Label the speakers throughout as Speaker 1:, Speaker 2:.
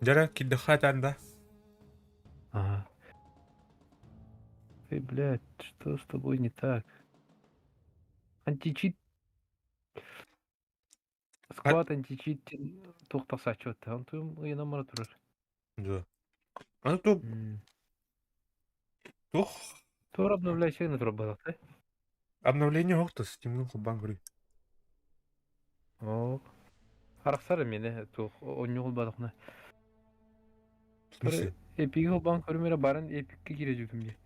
Speaker 1: Дьэ, кирдэххэ этэн да?
Speaker 2: Ага. Эй, блядь, что с тобой не так? Античит. Склад античит туох тахсааччы Онтум ыйынан бара турар.
Speaker 1: Да. Аны ту туох
Speaker 2: Туор обновляющий турар буоллахтай.
Speaker 1: Обновление оһохтос, Steam'ҥин холбоон көрүй.
Speaker 2: Оо. Арахсар эмиэ туох онньу холбоотоххуна.
Speaker 1: В смысле?
Speaker 2: Эпиги холбоон көрүм эрэ баран эпиккэ киирэ дьүтүм дии.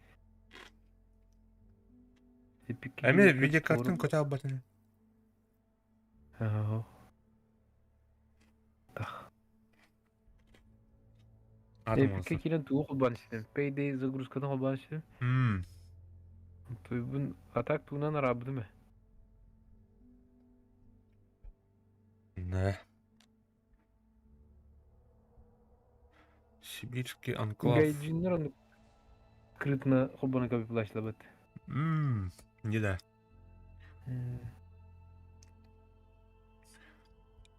Speaker 2: Эпиккэ
Speaker 1: Эмиэ
Speaker 2: киирэ
Speaker 1: видеокартын көтө албатын.
Speaker 2: Аа, тах.
Speaker 1: Атом
Speaker 2: Эпиккэ
Speaker 1: оҥостон.
Speaker 2: киирэн тугу холбоон истим? Payday загрузкатын холбоон истим. Туйбун атак тугунан араабытым ээ.
Speaker 1: Да. Сибирский анклав.
Speaker 2: Гайджиннар ону скрытно холбоно копиплачлабыт.
Speaker 1: Не да.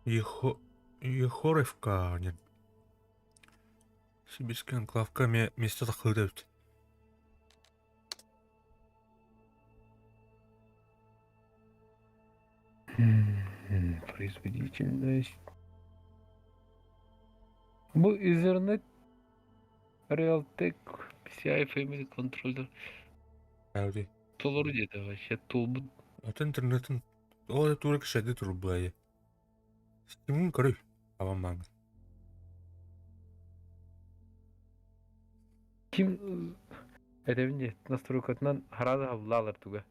Speaker 1: Ехо... Ехоровка диэн. Сибирский анклавка эмиэ миэстэ тахсыыта эбит.
Speaker 2: Производительность. Бу Ethernet Realtek PCI Family Controller
Speaker 1: Ауди.
Speaker 2: толору диэтэ вообще туолбут.
Speaker 1: Атын интернетин ол тура кишэди турбайы. Стимун көрүй аван маҥ.
Speaker 2: Ким этэбин дии настройкатынан хараада хабыллаалар туга.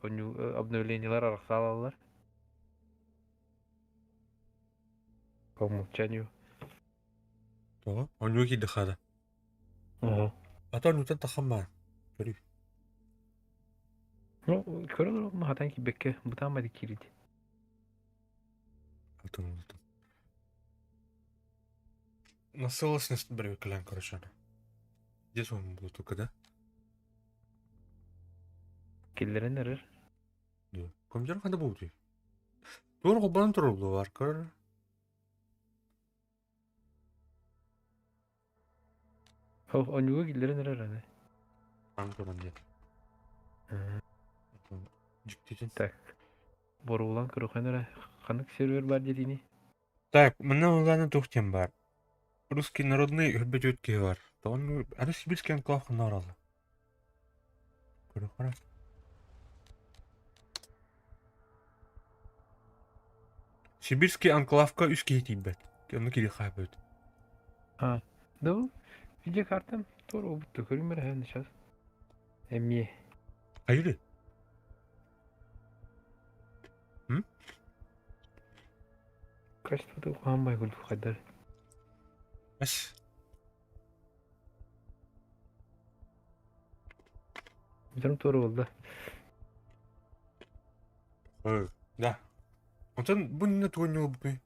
Speaker 2: Онньу обновлениелар арахсаалаллар. По умолчанию.
Speaker 1: Тоҕо? Онньуу киирдэ хаада.
Speaker 2: Ага.
Speaker 1: Ата онньуутан таххан баар. Көрүй.
Speaker 2: Ну, көрөн хатан киирбэккэ бытаан бadi киирди.
Speaker 1: Атын атын. На целостность привыкляем, короче. Здесь он был только, да?
Speaker 2: Киллэрэн эрэр.
Speaker 1: Да. Компьютер ханда буолуй? Туор холбонон турар бар көр.
Speaker 2: Оонньууга киллэрэн эрэр аны.
Speaker 1: Аан туран диэн. Дьиктитин.
Speaker 2: Так. Боруулан көрөхөн эрэ. Ханнык сервер бар диэтиний?
Speaker 1: Так, манна улаана туох диэн баар. Русский народный өлбөт киһи бар. Тоҕон аны Сибирский анклав ханна баралла? Көрөхөрө. Сибирский анклавка үс киһи тиийбэт. Онно киһи хааппыт.
Speaker 2: А, да бу видеокартам туора обутта көрүм эрэ сейчас. Эмиэ.
Speaker 1: Айылы. М?
Speaker 2: Качествота ухаан курдук хайдар.
Speaker 1: Эс.
Speaker 2: Бүтэрим туора буолла.
Speaker 1: Да. Онтон бу иннинэ тугу ньуолбутуй?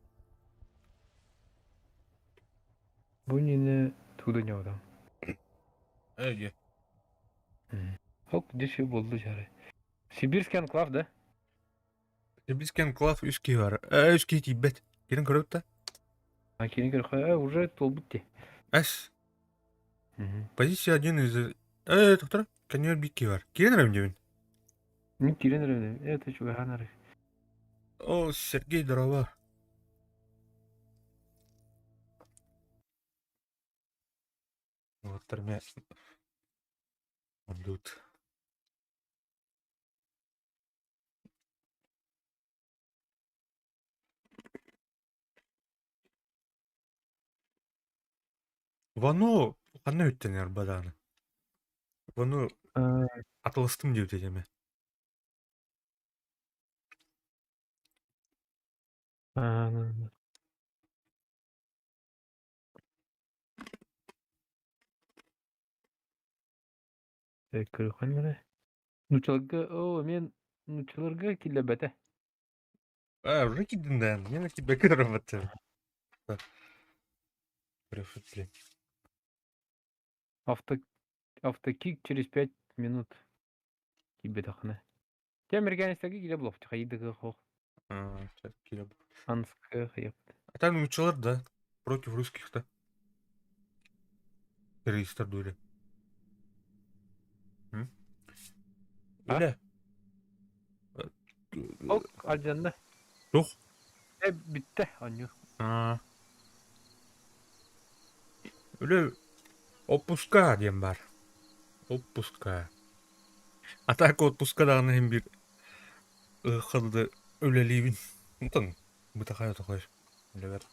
Speaker 2: Бу иннинэ тугу да ньуолбатам.
Speaker 1: Ээ,
Speaker 2: Ок, дьэ буолла дьары. Сибирский анклав, да?
Speaker 1: Сибирский анклав үс киһи бар. Үс киһи тиийбэт. Кирин көрөбүт да?
Speaker 2: А кини көрөхө, уже туолбут дии.
Speaker 1: Эс. Позиция один из... Доктор, көннөр биир киһи бар. Кирин эрэм диэбин.
Speaker 2: Мин киирэн эрэбин. Это чугаһаан эрэ.
Speaker 1: О, Сергей, здорово. Уолаттар эмиэ ордуут. Вано ханна үттэнэр бадааны? Вано атылыстым диэбитэ дьэ эмэ.
Speaker 2: Көрүөххүн эрэ. Нууччаларга оо эмиэ нууччаларга киллэрбэтэ.
Speaker 1: А, уже киирдин да, мен тебя көрөбөттөр. Блин.
Speaker 2: Авто автокик через 5 минут киирбэтэххинэ. Те американецтарга киирэ буолуохча хайдыгы хоох. Анскы хайап.
Speaker 1: А там нууччалар, да, против русских-то. Террористар дури. Үлэ.
Speaker 2: Ок, алдьанна.
Speaker 1: Туох?
Speaker 2: Э, бүттэ оонньуу.
Speaker 1: Аа. Үлэ отпуска диэн баар. Отпуска. А так отпуска даҕаны иһин биир ыһыахха үлэлиибин. Онтон бытахай отохой үлэбэр.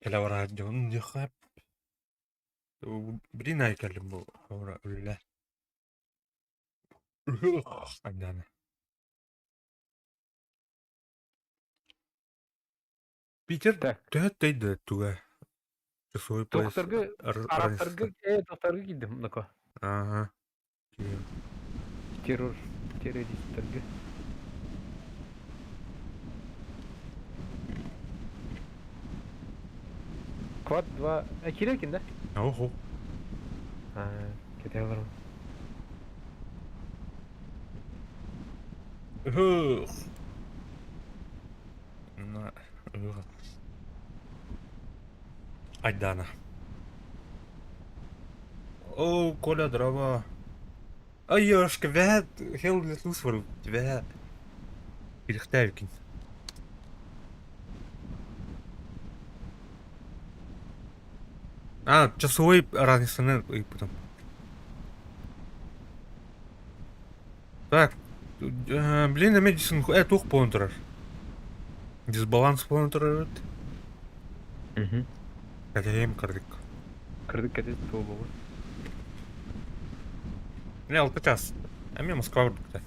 Speaker 1: Кэлэ бараат дьонум диэххэ Блин аайы кэллим бу үлэ. Айдаана. Питер
Speaker 2: Так.
Speaker 1: төһө тэйдэ туга? Часовой пояс
Speaker 2: Тохторго арабтарга тохторго киирдим нако.
Speaker 1: Ага.
Speaker 2: Террор террористарга. Квад 2 киирекин да?
Speaker 1: Охо.
Speaker 2: Кете олорон.
Speaker 1: Ух. На. Ух. Айдана. О, Коля, дрова. Ай, ёшка, вэт, хел лесусвар, тебя. Пирхтавикин. А, часовой разница, и потом. Так, блин, Мэдисон, тух буолан турар. Дисбаланс буолан турар эбит. Кэтэһиэм кырдык.
Speaker 2: Кырдык кэтит туолугу.
Speaker 1: Не, алта час. Эмиэ Москва курдукта.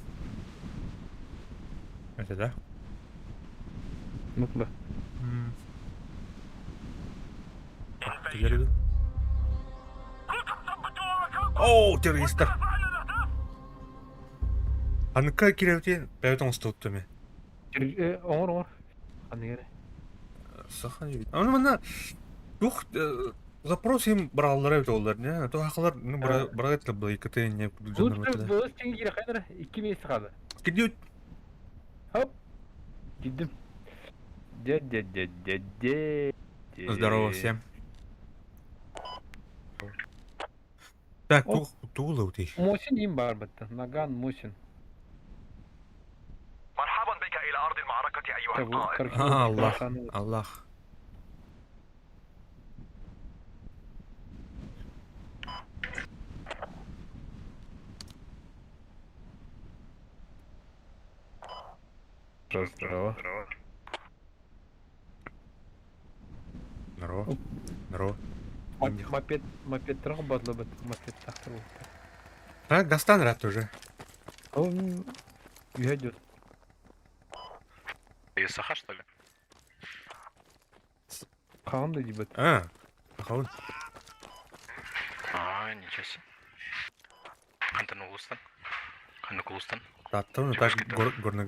Speaker 1: Это да?
Speaker 2: Мутла.
Speaker 1: Оо, террористар. Аныка кирэбитин бэйэт оҥостубут эми.
Speaker 2: Оҥор оҥор. Ханнык эрэ.
Speaker 1: Саха Аны манна туох запрос им быраҕаллара эбит оллар не то хахалар ну быраҕыт КТ не
Speaker 2: Лучше тиҥ киирэ хайдара икки месяц хаалла.
Speaker 1: Кидиют.
Speaker 2: Хоп. Кидим. Де-де-де-де-де.
Speaker 1: Здорово всем. Так, тугу ты.
Speaker 2: Мосин им бар бытта. Наган Мосин.
Speaker 1: Аллах, Аллах.
Speaker 2: Здорово.
Speaker 1: Здорово. Здорово.
Speaker 2: Мопед, мопед бадлыбыт, мопед тахтыр.
Speaker 1: Так, достан рад уже.
Speaker 2: Он идет.
Speaker 3: Ты Саха, что ли?
Speaker 2: Хаан да дебет.
Speaker 1: А, хаан.
Speaker 3: А, ничего себе. Антон Улустан. Ханук Улустан.
Speaker 1: Таттан, так горный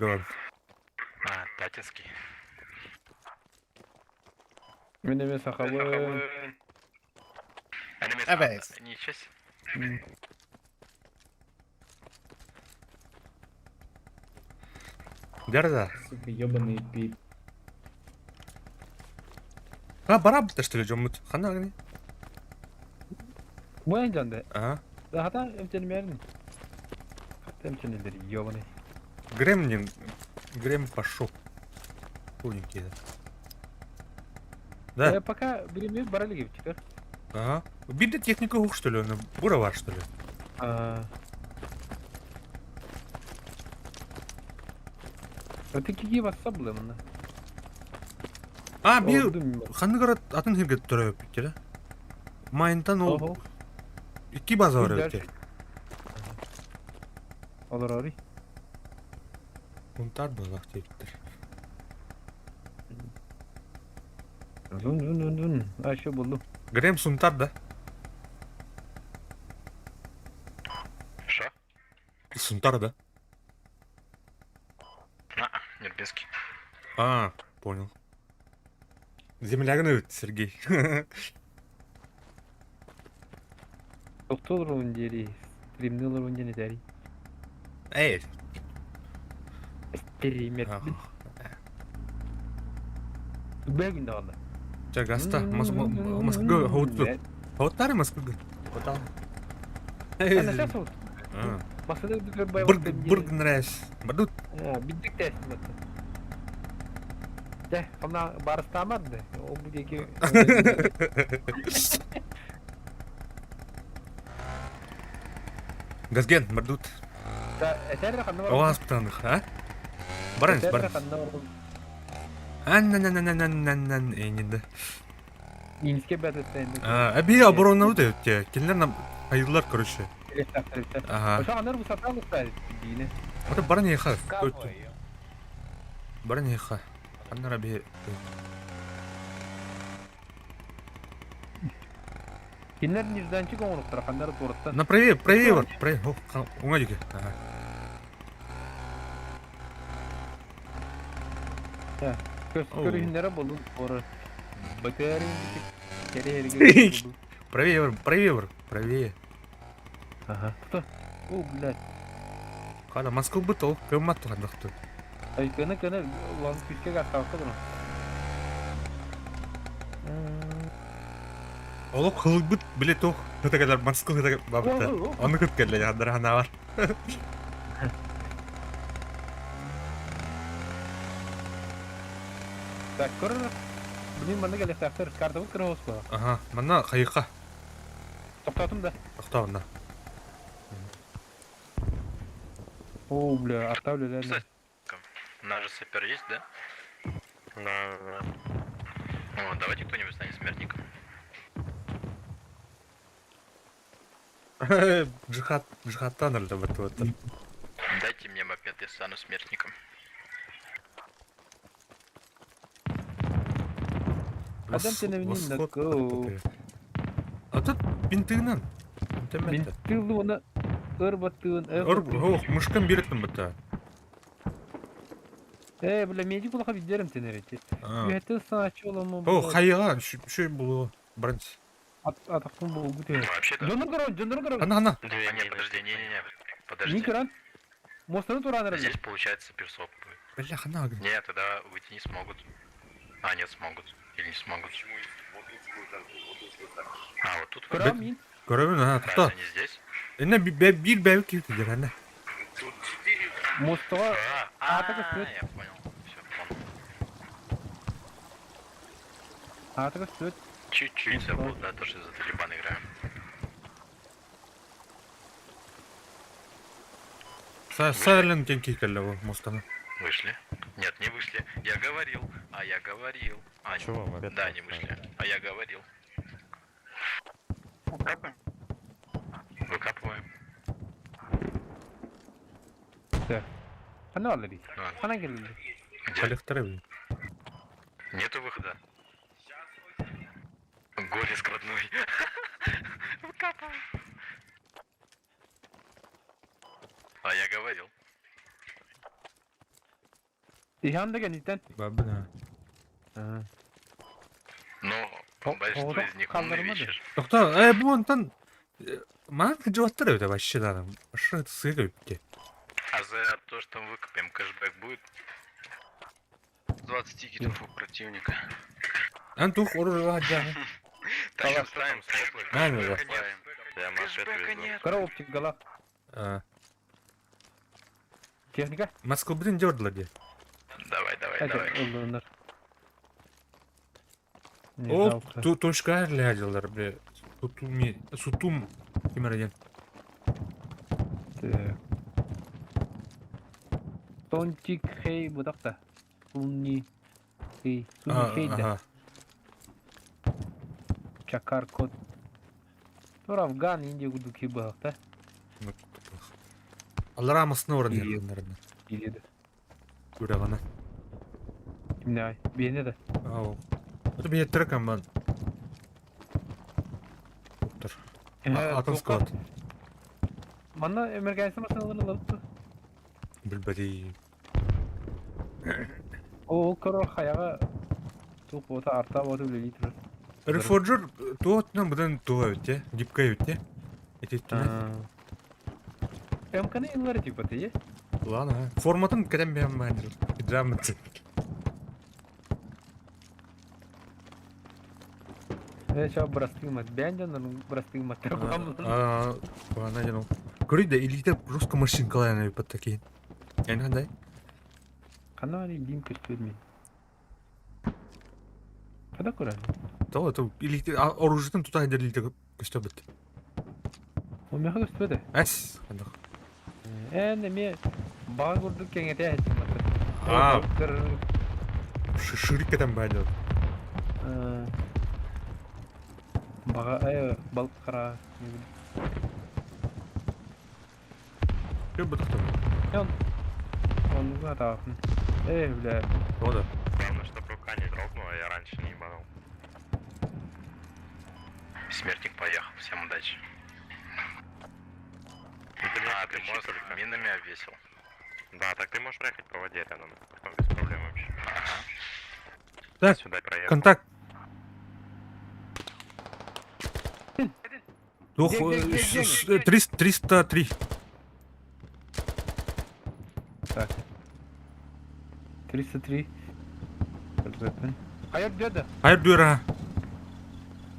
Speaker 3: А, Татинский.
Speaker 2: Мен эме сахабы.
Speaker 1: Эбэс.
Speaker 3: Ничего себе.
Speaker 1: Дерза.
Speaker 4: Сука, ебаный пип.
Speaker 1: А, бараб что ли, жомут? Хана гни.
Speaker 2: Буян жанды.
Speaker 1: А?
Speaker 2: Да хата эмченмерин. Эмченелер ебаный.
Speaker 1: Гремлин. Грем пошел. Тоненький, да. Да.
Speaker 2: Я пока береме барали гипчикер.
Speaker 1: Ага. Биде техника ух, что ли? Буровар, что ли?
Speaker 2: А. Это киги вассаблы мына.
Speaker 1: А, би ханныгар атын хирге төрөп бүттер. Майнтан ол икки база бар өтө.
Speaker 2: Олар ори.
Speaker 1: Бунтар была типтер.
Speaker 2: Зун зун зун зун. А еще булду.
Speaker 1: Грем сунтар да?
Speaker 3: Что?
Speaker 1: Сунтар да?
Speaker 3: А, Нербинский.
Speaker 1: А, понял. Земля гнует, Сергей.
Speaker 2: Доктор диэри, стримнылар диэри дери.
Speaker 1: Эй.
Speaker 2: Стример. Бэгин даҕаны.
Speaker 1: Чэ, гаста, Москвага хоуту. Хоутары Москвага. Хотал. Бырг, бырг нравится. Бадут.
Speaker 2: Биддик тәсин батта. Дэ, хамна барыстамады. Ол бу диэки.
Speaker 1: Газген, мардут. Оғаз птаных, а? Баранс, баранс. Ан-нан-нан-нан-нан-нан, эйнинде.
Speaker 2: Минске бәтеттен.
Speaker 1: А, би оборона өте өтте. Кинилер нам айылар, короче. Ага.
Speaker 2: Ошо анар бусаталык дине.
Speaker 1: Это баран еха. Баран еха. Аннара би.
Speaker 2: Кинилэр нежданчик оҥоруктара ханна эрэ туораттан.
Speaker 1: На правее, правее бар, правее. О, уҥа диэки. Ага.
Speaker 2: Көрүһүннэрэ болун ора. БТР кэрэ
Speaker 1: Правее бар, правее бар, правее.
Speaker 2: Ага. Кто? О, блядь.
Speaker 1: Хана Москва быт ол, көммат тухандахты.
Speaker 2: Ай, көнө көнө улан күүскэ гаттаабакка туран.
Speaker 1: Олох хылбыт биле туох хытагалар Москва хытага бабыта. Ону кыт кэллэ яндара ханаавар.
Speaker 2: Так, көр. Блин, манна кэлиэхтээхтэр. Картабыт кыра оскуола.
Speaker 1: Ага, манна хайыха.
Speaker 2: Тохтоотум да.
Speaker 1: Тохтообунна.
Speaker 2: О, бля, арта үлэлээн.
Speaker 3: У нас же сапер есть, да? Да, да. О, давайте кто-нибудь станет смертником.
Speaker 1: Джихад, джихадтан өлдө баттыбаттар.
Speaker 3: Дайте мне мопед, я стану смертником.
Speaker 2: Адам теневинин накоо.
Speaker 1: А тут бинтыгынан.
Speaker 2: Мин тылды оны ыр баттыын.
Speaker 1: Ыр, ох, мышкан береттим бата.
Speaker 2: Э, бля, медик булаха бидерим тенерети. Үһәттен саачы оламы.
Speaker 1: О, хайыга, шөй булу, бранч.
Speaker 2: Атақпын болу күтө.
Speaker 3: Вообще-то...
Speaker 2: Дьоннор көрөн, дьоннор көрөн.
Speaker 1: Ана, ана.
Speaker 3: А, нет, подожди, не-не-не. Подожди.
Speaker 2: Не көрөн. Мостаны тураныр.
Speaker 3: Здесь получается персоп будет.
Speaker 1: Бля, хана.
Speaker 3: Нет, тогда выйти не смогут. А, нет, смогут. Или не смогут. А, вот тут.
Speaker 2: Көрөн мин.
Speaker 1: Көрөбүн, ана,
Speaker 3: Разве
Speaker 1: тохто.
Speaker 3: они здесь?
Speaker 1: Инне бир бәбик киртидер, ана.
Speaker 2: Мостыга
Speaker 3: А,
Speaker 2: А, так и
Speaker 3: я понял. Все, понял.
Speaker 2: атыгы сүт.
Speaker 3: Чуть-чуть забыл, да, то, что за Талибан играем.
Speaker 1: Сайлен тенки келле бу мостаны.
Speaker 3: Вышли? Нет, не вышли. Я говорил. А я говорил. А,
Speaker 4: Чего мопед?
Speaker 3: Да, не вышли. А я говорил. Выкапываем.
Speaker 2: Хана алыр.
Speaker 3: Ладно.
Speaker 2: Хана келди.
Speaker 3: Где?
Speaker 1: Коллекторы бу.
Speaker 3: Нету выхода. Горе складной. Выкапываем. А я говорил.
Speaker 2: Ихан деген итен.
Speaker 1: Бабына.
Speaker 3: Но большинство из них умные
Speaker 2: калдырмады.
Speaker 3: вещи.
Speaker 1: Тохто, э, бу онтан мана кыжыбаттар өтө вообще да. Шы сыгы өтте.
Speaker 3: А за то, что мы выкопаем, кэшбэк будет?
Speaker 5: 20 тикетов у противника.
Speaker 1: Ан тух оружа жаны.
Speaker 3: Тащим, ставим, светлый.
Speaker 1: Нами да.
Speaker 4: Я мопед везу.
Speaker 2: Кара оптик гала. Техника.
Speaker 1: Москва блин дердла де.
Speaker 3: Давай, давай,
Speaker 2: Это
Speaker 3: давай.
Speaker 2: олдунар. Не
Speaker 1: О,
Speaker 2: жалко.
Speaker 1: ту точка ляделар, бля. Сутуми, сутум кимерден.
Speaker 2: Так. Тонтик хей будакта. Суни хей. Суни хей да. Чакар кот. Тур Афган, Индия гудуки бахта.
Speaker 1: Аллара масны орын
Speaker 2: Или-
Speaker 1: ерден.
Speaker 2: Или да.
Speaker 1: Күрәгана.
Speaker 2: Кимне Бейне да.
Speaker 1: Ау. Это бе трекам бан. Доктор. Атын склад.
Speaker 2: Манна эмергенси машиналарын алыпты.
Speaker 1: Билбеди.
Speaker 2: Ол көрөр хаяга тук бота арта бота үлели турар.
Speaker 1: Рефорджер туотна будан туа өтте, гибкая өтте. Этеттен.
Speaker 2: МКны инлары типа те.
Speaker 1: Ладно. Форматын кәдәм бәм мәнер. Пиджамы.
Speaker 2: Э, ча брастыгмат. Бәнден брастыгмат.
Speaker 1: А, ана жану. Көрейді, илите русская машинкалар под такие. Я не знаю.
Speaker 2: Кана али дим көстөрмей. Када көрән?
Speaker 1: То это илите оружиетын тута илите көстө бит.
Speaker 2: О меха көстөдө.
Speaker 1: Әс. Кандак.
Speaker 2: Э, неме бага курдук кеңете
Speaker 1: А. Ширик кәдәм бәдә.
Speaker 2: Бага ай балык кара.
Speaker 1: Кем бит там?
Speaker 2: Оны тағын. Эй, бля.
Speaker 1: Ода.
Speaker 4: Главное, чтобы рука не дрогнула, я раньше не ебанул.
Speaker 3: Смертник поехал. Всем удачи.
Speaker 4: Ну, ты меня
Speaker 3: А, ты
Speaker 4: покричи
Speaker 3: мост
Speaker 4: только.
Speaker 3: минами обвесил.
Speaker 4: Да, так ты можешь проехать по воде рядом, потом без проблем вообще.
Speaker 1: Так,
Speaker 4: Сюда проехал.
Speaker 1: Контакт. Дух,
Speaker 2: Где, где, где, где?
Speaker 1: 303.
Speaker 2: Так. 303. Хайа деді.
Speaker 1: Хайыр дүйер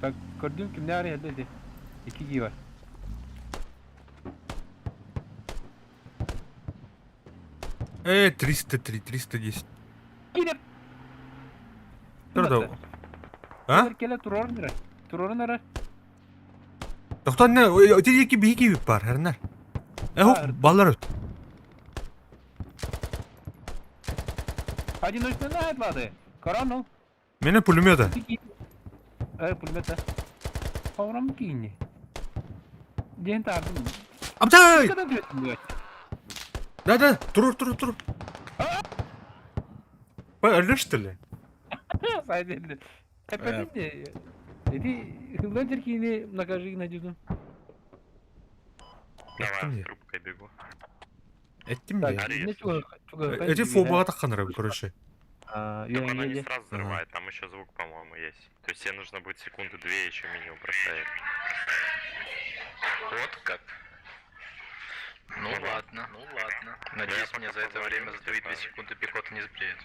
Speaker 2: Так, көрдүм кимне арый деді. Икки киһи бар.
Speaker 1: 303, 310.
Speaker 2: Кире.
Speaker 1: Турда. А?
Speaker 2: Келе турорун эрэ. Турорун эрэ.
Speaker 1: Тоқтан не, өте екі бейкі бар, әрнер. Э, баллар өт.
Speaker 2: Одиночный айтлады. Коронул.
Speaker 1: Мене пулемета.
Speaker 2: Э, пулемета. Паврам кийни. Ден тардым.
Speaker 1: Абдай!
Speaker 2: Када дүреттім
Speaker 1: Да, да, турур, турур, турур. Ба, өлі что ли?
Speaker 2: Сайденди. Эппетинди. Эти хылдан кийини накажи надюдум.
Speaker 4: Давай,
Speaker 1: Эттим
Speaker 4: с трубкой бегу.
Speaker 1: Эттим
Speaker 2: Так,
Speaker 1: де.
Speaker 2: не чуга чуга.
Speaker 1: Эти фобаға таққан короче.
Speaker 2: А,
Speaker 4: Так она не
Speaker 2: я
Speaker 4: сразу взрывает, там еще звук, по-моему, есть. То есть тебе нужно будет секунду две еще минимум простоять.
Speaker 3: Вот как. Ну ладно, ну ладно. Надеюсь,
Speaker 4: Я
Speaker 3: мне
Speaker 4: пока
Speaker 3: за это
Speaker 4: позвоню,
Speaker 3: время за
Speaker 4: типа.
Speaker 3: 2 секунды пехота не сблеет.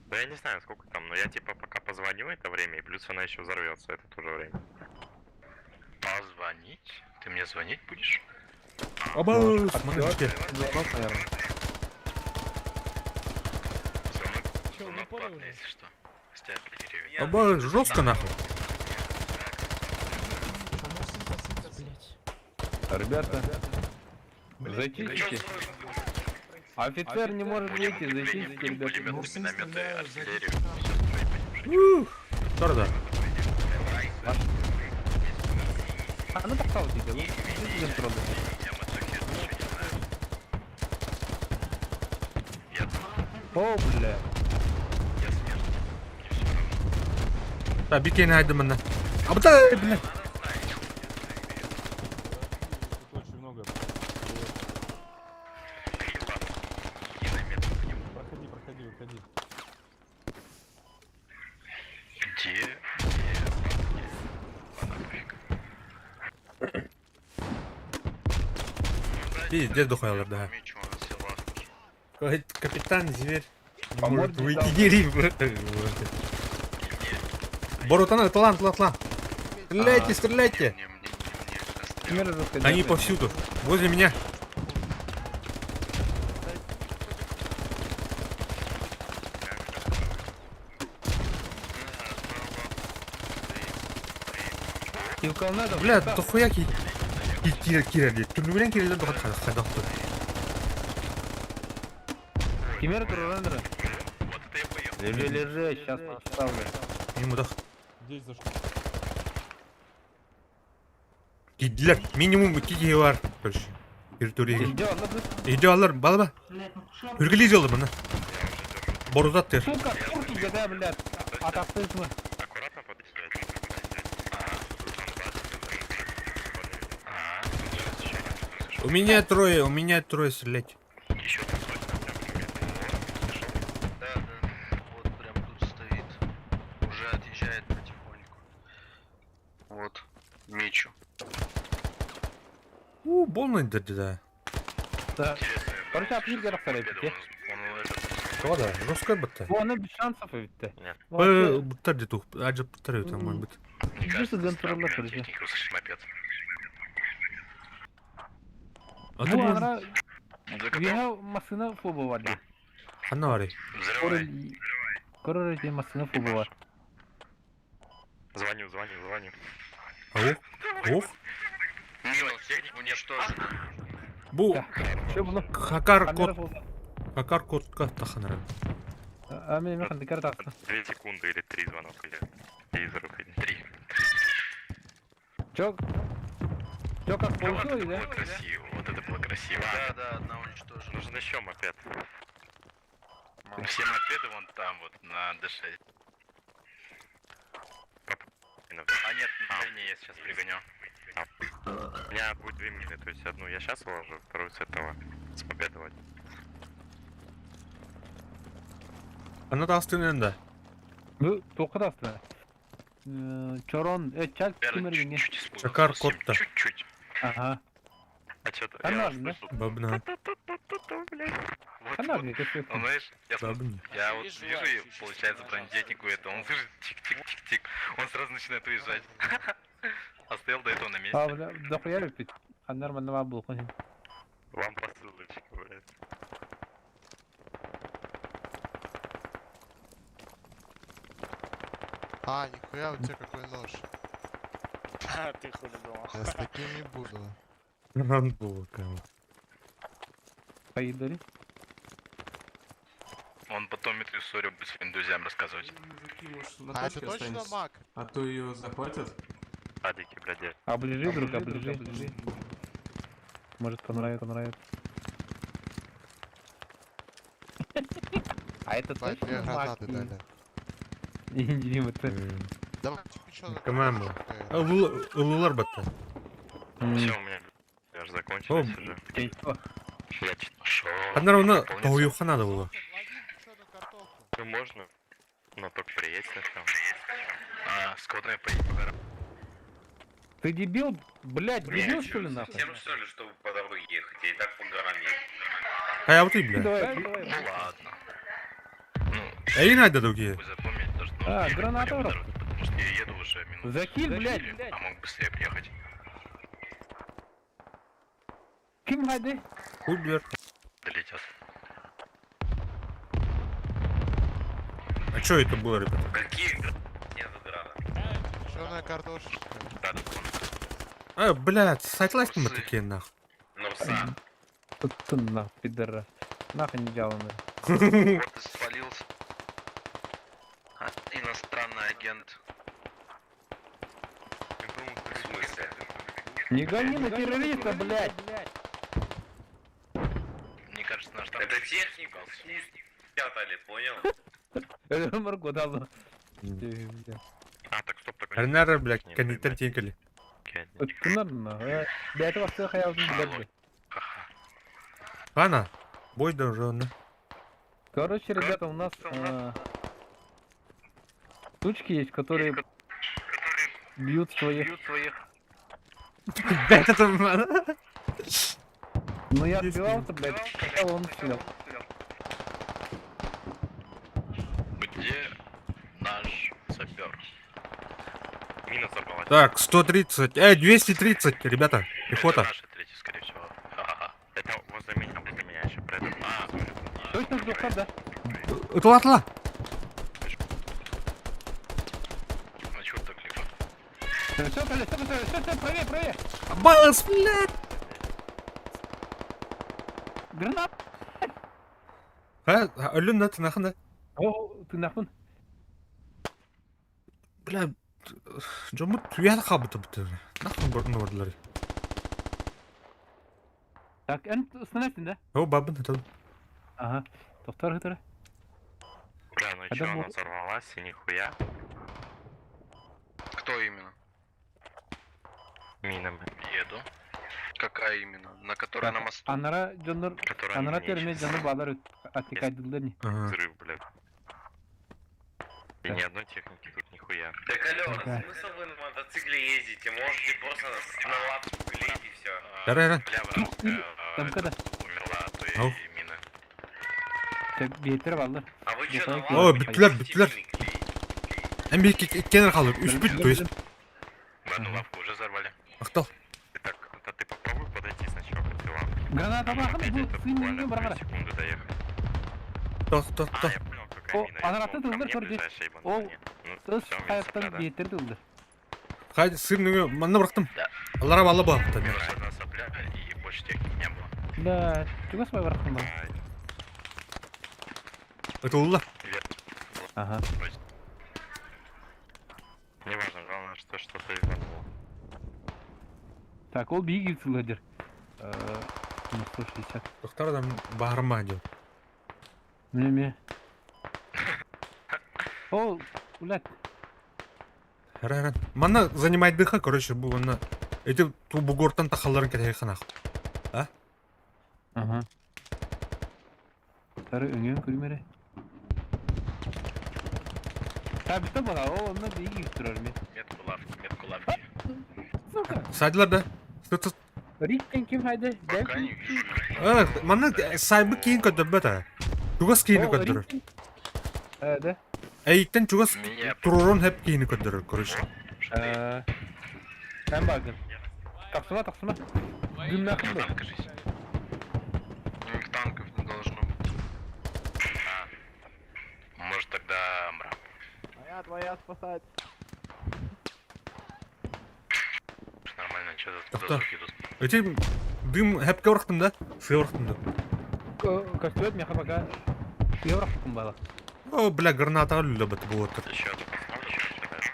Speaker 4: Да я не знаю, сколько там, но я типа пока позвоню это время, и плюс она еще взорвется это тоже время.
Speaker 3: Позвонить? Ты мне звонить будешь?
Speaker 1: Оба, смотрите.
Speaker 3: Звонок, звонок платный, если что. С тебя переведу.
Speaker 1: Оба, жестко нахуй.
Speaker 2: Ребята, зачистите. Офицер не может
Speaker 3: Будем
Speaker 2: выйти,
Speaker 3: укрепление,
Speaker 2: зачистите,
Speaker 3: будем
Speaker 2: ребята.
Speaker 3: пулеметы, минометы, артиллерию. Всё строить будем.
Speaker 1: Ух, Торда.
Speaker 2: А ну так стало тебе, ну, ты контроль.
Speaker 3: Я мотоцикл, ничего не знаю. Я,
Speaker 2: О, бля.
Speaker 3: я смертник. Мне все равно.
Speaker 1: Та, бикені айдым мына. Абдай, бля.
Speaker 5: Тут очень много.
Speaker 3: Миномет по нему.
Speaker 5: Проходи, проходи, выходи.
Speaker 3: Где? Где? Где? Ладно, пофиг.
Speaker 1: Пиздец духаялар, да.
Speaker 3: Мечу, он все лавки.
Speaker 1: Капитан зверь. Не
Speaker 2: По
Speaker 1: может
Speaker 2: морде
Speaker 1: выйти
Speaker 2: дал.
Speaker 1: деревья. Борутана, талант, талант, талант. Стреляйте, стреляйте.
Speaker 3: Не, мне, не, мне.
Speaker 2: Примерно заходил.
Speaker 1: Они повсюду. Возле меня.
Speaker 2: Килкалнадо.
Speaker 1: Бля, дохуя ки. Кира, кира, Түнүгүнен кирелер дохат хадахты.
Speaker 2: Кимер турорун.
Speaker 3: Вот это я поехал.
Speaker 2: Лежи, лежи, сейчас наставлю.
Speaker 1: Мимо дох.
Speaker 5: Здесь зашел.
Speaker 1: Кидилер. Минимум 2 бар. Короче. Территория.
Speaker 2: Идё, ну,
Speaker 1: Идеаллар, балаба. Үргілей жолы мына. Борузат тер.
Speaker 2: Сука, турки года, блядь. Атақтызмы.
Speaker 4: Аккуратно подъезжать.
Speaker 3: А, сейчас еще один слышал.
Speaker 1: У меня трое стрелять.
Speaker 3: Еще там сотня прям примерно. Слышал?
Speaker 6: Да, да. Вот прям тут стоит. Уже отъезжает потихоньку. Вот. Мечу.
Speaker 1: У, больно да.
Speaker 2: Да.
Speaker 3: Интересно,
Speaker 2: Короче, апнир керек
Speaker 3: победа,
Speaker 2: керек.
Speaker 3: он этот,
Speaker 1: Да, жестко бітті.
Speaker 2: Оны без шансов бітті.
Speaker 1: Буттар де тух, аджап буттар там может быть.
Speaker 3: мне
Speaker 2: Здесь
Speaker 3: кажется,
Speaker 2: один
Speaker 3: странно,
Speaker 2: турнир, короче.
Speaker 3: техника услышать мопед.
Speaker 1: А ты
Speaker 2: Бу
Speaker 1: можешь.
Speaker 2: ара
Speaker 3: Ну, за
Speaker 2: виха машина фобы бар. ди.
Speaker 1: Ханна барый.
Speaker 3: Взрывай.
Speaker 2: Корор де машина фобы бар.
Speaker 4: Звоню, звоню, звоню.
Speaker 1: Ох, ох.
Speaker 3: Минус технику уничтожен.
Speaker 1: Бу
Speaker 2: Что было?
Speaker 1: хакар
Speaker 2: Камера
Speaker 1: кот,
Speaker 2: фобы.
Speaker 1: хакар котка таханара.
Speaker 2: А мен мен қандай карта астын.
Speaker 4: Две секунды или три звонок или и взрыв или
Speaker 3: Три.
Speaker 2: Чё? Чё, как
Speaker 3: Вот
Speaker 2: получилось,
Speaker 3: это было
Speaker 2: да?
Speaker 3: красиво, вот это было красиво.
Speaker 6: Да, да, одна уничтожена.
Speaker 4: Нужен еще мопед.
Speaker 3: Все мопеды вон там вот, на D6.
Speaker 4: на
Speaker 3: А нет, на не я сейчас пригоню.
Speaker 4: У меня будет две мины, то есть одну я сейчас уложу, вторую с этого, с победовать.
Speaker 1: Ана тастын да.
Speaker 2: Бу тоқы да астына. Чорон, чак
Speaker 3: Наверное,
Speaker 2: кимергенге.
Speaker 3: чуть-чуть испугался.
Speaker 1: Чакар
Speaker 3: совсем
Speaker 1: Котта.
Speaker 3: Чуть-чуть.
Speaker 2: Ага.
Speaker 4: А что то
Speaker 2: А надо, да?
Speaker 1: Бабна.
Speaker 3: Вот,
Speaker 2: Ана
Speaker 3: вот.
Speaker 2: где
Speaker 3: Он, знаешь, я, смотрю,
Speaker 1: Бабна.
Speaker 3: я вот
Speaker 7: Вижу,
Speaker 3: вижу,
Speaker 7: желающие,
Speaker 3: и, получается,
Speaker 7: нажал,
Speaker 3: бронетехнику это, он слышит тик-тик-тик-тик, он сразу начинает уезжать. А стоял до этого на месте.
Speaker 2: А, бля, дохуя любит. А нормально был.
Speaker 4: Вам посылочка, блядь.
Speaker 8: А, нихуя у тебя какой нож.
Speaker 7: А, ты хули думал.
Speaker 8: Я с таким не буду.
Speaker 1: Рандбол,
Speaker 2: Поедали.
Speaker 3: Он потом эту историю будет своим друзьям рассказывать.
Speaker 5: Мужики, может, на
Speaker 8: А это
Speaker 5: точке
Speaker 8: точно
Speaker 5: останетесь?
Speaker 8: маг?
Speaker 5: А то ее захватят.
Speaker 4: Адики, блядь, я-
Speaker 2: Оближи, друг, оближи. оближи. Может понравится, понравится. А это
Speaker 8: Давай,
Speaker 2: точно
Speaker 8: две гранаты
Speaker 2: маг?
Speaker 8: дали.
Speaker 2: Не, не, это...
Speaker 8: Давай печёную
Speaker 1: Команда.
Speaker 8: картошку.
Speaker 1: Улулар батта.
Speaker 4: Все, у меня я же закончилось уже. Я шо?
Speaker 1: Анар оны
Speaker 4: Выполнится?
Speaker 1: тоюха надо было.
Speaker 8: Лови печёную картоху.
Speaker 4: Ну можно, но только приедь сначала.
Speaker 3: А, с кодами поедем по горам.
Speaker 2: Ты дебил? Блядь, дебил что ли нахуй?
Speaker 9: что ли, чтобы по дороге ехать? Я и так по горам еду.
Speaker 1: А я вот и, бля.
Speaker 2: Давай, давай.
Speaker 3: Ну ладно. Ну,
Speaker 1: Эй, надо другие.
Speaker 3: вы запомнить, то, что нужно
Speaker 2: А,
Speaker 3: ехать по
Speaker 2: граната
Speaker 3: левой
Speaker 2: в
Speaker 3: дороге, потому что я еду уже минут
Speaker 2: Закинь, блядь.
Speaker 3: четыре, а мог быстрее приехать.
Speaker 2: Ким хайды?
Speaker 1: Хуй, бля.
Speaker 3: Долетят.
Speaker 1: А что это было, ребята?
Speaker 9: Какие Нет, грана.
Speaker 8: Печёная картошечка.
Speaker 3: Да, да, вон.
Speaker 1: А, блядь, сайтлась мы такие нахуй.
Speaker 9: Нурса.
Speaker 2: Тут ты нахуй, пидорас. Нахуй не делаем.
Speaker 6: Вот и спалился. А, иностранный агент.
Speaker 9: В смысле?
Speaker 2: Не гони на террориста, блядь!
Speaker 3: Мне кажется, наш там...
Speaker 9: Это технику спрятали, понял?
Speaker 2: Это Марго дал.
Speaker 4: А, так стоп, так.
Speaker 1: Арнара, блядь,
Speaker 4: Не,
Speaker 1: коннектор
Speaker 4: блядь.
Speaker 1: тинкали.
Speaker 2: Для этого всех я уже блядь.
Speaker 1: Ана, бой должен.
Speaker 2: Короче, ребята, у нас тучки есть, которые бьют своих.
Speaker 1: Блядь, это...
Speaker 2: Ну я отбивался, блядь, сначала он стрелял.
Speaker 3: Где наш сапер?
Speaker 4: Мина взорвалась.
Speaker 1: Так, 130, 230, ребята, пехота.
Speaker 3: Это наши третий, скорее всего. Ха-ха-ха.
Speaker 4: Это возле меня еще про это.
Speaker 3: А,
Speaker 2: Точно сдохла, да?
Speaker 1: Атла, атла.
Speaker 3: ну чё так легко?
Speaker 2: Все, все, все, все, все, правее, правее!
Speaker 1: Бас, блядь.
Speaker 2: Гранат!
Speaker 1: А, алюн, да, ты нахуй, да?
Speaker 2: О, ты нахуй?
Speaker 1: Бля, жомут туяр хабыты бітті. Нахуй бұрын ордылар.
Speaker 2: Так, эн становись, да?
Speaker 1: О, бабын, это.
Speaker 2: Ага. Доктор, доктор.
Speaker 4: Бля, ну и
Speaker 2: А
Speaker 4: чё,
Speaker 2: да
Speaker 4: она
Speaker 2: вот-
Speaker 4: взорвалась и нихуя.
Speaker 6: Кто именно?
Speaker 4: Мина, блядь,
Speaker 3: Еду.
Speaker 6: Какая именно? На которой на мосту?
Speaker 2: Анара жоннор
Speaker 4: которая
Speaker 2: Анара
Speaker 4: мне
Speaker 2: терме
Speaker 4: щас
Speaker 2: жоннор балар атикайдылар.
Speaker 1: Ага.
Speaker 4: Взрыв, блядь. И ни одной техники тут нихуя.
Speaker 9: Так алло,
Speaker 2: Ага.
Speaker 9: смысл вы на мотоцикле ездите? Можете просто на лапку клеить и все.
Speaker 3: А,
Speaker 1: Дара,
Speaker 3: Бля, вражеская, а,
Speaker 2: Там когда?
Speaker 3: умерла, а то и
Speaker 1: Ау.
Speaker 3: мина.
Speaker 2: Так, бетер балдар.
Speaker 9: А вы чё, на
Speaker 2: О,
Speaker 9: лапку
Speaker 1: бүттілер, бүттілер. Әм кенер қалып, үш бүт, то есть.
Speaker 3: Мы одну лавку уже взорвали.
Speaker 1: Ақтал.
Speaker 4: Ты так, да ты попробуй подойти сначала к этой лавке.
Speaker 2: Граната
Speaker 4: Там
Speaker 2: бахын,
Speaker 4: опять
Speaker 2: бу
Speaker 4: это
Speaker 2: сын
Speaker 4: буквально
Speaker 2: не
Speaker 4: две
Speaker 2: баргара.
Speaker 4: секунды доехать.
Speaker 1: Тох, тох,
Speaker 4: А,
Speaker 1: тох.
Speaker 4: я понял, какая
Speaker 2: О,
Speaker 4: мина. Я
Speaker 2: она
Speaker 4: думал,
Speaker 2: ты
Speaker 4: ко
Speaker 2: тылдыр
Speaker 4: мне
Speaker 2: көрді.
Speaker 4: ближайшая ебанула,
Speaker 2: Ол
Speaker 4: нет. Ну,
Speaker 2: Тыс
Speaker 4: всё, минус
Speaker 2: хаяттан
Speaker 4: сопля, да.
Speaker 2: бетер дылды.
Speaker 1: Хайд, сырныгы, манна бұрақтым. Аллара балла бұл.
Speaker 3: Минус одна сопля и больше техники не было.
Speaker 2: Да, чуга свай барахтым бар.
Speaker 4: Ай,
Speaker 1: Атылла.
Speaker 2: Ага.
Speaker 4: Неважно, главное, что что-то ебануло.
Speaker 2: Так, ол биги сылдыр. 160.
Speaker 1: Доктор адам бағырма дел.
Speaker 2: Міне ме. Ол, блядь.
Speaker 1: Һэрэ-һэрэ. Манна занимайдыха, короче, бу манна эти ту бугортан тахалларын кэтэһи ханах. А?
Speaker 2: Ага. Тары өҥүөн көрүм эрэ. Табита баҕа, ол онно биһиги турар мен.
Speaker 3: Метку лавки, метку лавки.
Speaker 2: Сука!
Speaker 1: Сайдылар да. Сыт сыт.
Speaker 2: Риттен ким хайды?
Speaker 6: Пока не вижу.
Speaker 1: Э, манна сайбы киин көрдөрбөт а. Чугас киини көрдөрөр.
Speaker 2: Э, да?
Speaker 1: Эйиттен чугас
Speaker 3: Меня
Speaker 1: турурун хеп киини көрдөрөр, короче.
Speaker 2: Э, Эн бааргын. Тахсыма, тахсыма. Гүммәхин
Speaker 3: там,
Speaker 2: бу.
Speaker 3: кажись.
Speaker 6: У них танков не должно быть.
Speaker 3: А, может тогда мрак.
Speaker 10: Моя твоя спасать.
Speaker 3: Нормально, что за
Speaker 1: Так-то.
Speaker 3: звуки идут?
Speaker 1: Эти дым хепке орықтым да? Сыға орықтым да.
Speaker 2: Костюм меха пока. Евро бала.
Speaker 1: О, бля, граната үлі бит бұл отыр.
Speaker 3: Еще одну поставлю, еще дальше.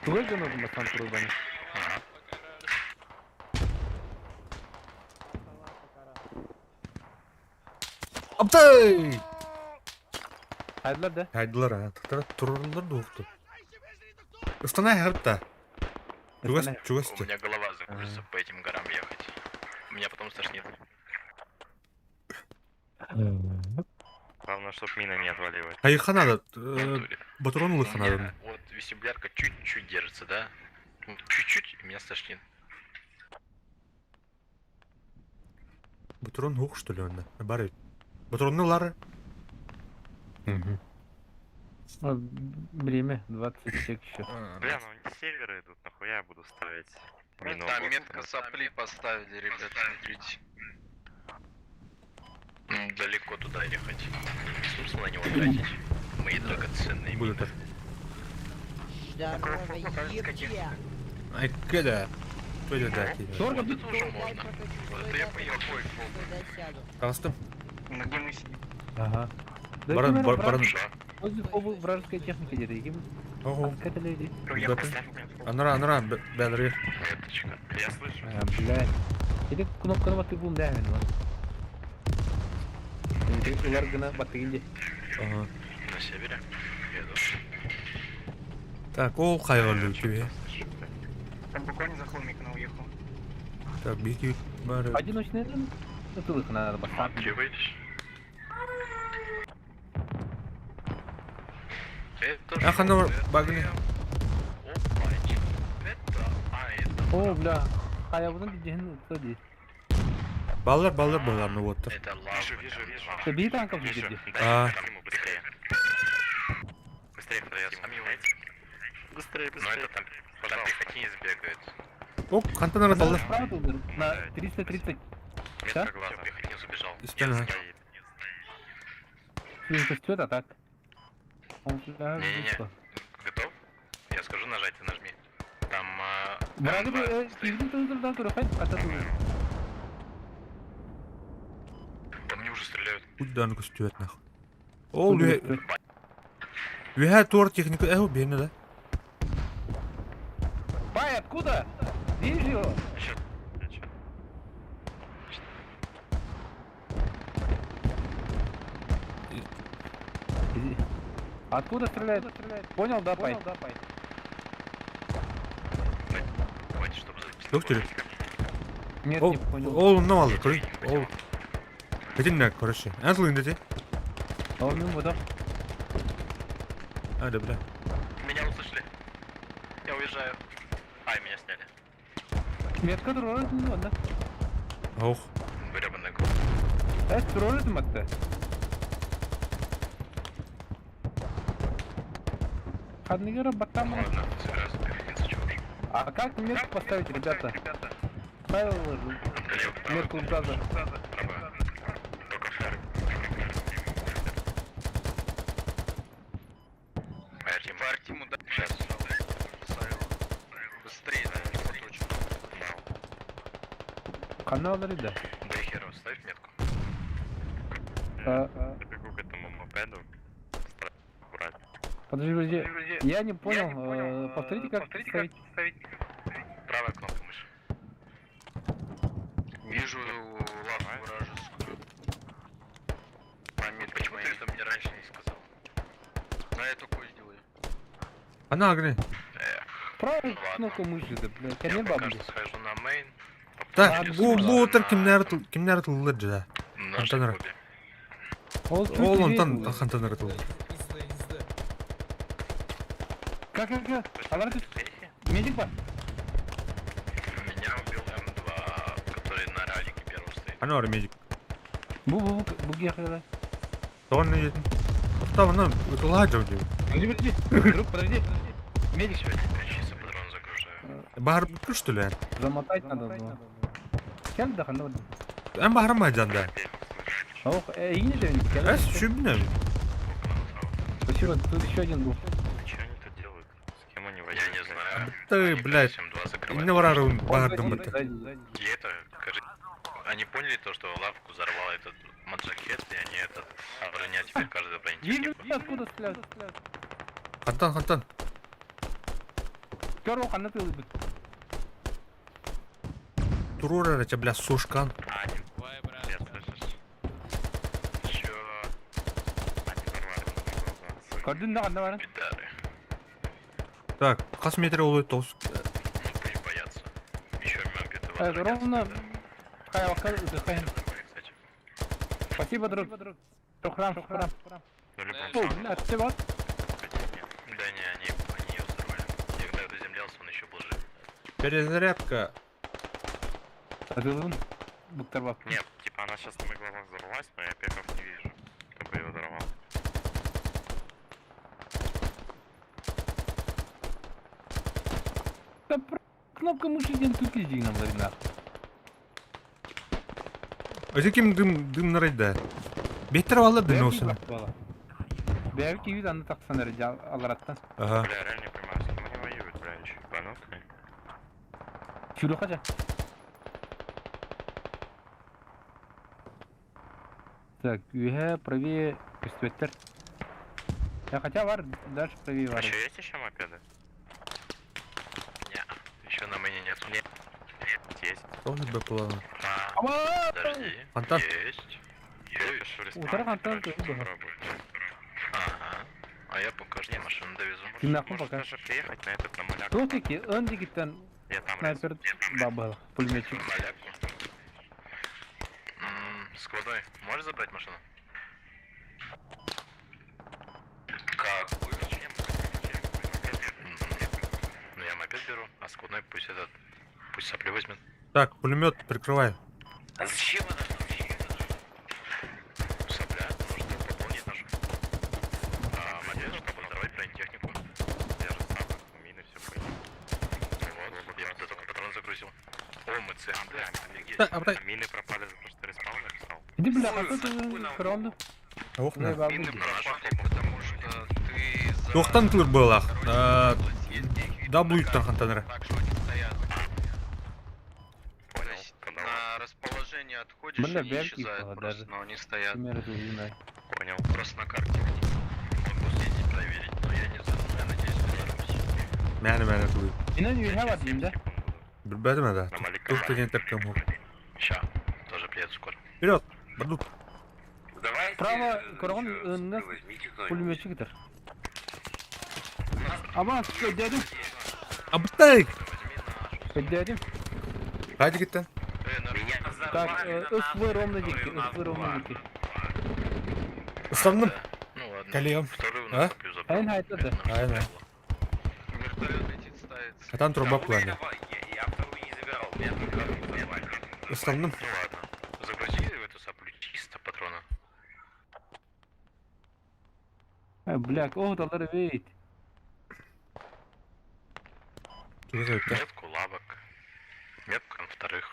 Speaker 2: Тугай же нужно сам турбани.
Speaker 3: Ага.
Speaker 1: Аптай!
Speaker 2: Хайдылар да.
Speaker 1: Хайдылар, а. Тақтара турурулар да оқты. Ыстана хепта. Чугас, чугас
Speaker 3: У меня голова закружится по этим горам ехать. Меня потом стошнит.
Speaker 4: Главное, чтоб мина не отвалилась.
Speaker 1: Хайха надо.
Speaker 3: В натуре.
Speaker 1: Батрон
Speaker 3: У
Speaker 1: лыха надо.
Speaker 3: меня вот вестибулярка чуть-чуть держится, да? Ну, чуть-чуть, и меня стошнит.
Speaker 1: Батрон хук, что ли, онда? Бары. Батронны лары.
Speaker 2: Время 20 сек еще.
Speaker 4: Бля, ну они с севера идут, нахуя я буду ставить мину?
Speaker 6: Там
Speaker 4: вот
Speaker 6: метка
Speaker 4: сюда?
Speaker 6: сопли поставили, ребят, смотрите.
Speaker 3: Далеко туда ехать. Смысл на него тратить? Мои драгоценные мины.
Speaker 1: Будет. Ай, кеда. Пойдет, да, кеда.
Speaker 2: Сорок
Speaker 3: Вот это уже можно. Вот это я поехал.
Speaker 1: Тағыстым.
Speaker 2: Ага. Да,
Speaker 1: Баран,
Speaker 2: кем
Speaker 1: бар-
Speaker 2: враг-
Speaker 1: баран.
Speaker 2: Возле оба вражеская техника где-то. Кем?
Speaker 1: Ого.
Speaker 2: Откатали.
Speaker 1: Анара, анара, бәлірге.
Speaker 3: Меточка.
Speaker 4: Я слышу.
Speaker 2: А, блядь. Или кнопка на бум да, мен. Улар гына батыгынде.
Speaker 1: Ага.
Speaker 3: На севере. Еду.
Speaker 1: Так, ол қайғылы тебе.
Speaker 7: Там буквально за холмик она уехала.
Speaker 1: Так, бики бары.
Speaker 2: Одиночный ну тылых надо баста.
Speaker 3: Где выйдешь? Это
Speaker 1: Ах, она
Speaker 3: шо, это
Speaker 1: багни.
Speaker 3: Опачки. Это, а, это,
Speaker 2: О, бля. А я буду дигән үтте.
Speaker 1: Баллар, баллар, баллар, ну вот.
Speaker 3: это лава.
Speaker 4: Вижу, вижу, вижу.
Speaker 2: Ты бей танков
Speaker 4: Вижу.
Speaker 2: где?
Speaker 4: Дай
Speaker 1: А.
Speaker 4: ему быстрее. Быстрее,
Speaker 3: Я сам его.
Speaker 7: Быстрее,
Speaker 3: Но это там, там пехотинец бегает.
Speaker 1: Оп, қантан баллар.
Speaker 2: Справа тут на 330.
Speaker 4: Метка
Speaker 3: Всё,
Speaker 4: глаза.
Speaker 3: пехотинец убежал.
Speaker 1: Испена.
Speaker 4: Стоит.
Speaker 2: Костюм а так. Он, бля,
Speaker 3: Не-не-не.
Speaker 2: что?
Speaker 3: Готов? Я скажу нажать, ты нажми. Там... а,
Speaker 2: Вражеская
Speaker 3: М2 стоит. По мне уже стреляют.
Speaker 1: Удан көстүет нах. Ол үһә туар техника әу бені да.
Speaker 2: Пай, откуда? Видишь его?
Speaker 4: Еще. Еще.
Speaker 2: Откуда стреляет? Понял, да, Пай?
Speaker 3: Хватит, чтобы записать.
Speaker 1: Доктор.
Speaker 2: Нет,
Speaker 1: Ол
Speaker 2: не понял.
Speaker 1: ол оннан алды, көрей. Ол. Бетин короче. Ән деді.
Speaker 2: Он мимо, да?
Speaker 1: А, да, бля.
Speaker 3: Меня услышали. Я уезжаю. Ай, меня сняли.
Speaker 2: Метка туроры, ну ладно.
Speaker 1: Ох.
Speaker 3: Гребаный гол.
Speaker 2: Э, туроры матта. Хаднигера батам.
Speaker 3: Ладно, собираюсь пехотинца, чего уж.
Speaker 2: А как метку поставить, ребята? Ставил же
Speaker 3: Лево, право,
Speaker 2: метку газа.
Speaker 3: право. Только флер. Артем,
Speaker 6: По Артиму дай.
Speaker 3: Сейчас.
Speaker 6: Быстрее, да, не поточно.
Speaker 2: Канал да.
Speaker 3: Дай херу, ставь метку.
Speaker 2: А,
Speaker 4: Побегу к этому мопеду. Стараюсь убрать.
Speaker 2: Подожди, подожди. Я не понял. Повторите, как ставить.
Speaker 3: Правая кнопка мыши.
Speaker 6: Вижу лавку вражескую. По метке
Speaker 3: Почему ты
Speaker 6: моей.
Speaker 3: это мне раньше не сказал?
Speaker 6: На эту кость делаю.
Speaker 1: Ана агни.
Speaker 3: Эх.
Speaker 2: Правая кнопка мыши, да, блядь.
Speaker 3: Я
Speaker 2: Кәне
Speaker 3: пока
Speaker 2: бабли.
Speaker 3: что схожу на мейн.
Speaker 1: Так,
Speaker 3: Попробую
Speaker 1: бу
Speaker 3: сразу
Speaker 1: бу утар
Speaker 3: на
Speaker 1: кимнэр кимнэр тыллар дьэ.
Speaker 3: нашей
Speaker 1: Антон
Speaker 3: клубе.
Speaker 2: Ол чуть
Speaker 1: Ол
Speaker 2: левее
Speaker 1: онтон
Speaker 2: было.
Speaker 1: хантан тыллар.
Speaker 2: Как, как, как? Алар тут медик бар.
Speaker 3: Меня убил М2, который на ралике первым стоит.
Speaker 1: Аны медик.
Speaker 2: Бу, бу, бу, бу гехала.
Speaker 1: Тоҕон не диэтин? Оттан ытылаа дьон диэбит.
Speaker 2: Подожди, подожди. Друг, подожди, подожди. Медик.
Speaker 3: Все, теперь чисто патрон загружаю.
Speaker 1: Баһар что ли?
Speaker 2: Замотать надо было. Кел да ханна.
Speaker 1: Эн баһарым жанда.
Speaker 2: Ох, э, не же, кел.
Speaker 1: Эс шүбүнэ.
Speaker 2: Спасибо, тут еще один был.
Speaker 4: А что они тут делают? С кем они воюют?
Speaker 3: Я не знаю.
Speaker 1: Ты,
Speaker 3: Они,
Speaker 1: блядь,
Speaker 3: кажется, М2 закрывают.
Speaker 1: Инне барарым
Speaker 2: Он
Speaker 1: баһардым
Speaker 2: сзади,
Speaker 1: бытты.
Speaker 2: сзади, сзади.
Speaker 3: И это, кажется, они поняли то, что лавку взорвал этот маджахет, и они этот броня теперь каждая
Speaker 2: Вижу,
Speaker 3: бронетехнику.
Speaker 2: откуда стреляют.
Speaker 1: Хантан хантан.
Speaker 2: Көр ханна тылбыт.
Speaker 1: Турура рача бля сушкан.
Speaker 4: А, они... Я слышишь? Чё? Они взорвали на моих глазах, сука.
Speaker 2: Көрдүн да ханна барын.
Speaker 3: Пидары.
Speaker 1: Так, хас метр олуй тоғыз.
Speaker 3: Ну пусть боятся. Еще мопеды
Speaker 2: Э, Ровно хайвака ыдыхайын.
Speaker 3: Кстати.
Speaker 2: Спасибо, друг. Шухрам, шухрам.
Speaker 4: Ну, любом
Speaker 2: О, бля, ты вот.
Speaker 3: Да не, они ее взорвали. Я когда приземлялся, он еще был жив.
Speaker 1: Перезарядка.
Speaker 2: Атылын. Буктар бак.
Speaker 4: Нет, типа она сейчас на моих глазах взорвалась, но я пеков не вижу. Кто бы ее взорвал.
Speaker 2: Да кнопка мыши ден тут иди нам ларина.
Speaker 1: Өте ким дым дым нарайда. Беттер алыр дым olsun.
Speaker 2: Бәйки үйд аны тақсан әрі алараттан.
Speaker 1: Ага.
Speaker 4: Бля, реально не понимаю, с кем они воюют, бля, еще ебанутые.
Speaker 2: Чүлі қажа. Так, үйе правее күстүеттер. Я хотя var, дальше правее
Speaker 4: А
Speaker 2: var.
Speaker 4: еще есть еще мопеды?
Speaker 3: Не, еще на мэне нет.
Speaker 4: Нет, есть.
Speaker 1: Тоғыз бе планы.
Speaker 3: А,
Speaker 2: Ама!
Speaker 3: подожди.
Speaker 1: Антон.
Speaker 3: Есть.
Speaker 4: Я пишу респаун,
Speaker 2: Утра Антон
Speaker 4: короче,
Speaker 2: тоже был.
Speaker 4: попробую.
Speaker 3: Ага. А я пока что машину довезу.
Speaker 2: Ты нахуй
Speaker 4: Может
Speaker 2: пока.
Speaker 4: даже приехать на этот, на маляк.
Speaker 2: Тотики, ön дигиттен
Speaker 4: Я там
Speaker 2: снайпер бабыл, пулеметчик.
Speaker 3: Малявку. Складной, можешь забрать машину? Какую? Ну я мопед беру, а складной пусть этот, пусть сопли возьмет.
Speaker 1: Так, пулемет прикрывай.
Speaker 9: А зачем она вообще?
Speaker 3: Сопля, нужно пополнить нашу. А мопед, чтобы взорвать бронетехнику.
Speaker 4: Я же сам мины все понял.
Speaker 3: Вот, я туда только патрон загрузил. О, МЦ, бля, офигеть.
Speaker 1: Так, абдай.
Speaker 4: А мины пропали, за то, что респаун написал.
Speaker 2: Иди, бля, а тут кронду.
Speaker 1: Ох, на.
Speaker 6: Мины пропали, потому что ты за...
Speaker 1: Тоқтан тылыр былақ.
Speaker 6: Есть
Speaker 1: W тан хантанара.
Speaker 6: Так что они стоят. То
Speaker 4: Понял,
Speaker 6: есть
Speaker 4: тогда
Speaker 6: на расположение отходишь,
Speaker 2: Бля,
Speaker 6: они
Speaker 2: бяки
Speaker 6: исчезают
Speaker 2: было
Speaker 6: просто,
Speaker 2: даже.
Speaker 6: но они стоят.
Speaker 4: Понял.
Speaker 6: Просто на карте их нет.
Speaker 3: Могу съездить проверить, но я не знаю, но я надеюсь, не взорвусь.
Speaker 1: Мәне мәне тылыр.
Speaker 2: Инен үйе var деймін да.
Speaker 4: Секунду буду.
Speaker 1: Білбәдім әді.
Speaker 4: На маляка.
Speaker 1: Тух деген тәпкем ол.
Speaker 3: Ща, тоже приеду скоро.
Speaker 1: Вперед! Бардут.
Speaker 9: Давайте...
Speaker 2: Право,
Speaker 9: э,
Speaker 2: коргон
Speaker 9: чё,
Speaker 2: önüne
Speaker 9: возьмите кто-нибудь.
Speaker 2: пулеметчик гитер. Ама, дедим,
Speaker 1: Абтай!
Speaker 2: дедим.
Speaker 1: Қайда кеттен?
Speaker 9: Меня
Speaker 2: Так,
Speaker 9: взорвали на
Speaker 2: СВ ровно
Speaker 9: который
Speaker 2: дикий,
Speaker 9: у нас
Speaker 2: СВ ровно
Speaker 9: была.
Speaker 2: дикий.
Speaker 1: Ыстанным.
Speaker 3: Ну ладно.
Speaker 1: Калиям.
Speaker 3: Вторую у
Speaker 1: А?
Speaker 3: нас соплю забрал.
Speaker 2: Эн хайта да.
Speaker 3: Это наша
Speaker 1: Ай,
Speaker 3: сопля
Speaker 1: да.
Speaker 3: была.
Speaker 6: Вертолет летит, ставится.
Speaker 1: Атан труба
Speaker 9: Вторую
Speaker 1: планы.
Speaker 9: Я вторую не забирал, меня только одну взорвали.
Speaker 1: Ыстанным.
Speaker 3: Ну ладно. Загрузи в эту соплю чисто патрона.
Speaker 2: Бля, о, доллар вейт.
Speaker 3: Метку лавок. Метку вторых.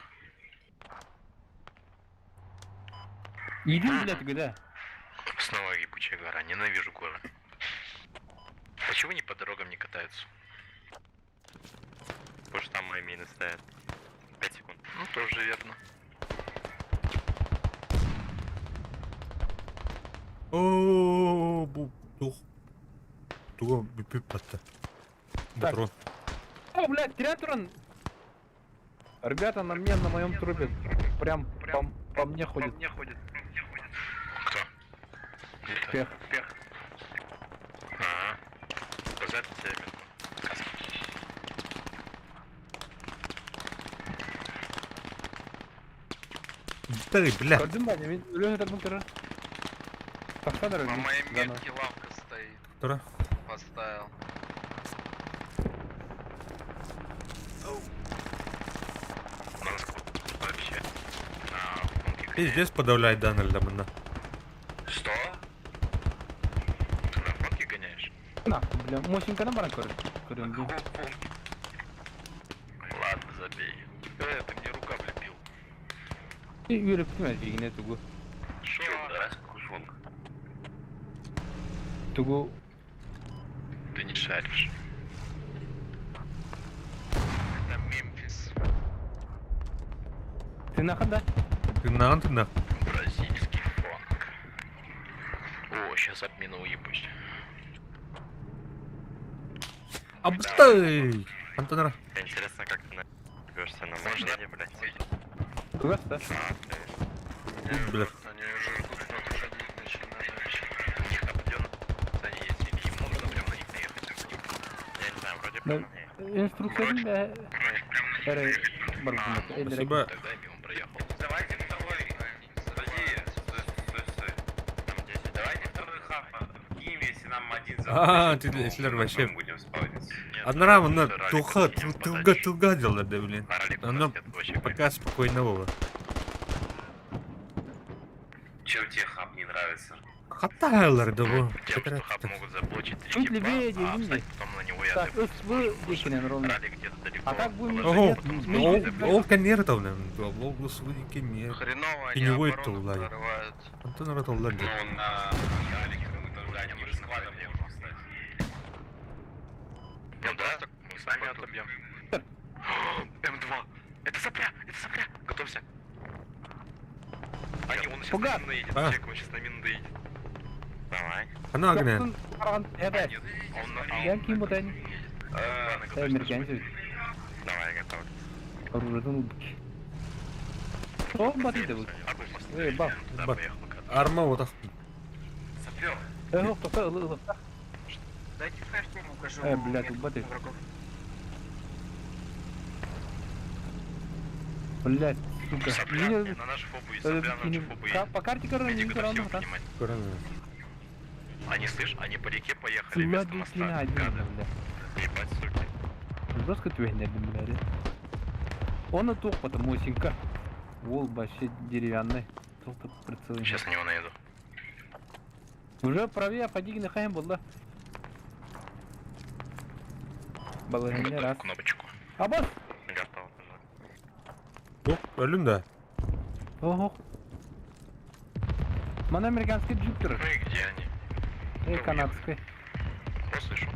Speaker 2: Иди, блядь, куда?
Speaker 3: Снова ебучая гора. Ненавижу горы. Почему они по дорогам не катаются?
Speaker 4: Потому что там мои мины стоят. 5 секунд.
Speaker 3: Ну, тоже верно.
Speaker 1: О, бу тух. Туга бүпүп батты. Патрон.
Speaker 2: О, блядь, триатрон! Ребята, на мне, на моем трупе. Прям по мне ходит.
Speaker 3: Кто? Где ты?
Speaker 2: Пех.
Speaker 3: Ага. Показать тебе метку. Каски.
Speaker 1: Абтай, бля.
Speaker 2: Көрдүм ба, мен өлө сытарбын көрөр. Тахсан
Speaker 6: На
Speaker 2: эрэр.
Speaker 6: моей
Speaker 2: Заново.
Speaker 6: метке лавка стоит.
Speaker 1: Тура.
Speaker 6: Поставил.
Speaker 4: На вообще. На фонке.
Speaker 1: Пиздец подавляет Дональда мына.
Speaker 4: Что? Ты на фонке гоняешь?
Speaker 2: Нахуй, бля. Мосинканы баран көрөр. Көрөм бу.
Speaker 4: Ладно, забей. Ты мне рука влепил.
Speaker 2: Үөрөптүм әлбигине тугу.
Speaker 4: Шо?
Speaker 9: Раз, какой фонк?
Speaker 2: Тугу
Speaker 4: Ты не шаришь.
Speaker 6: Это Мемфис.
Speaker 2: Тынахан да?
Speaker 1: Тыннаган тыннах.
Speaker 4: Бразильский фонк. О, сейчас об мину уебусь.
Speaker 1: Абтай! Антонара.
Speaker 4: Интересно, как ты наебешься на машине, блядь.
Speaker 2: Тугас да?
Speaker 1: Бля.
Speaker 6: Они уже ждут подходить начинают.
Speaker 4: У них определенно они есть, или им можно прям на них наехать. Я не знаю, вроде
Speaker 2: Да.
Speaker 4: прям на них.
Speaker 2: Инструкция да. Эрэ барбын.
Speaker 1: Спасибо.
Speaker 4: Тогда я мимо проехал.
Speaker 9: Давайте второй. Подожди, стой, стой, стой.
Speaker 4: Там 10.
Speaker 9: Давайте второй хаб кинем, если нам один
Speaker 1: А,
Speaker 9: заблочат,
Speaker 1: ты,
Speaker 9: то
Speaker 1: если вообще-
Speaker 9: мы будем спавниться.
Speaker 4: Нет,
Speaker 1: Одна мына
Speaker 4: ралик
Speaker 1: туха,
Speaker 4: кинем
Speaker 1: тылга,
Speaker 4: подальше.
Speaker 1: тылга делали, да, блин.
Speaker 4: А ралик у нас
Speaker 1: Оно
Speaker 4: нет вообще.
Speaker 1: пока спокойно было.
Speaker 9: Чем тебе хаб не нравится?
Speaker 1: Хатайлар да бу.
Speaker 4: Тем, что хаб могут заблочить три
Speaker 2: Чуть
Speaker 4: типа,
Speaker 2: левее
Speaker 4: а
Speaker 2: дедим
Speaker 4: встать потом на него я
Speaker 2: Так, ыс декинен ровно.
Speaker 4: Ралик где-то далеко.
Speaker 2: А так будем-
Speaker 4: положить,
Speaker 1: Ого,
Speaker 4: потом
Speaker 1: ол
Speaker 4: сбежать.
Speaker 1: ол конер там, ол государственный мер.
Speaker 6: Хреново они
Speaker 1: Теневой
Speaker 6: оборону
Speaker 1: тулай.
Speaker 6: прорывают.
Speaker 1: Антон Раталлар.
Speaker 9: Ну, на ралике мы тоже одним складом можем стать.
Speaker 4: Ну да, мы сами отобьем. М2! Это сопля! Это сопля! Готовься! А не, он сейчас
Speaker 2: Пугас!
Speaker 4: на мину едет.
Speaker 1: А.
Speaker 4: Чек, он сейчас на мину доедет. Давай.
Speaker 1: Она огня.
Speaker 2: Караган
Speaker 4: А, нет, он на... а он
Speaker 2: Я ким
Speaker 4: на
Speaker 2: бутайн.
Speaker 4: мину едет. Ладно,
Speaker 2: Э,
Speaker 4: готовься,
Speaker 2: американец.
Speaker 4: Давай, готов.
Speaker 2: Оружие убки. О, баты да Эй, бах.
Speaker 4: Да,
Speaker 1: Бах.
Speaker 4: поехал, кат.
Speaker 1: Арма вот так.
Speaker 9: Сапер,
Speaker 2: Эх, только ылы
Speaker 7: Дайте флешку, укажу.
Speaker 2: Э, бля, тут баты.
Speaker 7: врагов.
Speaker 2: Блять, сука.
Speaker 4: Сопля,
Speaker 2: Меня-
Speaker 4: на нашу фобу и
Speaker 2: э,
Speaker 4: сопля на нашу
Speaker 2: не-
Speaker 4: фобу
Speaker 2: Ка-
Speaker 4: едет.
Speaker 2: По карте, короче,
Speaker 4: Медика
Speaker 2: не
Speaker 4: до
Speaker 2: равно,
Speaker 4: всего
Speaker 2: да?
Speaker 4: принимать. Они, слышь, они по реке поехали
Speaker 2: Сюда
Speaker 4: вместо моста.
Speaker 2: дикина один,
Speaker 4: Гады.
Speaker 2: бля.
Speaker 4: Ебать, суки.
Speaker 2: Жестко твенер, блядь. Он и тух, потому осенька. Вол вообще деревянный. Толто прицел.
Speaker 4: Сейчас на него наеду.
Speaker 2: Уже правее, поди на хаем был, да? Балагин
Speaker 4: Готовь
Speaker 2: раз.
Speaker 4: кнопочку.
Speaker 2: Абас!
Speaker 4: Готов уже.
Speaker 1: О, өлүн да.
Speaker 2: Ого. Ман американский джип тур.
Speaker 4: Ну и где они?
Speaker 2: И канадский.
Speaker 4: О, слышу.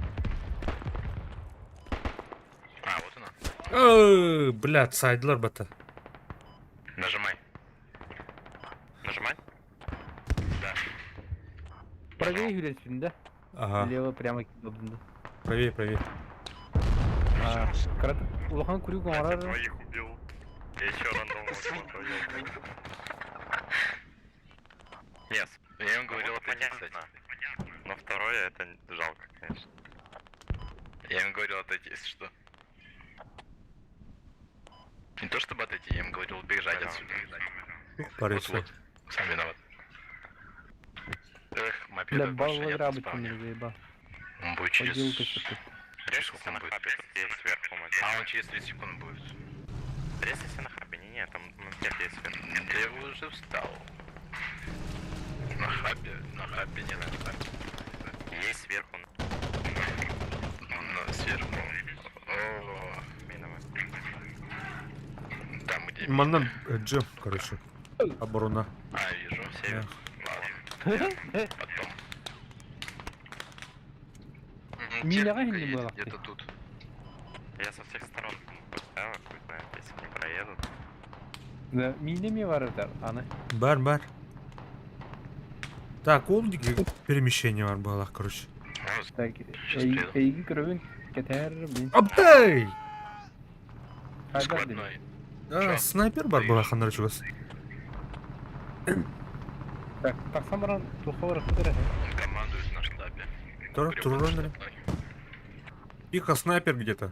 Speaker 4: А, вот она.
Speaker 1: Э, Бля, сайдлар бата.
Speaker 4: Нажимай. Нажимай? Да.
Speaker 2: Правее юрец, да?
Speaker 1: Ага,
Speaker 2: Лево прямо кидал, да.
Speaker 1: правее, правее.
Speaker 2: А, Крат улахан курю гоморар.
Speaker 4: Твоих убил. Я еще рандомно Нет, я им говорил отойти, кстати. Но второе это жалко, конечно. Я им говорил отойти, если что. Не то чтобы отойти, я им говорил бежать отсюда.
Speaker 1: Париться.
Speaker 4: Вот, вот. Сам виноват. Эх,
Speaker 2: Бля,
Speaker 4: мопеда больше нет на
Speaker 2: балаграбы
Speaker 4: спавне.
Speaker 2: мне заебал.
Speaker 4: Он будет через...
Speaker 2: Поделка что-то.
Speaker 4: Через сколько он будет? А он через 30 секунд будет.
Speaker 3: Резайся на хабе, не, не, там мопед есть сверху.
Speaker 4: Да я уже встал. На хабе нет типа.
Speaker 3: Есть сверху.
Speaker 4: На, сверху. О,
Speaker 3: Миновый.
Speaker 4: там где...
Speaker 1: Манна джем, короче. Оборона.
Speaker 4: А, вижу, север. Ладно, потом.
Speaker 2: Миляға
Speaker 6: Техника
Speaker 2: не
Speaker 6: едет
Speaker 2: было.
Speaker 6: Где-то тут.
Speaker 3: Я со всех сторон поставил, хуй знает, если не проедут.
Speaker 2: Да, минеме бар это, аны.
Speaker 1: Бар, бар. Так, ол перемещение бар было, короче.
Speaker 4: Ну,
Speaker 2: Так,
Speaker 4: Сейчас приеду.
Speaker 2: эйги көрөбүн кетер, блин.
Speaker 1: Абдай!
Speaker 2: Хайдар дим.
Speaker 4: Складной.
Speaker 1: А,
Speaker 4: Чё?
Speaker 1: снайпер бар была ханарчугас.
Speaker 2: Так, таксан баран туха бар кытыр.
Speaker 4: Командует на штабе.
Speaker 1: Тура,
Speaker 4: Гребаный
Speaker 1: тура,
Speaker 4: штабной.
Speaker 1: Тихо, снайпер где-то.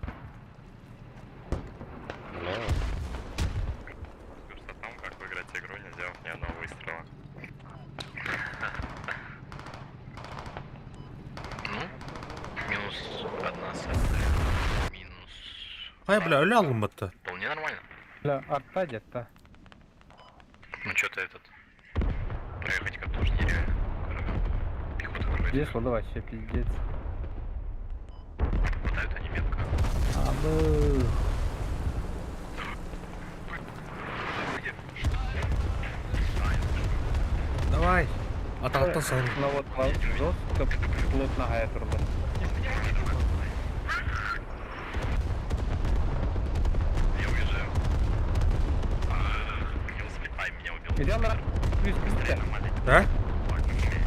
Speaker 3: Курс о том, как выиграть игру, не сделав ни
Speaker 1: Хай, бля, өлө аллым батта.
Speaker 3: Вполне нормально.
Speaker 2: Бля, арта где-то.
Speaker 3: Ну что-то этот... Проехать как тоже нереально. Пехота вроде.
Speaker 2: Здесь вода вообще пиздец.
Speaker 3: Попадают они метко.
Speaker 2: Абы.
Speaker 1: Давай. Атааттан сан.
Speaker 2: Ну вот, жестко плотно гайферлы.
Speaker 3: Я уезжаю. Не успел. Ай, меня убил.
Speaker 2: Иди алара. Плюс
Speaker 4: Быстрее
Speaker 2: быстрее.
Speaker 4: нормально.
Speaker 1: Да?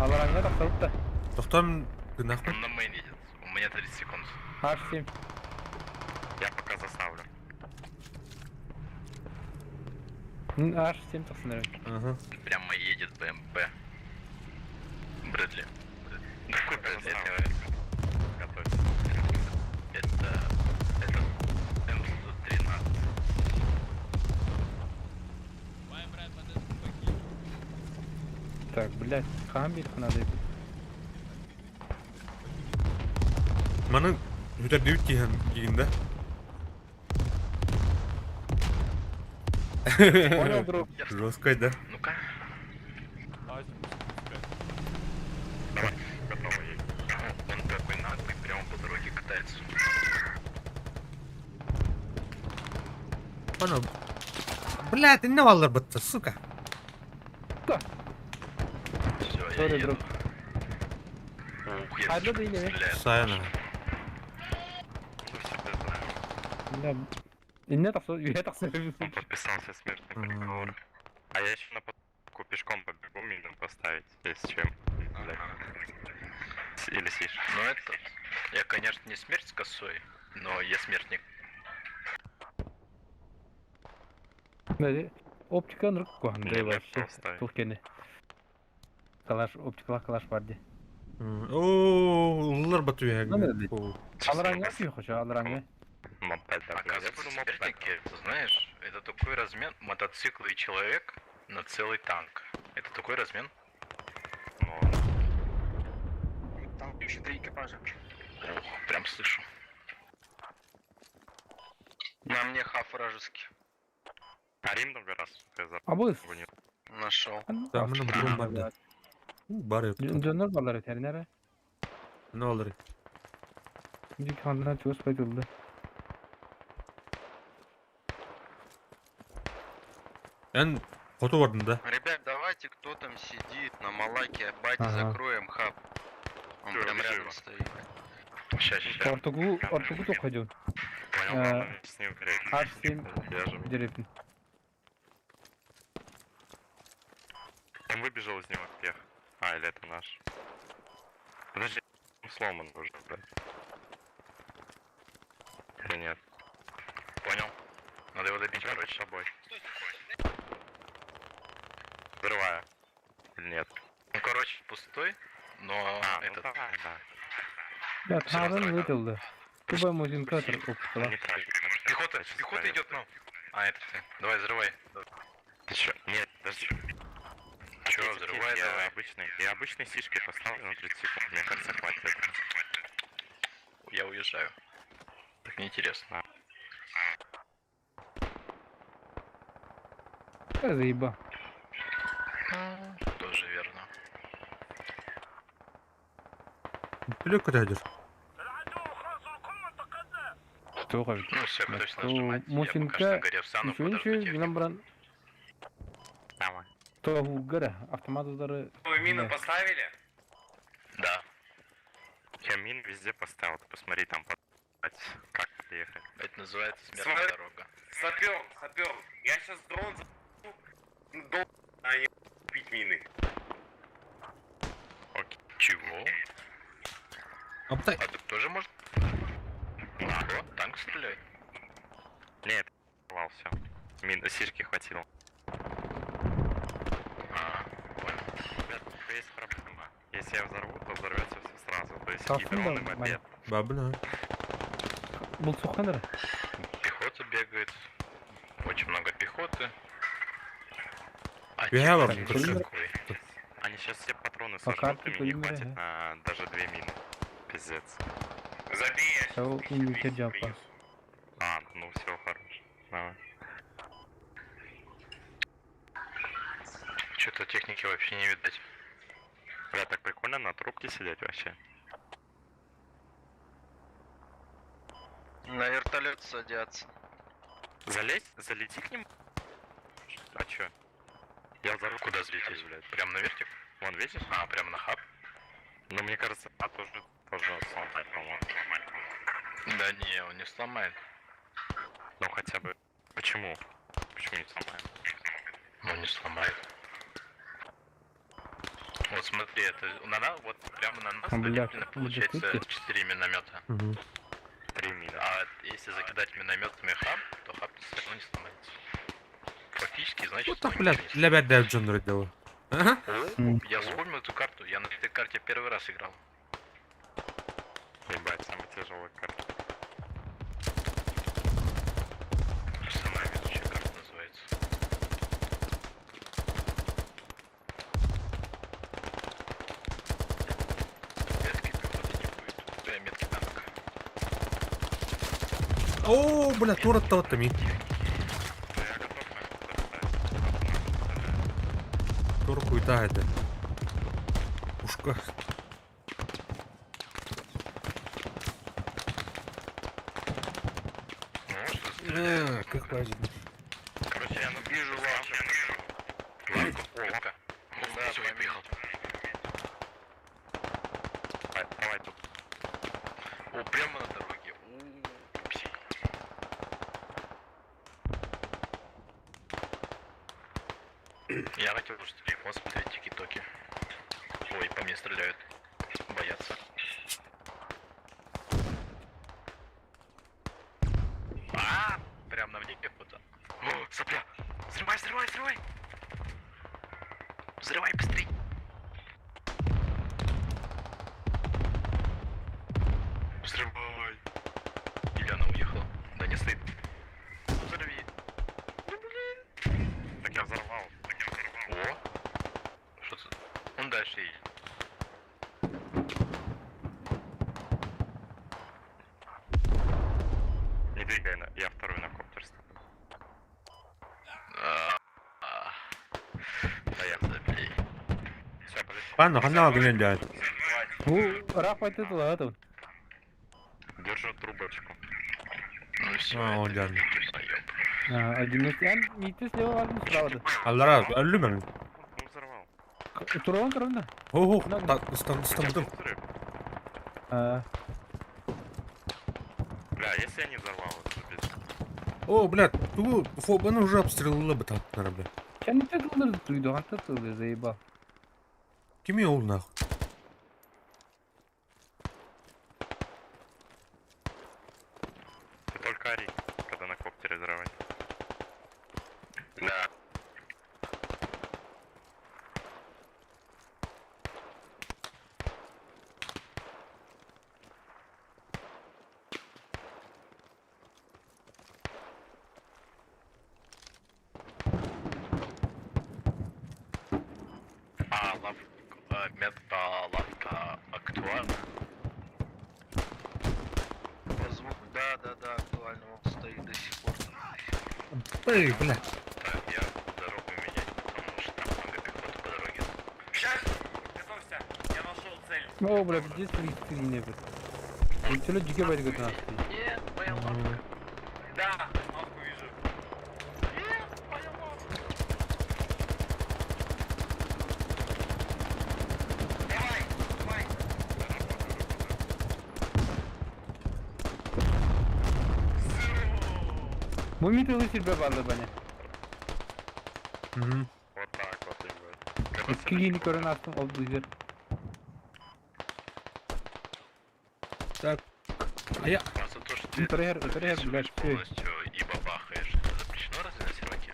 Speaker 2: Алараңга тахсалта.
Speaker 1: Тохтом гынахпын.
Speaker 3: Он на мейн едет. У меня 30 секунд.
Speaker 2: H7.
Speaker 4: Я пока заставлю.
Speaker 2: H7 тахсанар.
Speaker 1: Ага.
Speaker 3: Прямо едет БМП. Брэдли.
Speaker 4: Какой
Speaker 3: Брэдли,
Speaker 4: заставлю?
Speaker 3: это...
Speaker 4: Готовься.
Speaker 3: Это... Это... М113.
Speaker 2: Так, блядь, хамбит надо.
Speaker 1: Маны хүтэрдибит киһэн кигинде.
Speaker 2: Понял, друг?
Speaker 1: Жестко, да?
Speaker 3: Ну-ка.
Speaker 4: Давай, готово едем.
Speaker 3: Он такой наглый, прямо по дороге катается.
Speaker 1: Аны Блядь, не баллар бытты, сука.
Speaker 3: Все, я
Speaker 2: Сори,
Speaker 3: еду.
Speaker 2: друг.
Speaker 3: Ух, я
Speaker 2: А, да, да, или-
Speaker 3: стреляю.
Speaker 1: Сайна.
Speaker 4: Ну все, пизда.
Speaker 2: Бля. Инне тахса, үйе тахса.
Speaker 4: Он подписался смертный
Speaker 1: Мгм.
Speaker 4: приговор. А я еще на подку пешком побегу мину поставить, если чем. Блядь. Или сишь.
Speaker 3: Ну это... Я, конечно, не смерть с косой, но я смертник.
Speaker 2: Оптика нұрк куанды
Speaker 4: Не,
Speaker 2: вообще.
Speaker 4: просто.
Speaker 2: Тухкени. Калаш, оптикала калаш барды.
Speaker 1: О, улар баты
Speaker 2: Надо
Speaker 1: үйәгін.
Speaker 2: Алараңга күй хочу, алараңга.
Speaker 4: Мопед, да, блядь. Я
Speaker 3: Оказывается,
Speaker 4: буду мопед.
Speaker 3: смертники, ты знаешь, это такой размен мотоцикла и человек на целый танк. Это такой размен.
Speaker 4: Ну,
Speaker 7: Там еще три экипажа.
Speaker 3: Ух, прям слышу.
Speaker 6: На мне хаф вражеский.
Speaker 4: А Рим там раз за
Speaker 2: Абы.
Speaker 6: Нашел.
Speaker 1: Да, мына бутон бар да. Бар yok.
Speaker 2: Дөнөр балар өтеринere.
Speaker 1: Ne olur?
Speaker 2: Müzik handına çoğuz paytıldı.
Speaker 1: Эн хоту бардын да.
Speaker 6: Ребят, давайте, кто там сидит на Малаке, Абате,
Speaker 2: Ага.
Speaker 6: закроем хаб. Он
Speaker 4: Всё,
Speaker 6: прям
Speaker 4: вижу
Speaker 6: рядом
Speaker 4: его.
Speaker 6: стоит.
Speaker 3: Сейчас, сейчас.
Speaker 2: Ортогу, ортогу тохадын.
Speaker 4: Понял,
Speaker 2: Э,
Speaker 4: ладно, с ним вряд
Speaker 2: H7
Speaker 4: Держим.
Speaker 2: дерепин.
Speaker 4: Там выбежал из него пех. А, или это наш. Подожди, он сломан уже, блядь. Или нет?
Speaker 3: Понял. Надо его добить,
Speaker 4: Прям
Speaker 3: короче.
Speaker 4: с собой. Взрываю. Или нет?
Speaker 3: Ну, короче, пустой, но
Speaker 4: А, ну
Speaker 3: этот...
Speaker 4: давай, да.
Speaker 2: Ya
Speaker 3: Всё,
Speaker 2: taran
Speaker 3: давай.
Speaker 2: выдылды. Туба музинкатор оптикала.
Speaker 4: Не трать.
Speaker 3: Пехота,
Speaker 4: Сейчас
Speaker 3: пехота
Speaker 4: ставят.
Speaker 3: идет нам. А, это ты. Давай, взрывай.
Speaker 4: Ты чё? Нет, подожди.
Speaker 3: Чё,
Speaker 4: Окей,
Speaker 3: взрывай,
Speaker 4: я
Speaker 3: давай.
Speaker 4: обычный. Я обычной сишкой поставлю на 30 секунд, мне кажется, хватит.
Speaker 3: Я уезжаю. Так неинтересно.
Speaker 2: Я заеба.
Speaker 3: Тоже верно.
Speaker 1: Плюк көтөдүр.
Speaker 2: Тоға.
Speaker 3: Ну все, готовься
Speaker 2: Ну,
Speaker 3: нажимать. Я пока что
Speaker 2: Мусинка,
Speaker 3: на горе встану,
Speaker 2: Ничего,
Speaker 3: подожду
Speaker 2: ничего,
Speaker 3: технику.
Speaker 2: гынан баран.
Speaker 4: Давай.
Speaker 2: Тогу гара, автомат удары.
Speaker 9: Вы мину
Speaker 2: Да.
Speaker 9: поставили?
Speaker 3: Да,
Speaker 4: Я мин везде поставил, ты посмотри, там под... как подъехать.
Speaker 3: это называется смертная
Speaker 9: Смотри.
Speaker 3: дорога.
Speaker 9: Сапер, сапер, я сейчас дрон за... Дол... А не купить мины.
Speaker 4: Окей.
Speaker 3: Чего?
Speaker 1: Аптай.
Speaker 3: А тут тоже может? Что? Танк стреляет?
Speaker 4: Нет, взорвал все. Мин, сишки хватило.
Speaker 3: А, понял.
Speaker 4: Ребят, есть проблема. Если я взорву, то взорвется все сразу. То есть и
Speaker 2: Салсын
Speaker 4: дрон,
Speaker 2: да,
Speaker 4: и мопед.
Speaker 1: Бабына.
Speaker 2: Бұл соққандар.
Speaker 3: Пехота бегает. Очень много пехоты. А
Speaker 1: We have a
Speaker 3: техника
Speaker 1: question.
Speaker 3: какой?
Speaker 4: Они сейчас все патроны
Speaker 2: По
Speaker 4: сожрут,
Speaker 2: карте
Speaker 4: и мне не
Speaker 2: Владимира,
Speaker 4: хватит на даже две мины. Пиздец.
Speaker 9: Забей, я
Speaker 2: Шау
Speaker 9: щас
Speaker 2: инвентарь
Speaker 9: 1200
Speaker 2: жапа.
Speaker 9: принесу.
Speaker 4: А, ну Ну, всего хорошего. Давай. Что-то техники вообще не видать. Бля, так прикольно на трубке сидеть вообще.
Speaker 6: На вертолет садятся.
Speaker 4: Залезь, залети к ним. А чё? Я за руку Куда залететь, блядь? Прям на вертик? Вон, видишь? А, прям на хаб? Ну, мне кажется, а тоже, тоже сломает, по-моему. Да не, он не сломает. Ну, хотя бы... Почему? Почему не сломает? Ну, не сломает. Вот смотри, это на нас, вот прямо на нас
Speaker 2: А, бля,
Speaker 3: налеплено, получается
Speaker 2: мужики.
Speaker 3: 4 миномета.
Speaker 1: Угу.
Speaker 4: Три мина.
Speaker 3: А если закидать минометами хаб, то хаб все равно не сломается. Фактически, значит,
Speaker 1: Вот так,
Speaker 3: он
Speaker 1: блядь,
Speaker 3: ничего не
Speaker 1: для бәдә дьоннор дәве. Ага.
Speaker 3: сломает. Я вспомнил эту карту, я на этой карте первый раз играл.
Speaker 4: Ебать, самая тяжелая карта.
Speaker 3: Самая ведущая карта называется. Метки пехоты не будет. Да, метки танка.
Speaker 1: О, бля, тура тотами.
Speaker 4: Да я готов на это
Speaker 1: Тура хуйта это. Ушка.
Speaker 4: Ну, что
Speaker 1: Э, как пойдет.
Speaker 4: Короче, я ну вижу лавку.
Speaker 3: Лавку, лавка.
Speaker 6: Да,
Speaker 3: Всё, я приехал.
Speaker 4: Давай, давай тут.
Speaker 3: О, прямо на дороге. У, пупсик. Я хотел уже телефон смотреть тики-токи. Ой, по мне стреляют. Боятся. А, прям на мне пехота. О, сопля! Взрывай, взрывай, взрывай! Взрывай быстрей! Взрывай! Или она уехала? Да не стоит. Взорви.
Speaker 4: Так я взорвал. Так я взорвал.
Speaker 3: О! Что то Он дальше едет.
Speaker 4: Не двигай, я второй на коптер ставлю.
Speaker 3: А, а.
Speaker 4: Поехали.
Speaker 3: Забей.
Speaker 4: Все, полетели.
Speaker 1: Панна, хана глядят.
Speaker 2: Ну, Раф это ладно.
Speaker 4: Держу трубочку.
Speaker 3: Ну все,
Speaker 1: А, он
Speaker 3: это
Speaker 1: дядя.
Speaker 3: великий проеб.
Speaker 2: А, Один из... Я не ты слева, ладно, справа. да.
Speaker 1: Аллара, аллюмен.
Speaker 4: Ну, взорвал.
Speaker 2: Турон, турон, да.
Speaker 1: Ого,
Speaker 2: Надо.
Speaker 1: та, стан,
Speaker 4: У тебя
Speaker 1: стан,
Speaker 4: был взрыв?
Speaker 2: А,
Speaker 4: Бля, если я не взорвал, это пиздец.
Speaker 1: О, блядь, ту фобаны уже обстрелила бы там, наверное, бля.
Speaker 2: Я не ты должен туйду, а ты ты заебал.
Speaker 1: Кими ол нахуй.
Speaker 4: Ты только ори, когда на коптере взрывать.
Speaker 3: Да. А, лавка, а, метка лавка актуальна.
Speaker 6: По звуку. Да, да, да, актуально он стоит до сих пор.
Speaker 1: Эй, бля.
Speaker 3: Так, я дорогу менять, потому что там много пехоты по дороге.
Speaker 9: Сейчас, готовься, я нашел цель.
Speaker 2: О, бля, где ты не блядь. Вертолет дикий байт нас.
Speaker 7: Нет, моя лавка.
Speaker 9: Да, лавку вижу.
Speaker 7: Нет, моя лавка.
Speaker 9: Давай, давай.
Speaker 2: Бу митилы себя барды баня.
Speaker 1: Угу.
Speaker 4: Вот так вот, ебать. Когда
Speaker 2: Икки көрөн астым обдузер.
Speaker 1: Так. А я...
Speaker 3: Просто то, что ты
Speaker 2: Интерьер, интерьер, блядь,
Speaker 3: записываешь полностью и бабахаешь, это запрещено разве на серваке?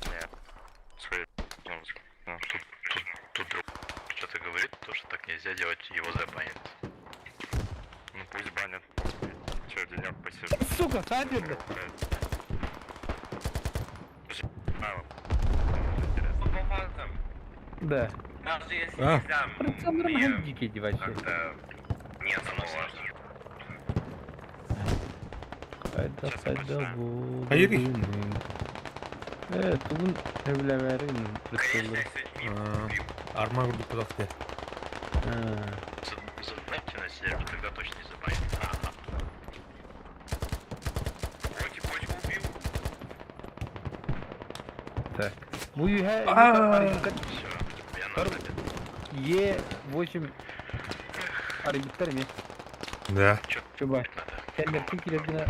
Speaker 4: Нет. Свои... Ну, ну,
Speaker 3: Тут, тут, тут друг что-то говорит, то, что так нельзя делать, его забанят.
Speaker 4: ну пусть банят. Че, денек посижу.
Speaker 2: Сука, снайпер, блядь.
Speaker 4: Блядь. А, вот. Интересно.
Speaker 9: Ну, по фактам,
Speaker 2: Да.
Speaker 9: даже если
Speaker 1: А.
Speaker 9: нельзя,
Speaker 2: Це
Speaker 9: мне
Speaker 2: нормально дикий вообще.
Speaker 9: как-то не особо важно.
Speaker 2: Хайдах
Speaker 4: Сейчас я
Speaker 2: хайдах
Speaker 4: прочитаю.
Speaker 1: Хайыгый?
Speaker 2: буолуруй? Э, тугун сөбүлээбээрин
Speaker 9: Конечно,
Speaker 2: прицеллэр.
Speaker 9: я сегодня мину убил.
Speaker 1: Арма курдук тутахте.
Speaker 3: Задонатьте на сервер, тогда точно не забанят. Ага.
Speaker 9: Против почку убил.
Speaker 2: Так. Бу үһэ
Speaker 3: Все, я на запад.
Speaker 2: Е8 арбиттар эмиэ.
Speaker 1: Да.
Speaker 2: Чуба.
Speaker 3: Надо.
Speaker 2: Кэмбертин килэргинэ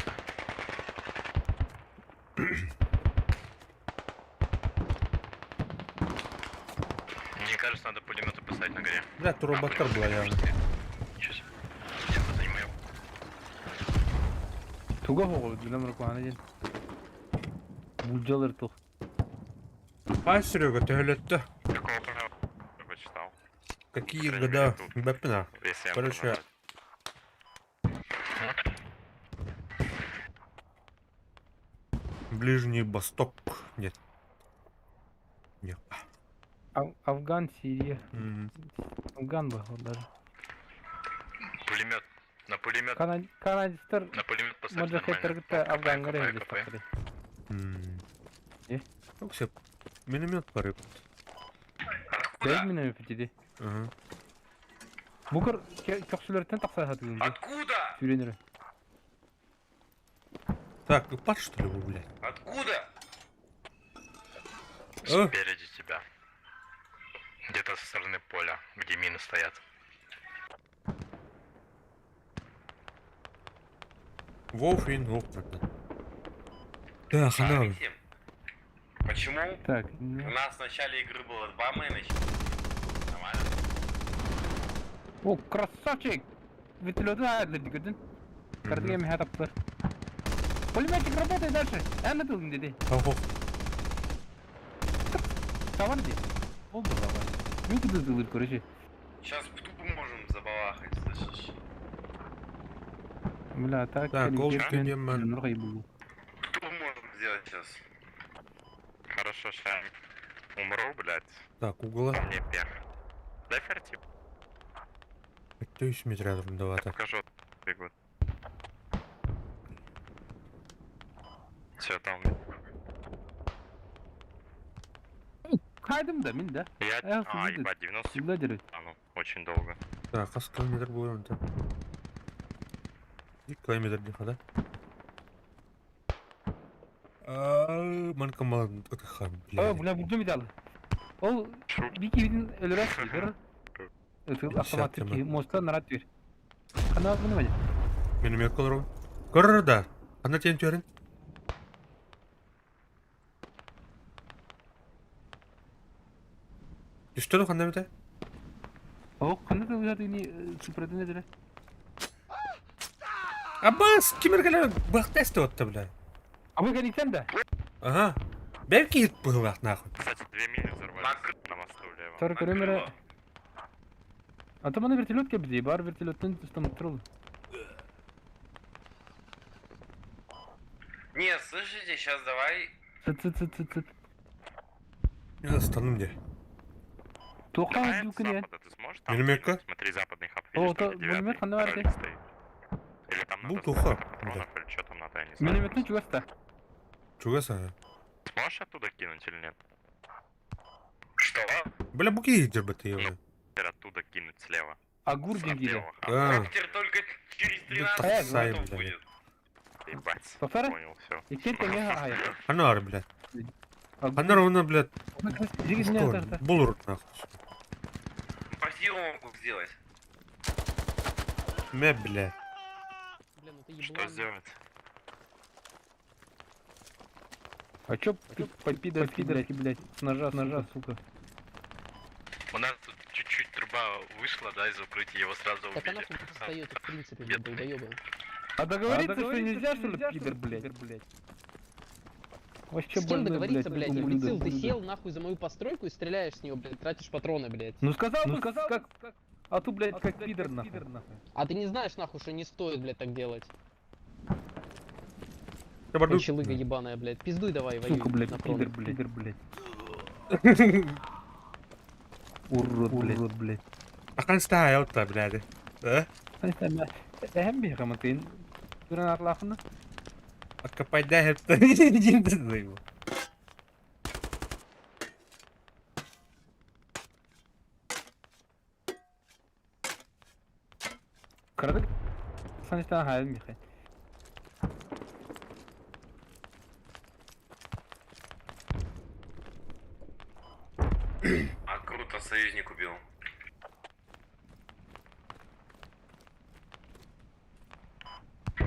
Speaker 3: Мне кажется, надо пулеметы поставить на горе.
Speaker 1: Бля, турбаттар была явно.
Speaker 3: Ничего себе. Я это не мое.
Speaker 2: туга хоҕобут билэн баран диэн. Булдьалар тух.
Speaker 1: Ай, Серега, төһөлөттө.
Speaker 4: Какого правила я почитал?
Speaker 1: Какие
Speaker 4: По крайней
Speaker 1: года?
Speaker 4: мере, тут.
Speaker 1: Бэппина.
Speaker 4: Если я
Speaker 1: Короче,
Speaker 4: нажать.
Speaker 1: Ближний Восток. Нет. Нет.
Speaker 2: Афган, Сирия.
Speaker 1: М.
Speaker 2: Афган был даже.
Speaker 3: Пулемет. На пулемет.
Speaker 2: Канадецтар
Speaker 3: На пулемет поставить нормально.
Speaker 2: маджахеттаргыта Афганга
Speaker 3: Копай,
Speaker 2: эрэ
Speaker 3: копай.
Speaker 2: тахтары.
Speaker 1: М.
Speaker 2: Э?
Speaker 1: Ну, все. Миномет порып.
Speaker 9: Откуда?
Speaker 2: Бэймин эпитиди.
Speaker 1: Ага.
Speaker 2: Букар көхсүлөртөн тахса хатыгын.
Speaker 9: Откуда?
Speaker 2: Сүүрэн эрэ.
Speaker 1: Так, пад что ли, вы, блядь?
Speaker 9: Откуда?
Speaker 1: Э?
Speaker 3: Спереди тебя. Где-то со стороны поля, где мины стоят.
Speaker 1: Вовфин, вов, Да, хана.
Speaker 9: Шарите? Почему
Speaker 2: Так.
Speaker 9: у нас в начале игры было два мэна? Нормально.
Speaker 2: О, красавчик! Вертолеты аядыр дигедин. Кардыга миха таптылар. Пулеметчик работай дальше. Эн тылын деди.
Speaker 1: Ого.
Speaker 2: Тавар ди. Oldu baba. Yok тылыр короче.
Speaker 9: Сейчас пту можем забалахать, слышишь?
Speaker 2: Бля, так.
Speaker 1: Так, ол демон.
Speaker 9: Пту можем сделать сейчас.
Speaker 4: Хорошо, ща умру, блядь.
Speaker 1: Так, угла.
Speaker 4: Мне пех. Дай фертип,
Speaker 1: То есть метрядом давай так.
Speaker 4: покажу. Бегут. Все, там.
Speaker 2: Кайдым да, мин да.
Speaker 4: Я...
Speaker 2: Эх,
Speaker 4: А,
Speaker 2: видит.
Speaker 4: ебать, 90 секунд.
Speaker 2: Всегда дерет.
Speaker 4: А, ну, очень долго.
Speaker 1: Так, а километр будет он там? И километр не хода. Манка мало отдыхаем,
Speaker 2: О,
Speaker 1: блядь.
Speaker 2: бля, булдum идеал. Ол бики бидин өлөрөс дир. Автомат
Speaker 1: Десятый
Speaker 2: моста нарат бер. Кана буну мени.
Speaker 1: Миномет колору. Көрөр да. Ана тен төрін. Түстө да ханда бите?
Speaker 2: О, кана тылга дини супредин эдире.
Speaker 1: Аббас, кимер келер бактасты отта, бля.
Speaker 2: А вы каниктен да?
Speaker 1: Ага. Бәлки ит быгылак нахуй.
Speaker 4: Кстати, две мины взорвались на мосту влево.
Speaker 2: Тор көрөмөрө. Ата мана вертолет кебди, бар вертолеттен түстөм турул.
Speaker 9: Не, слышите, сейчас давай.
Speaker 2: Сыт сыт сыт сыт сыт.
Speaker 1: Я стану где.
Speaker 2: Тока
Speaker 4: Давай от
Speaker 2: дүкүнен.
Speaker 4: запада, ты сможешь там
Speaker 1: Минометка?
Speaker 4: кинуть? Смотри, западный хаб,
Speaker 2: О,
Speaker 4: видишь,
Speaker 2: то
Speaker 4: там девятый
Speaker 2: миномет ханда бар
Speaker 4: ролик стоит. Или там
Speaker 1: Бу
Speaker 4: надо
Speaker 1: туха,
Speaker 4: сколько патронов, или что там надо, я не знаю.
Speaker 2: Минометтен чугаста.
Speaker 1: Чугаса.
Speaker 4: Сможешь оттуда кинуть или нет? Что?
Speaker 1: Бля, буки дербаты его.
Speaker 4: Теперь оттуда кинуть слева.
Speaker 2: Агур
Speaker 4: С
Speaker 2: дингире.
Speaker 4: левого хаба.
Speaker 1: А,
Speaker 9: Коптер только через
Speaker 1: Да
Speaker 9: 13
Speaker 1: так,
Speaker 9: минут
Speaker 1: блядь.
Speaker 9: будет.
Speaker 4: Ебать.
Speaker 2: Повтори?
Speaker 4: Понял, все.
Speaker 2: Иккен теңе ая.
Speaker 1: Анар, блядь. Анар, он, блядь,
Speaker 2: Жигизне
Speaker 1: Булур, нахуй.
Speaker 9: Бомбардировку сделать.
Speaker 1: Мә, бля.
Speaker 7: Бля, ну ты
Speaker 4: Что
Speaker 7: еблан.
Speaker 4: сделать?
Speaker 2: А чё ты по-пидорски, блядь, блядь, с ножа, с ножа, сука.
Speaker 3: У нас тут чуть-чуть труба вышла, да, из укрытия, его сразу
Speaker 7: Так а
Speaker 3: убили.
Speaker 7: нахуй вы встаёте, в принципе, блядь, долбоёбы.
Speaker 2: А договориться, что нельзя, что ли, пидор, блядь? Вообще
Speaker 7: С кем
Speaker 2: больной,
Speaker 7: договориться, блядь,
Speaker 2: ублюдок.
Speaker 7: имбецил, ты сел нахуй за мою постройку и стреляешь с нее, блядь, тратишь патроны, блядь.
Speaker 2: Ну сказал бы, как, а ту, блядь, как пидор, нахуй.
Speaker 7: А ты не знаешь, нахуй, что не стоит, блядь, так делать.
Speaker 1: Я борду.
Speaker 7: Кончалыга ебаная, блядь. Пиздуй давай, воюй.
Speaker 2: Сука, блядь,
Speaker 7: на фронт.
Speaker 2: пидор, блядь, пидор, блядь. Урод, блядь, урод, блядь.
Speaker 1: Ақан стайл та, блядь. Э?
Speaker 2: Эһэм бихаматын. Туран арлахына.
Speaker 1: Откопайда его.
Speaker 2: Кыратык саныстан хаайым Михаил.
Speaker 9: А круто, союзник убил.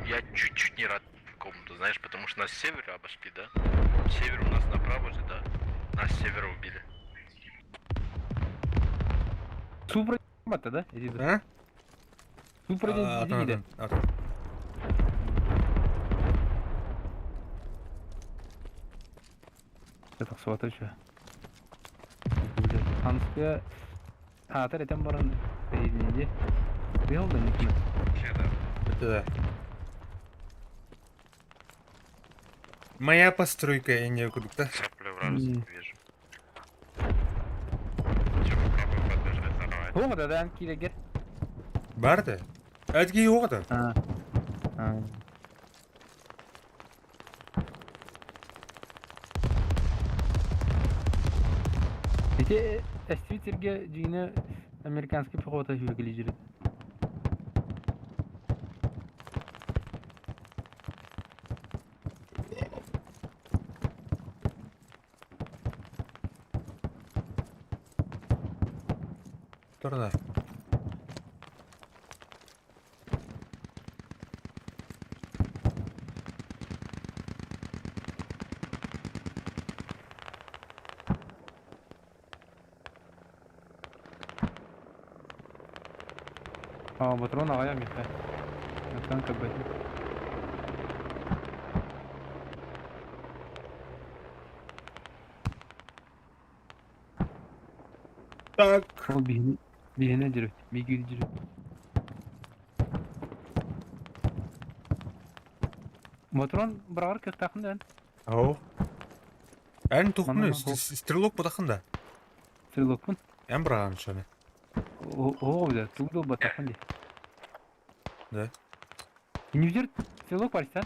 Speaker 3: Я чуть-чуть не рад комнату, знаешь, потому что нас с севера обошли, да? Север у нас направо же, да? Нас с севера убили.
Speaker 2: Супра батта да? Иди
Speaker 1: А?
Speaker 2: Супра диэн Тахсыбата үчү. Ханска хаатар этэн баран эйдиниди. Быйыл да никме.
Speaker 1: Это да. Моя постройка, я не куда-то.
Speaker 4: Цеплю вражеских вижу. Че, попробуем подбежать, взорвать.
Speaker 2: Туох да дан киирэгер.
Speaker 1: Бар да? Әтки yok да.
Speaker 2: А. А. Ити эстибит сиргэ дьиҥинэ американский пехота сүүрэкэлии
Speaker 1: Сторона.
Speaker 2: А, патрон аҕайа миэхэ. Оттон көрбөтүм.
Speaker 1: Так.
Speaker 2: Ол биһини биһини дьүрүт, биги дьүрүт. Патрон быраҕар кыахтааххын да эн?
Speaker 1: Ау. Эн тухны
Speaker 2: Манна
Speaker 1: стрелок бутахын да.
Speaker 2: Стрелокпун.
Speaker 1: Эн быраган шаны.
Speaker 2: Оо, бля, тугу да ылбатаххын дии.
Speaker 1: Да.
Speaker 2: Инвизер стрелок барсан.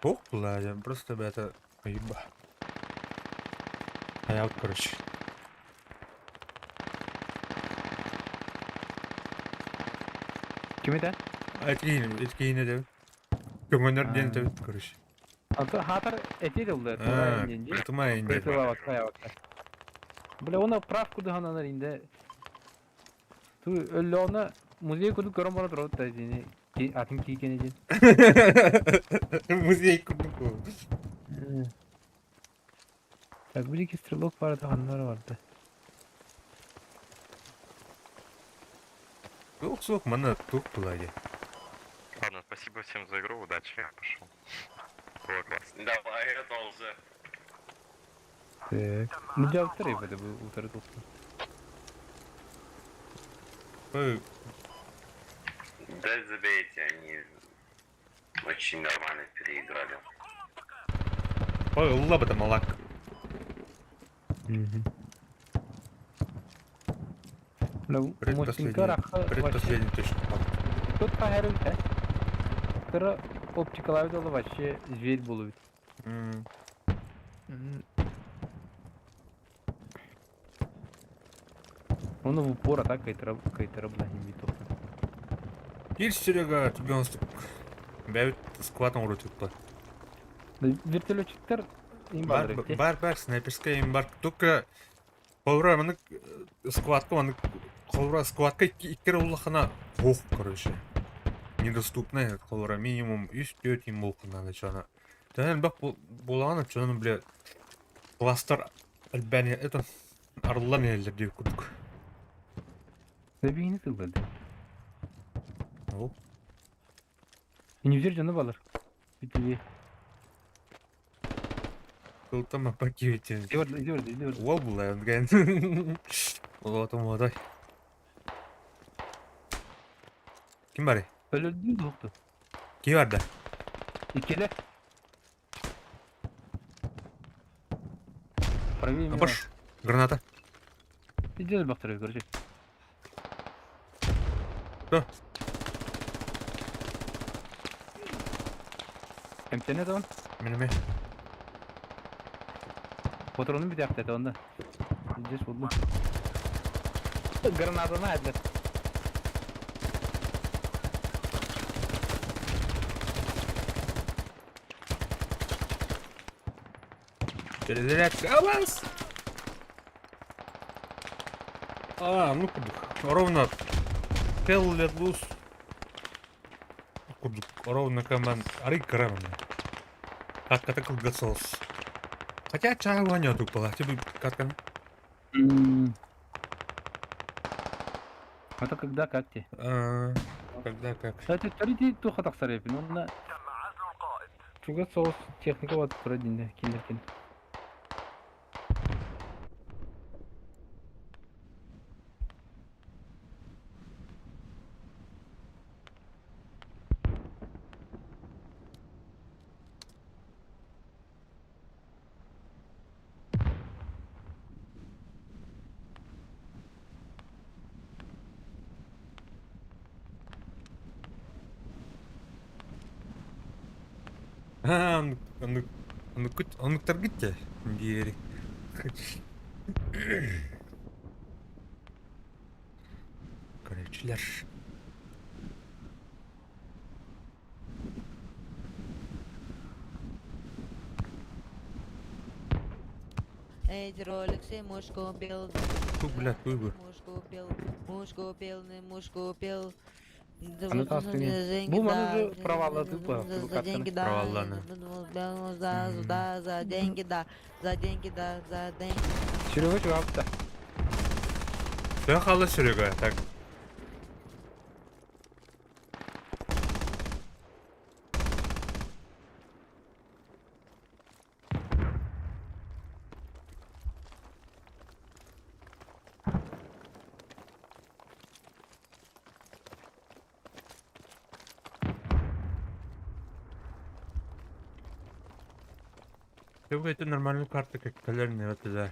Speaker 1: Ох, бля, просто это еба. А я вот, короче.
Speaker 2: Ким этэ?
Speaker 1: Эткейин эдебит. Көңөнөр диэн этэбит, короче.
Speaker 2: Ата хатар эти дылды.
Speaker 1: А, Тумай инде.
Speaker 2: Бля, оны прав кудыхананар инде. Ту өллөөнө музей курдук көрөн бара турабыт да дини. Атын кийгени дин.
Speaker 1: Музей курдук.
Speaker 2: Так, бу жеки стрелок бар ханнар барды.
Speaker 1: Суох суох манна тух була дии.
Speaker 4: Ладно, спасибо всем за игру, удачи, я пошел. Было классно.
Speaker 9: Давай, я тоже.
Speaker 2: Так. Ну, жабыттар эбит бу утары тохту.
Speaker 1: Ой,
Speaker 9: Да забейте, они очень нормально переиграли.
Speaker 1: Ой, ылла малак. Предпоследний. Предпоследний точно.
Speaker 2: Тут пахарым Кыра оптикалар да вообще зверь болуп. Оны в упор атака кайтара кайтара бла не бит.
Speaker 1: Кир, Серега, тебе он Бәбит скватом урутуппа.
Speaker 2: Вертолетчиктер им
Speaker 1: Бар, бар, бар, снайперская им бар. Только Холура, маны скватка, маны холура скватка иккер уллахана ох, короче. Недоступная холура минимум үс төрт им болкунан чана. Тәнен бак буланы чаны бля кластер Альбания это Арлан эллер дип кудук.
Speaker 2: Бейни тылды.
Speaker 1: О.
Speaker 2: Инвизер жаны балар. Битли.
Speaker 1: Тылтан маппа киһитин.
Speaker 2: Иди бар, иди бар, иди бар.
Speaker 1: Уол булла ген. Олотум отой. Ким бары?
Speaker 2: Өлөрдүн дуохту.
Speaker 1: Ким барда?
Speaker 2: Иккиле. Правее меня.
Speaker 1: Апаш. Граната.
Speaker 2: Иди бахтыры, короче.
Speaker 1: Что?
Speaker 2: Эмтене он.
Speaker 1: Минеме.
Speaker 2: Патронун bir dakika onda. Здесь вот. Граната на это.
Speaker 1: Перезарядка. Аванс! А, ну кудук. Ровно. Hell let loose. Кудук. Ровно команд. Ары крамна. Катка кылгасос. Хотя чай ваня тупала. Тебе катка.
Speaker 2: Это когда как те?
Speaker 1: А, когда как.
Speaker 2: Кстати, төрүтү туха тахсар эпин. Онна Чуга соус техника вот продинде киндеркин.
Speaker 1: А, он, он, он, он торгите. Диери. Короче,
Speaker 11: Эти роликсы муж купил.
Speaker 1: Фу, бля, выбор.
Speaker 11: Муж купил, муж купил, не муж купил.
Speaker 2: А ну там Бу маны же проваллады бу.
Speaker 11: За деньги, да.
Speaker 1: Провалланы.
Speaker 11: За, за, за деньги, да. За деньги, да, за деньги.
Speaker 2: Серега чувапта.
Speaker 1: Все хала Серега, так. Ты это нормальную карту, как калерный вот туда.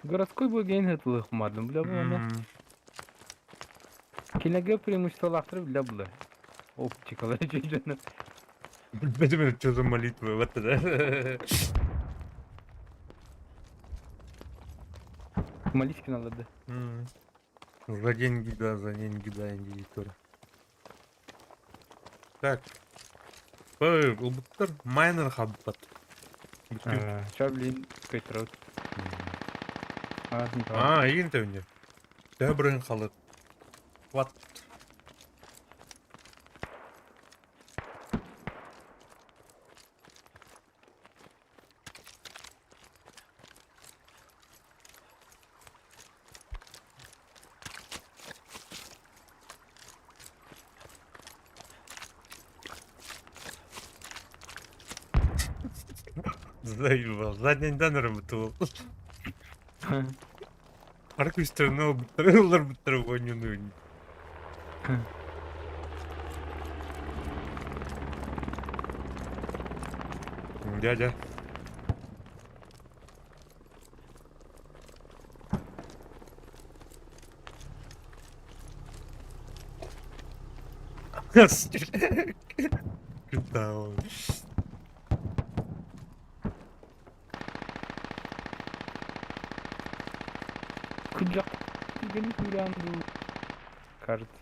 Speaker 2: Городской бу ген хытылы хумадым бля бу аны. Кинеге преимущество лахтырып бля була. Оптикалар чөйдөнү.
Speaker 1: Блядь, что за молитва вот это?
Speaker 2: Молись алады.
Speaker 1: За деньги, да, за деньги, да, индикатор. Так. Ой, улбуттар майнер хаббат.
Speaker 2: Ча блин, көйтөрөт.
Speaker 1: А, игин төвүнде. Төбүрөн халыт. Вот. Заебал. Задний день работал. Арку страну бутырылар бутырып ойнуну. Дядя. Куда он?
Speaker 2: Куджак. Түргени. Кажется.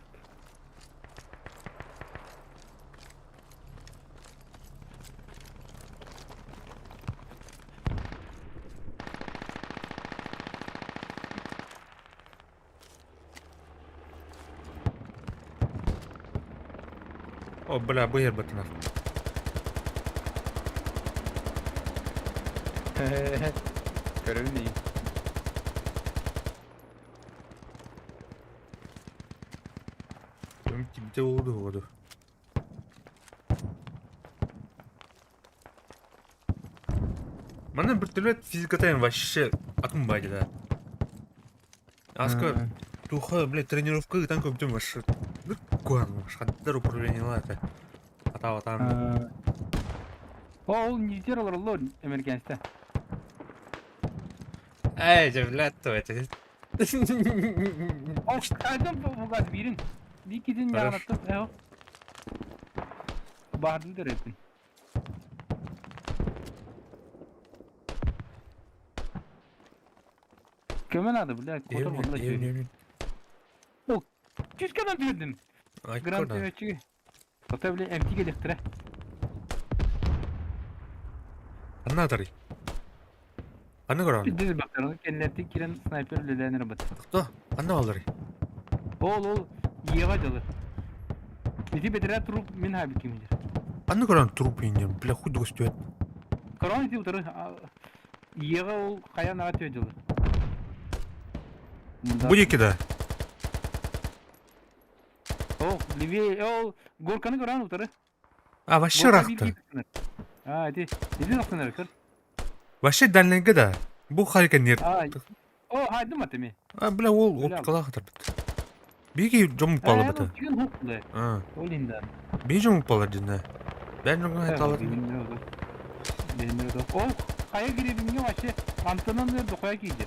Speaker 1: О, бля, быйыр батынар.
Speaker 2: Көрүнүй.
Speaker 1: Где oldu oldu. Манна вертолет физиката вообще атын баайда да. Аска туха, блядь, тренировка ыытан көбүтүм вообще. Куан, хаддар управлениела это. Атаабатаан.
Speaker 2: Ол нитер олороллор американецте.
Speaker 1: Эй, же, блядь, то это.
Speaker 2: Ол қайдан бұғады бирин? Бикидин яғынаттым. Эо. Баһардын төрөппүн. Көмө надо, блядь, котор болла жүйе. О, Чүскәдән түһәрдим. Грант төһөчүгө. Ота, блядь, MT келехтирэ.
Speaker 1: Ханна атарый? Ханна көрөҕүн?
Speaker 2: Пиздец бактар, кэннэртин кирен снайпер үлэлээн эрэ
Speaker 1: Кто? Ханна балларый?
Speaker 2: Ол ол Ева дьылы. Ити бэтэрээ труп мин хаабит кимилер.
Speaker 1: Ханна көрөҕүн труп ииннем, бля, хуй көстүбэт.
Speaker 2: Корона ити утары Ева ол хайа наҕа түө дьылы.
Speaker 1: Бу диэки да?
Speaker 2: Ол левее ол горканы көрөн утары.
Speaker 1: А, вообще ыраахта.
Speaker 2: А, ити ити тахсан көр.
Speaker 1: Вообще дальнайга да. Бу хайка нер.
Speaker 2: А, о, хайдым атеми.
Speaker 1: А, бля, ол оптикалаах хатарбыт. Биги дьон упалабыта.
Speaker 2: Түгэн хук
Speaker 1: А,
Speaker 2: Ол инда.
Speaker 1: биги дьон упалар динэ. Бән дьоҥҥо айталар.
Speaker 2: Ол хайа гиребиҥҥэ вообще антынан дохуя киирдэ.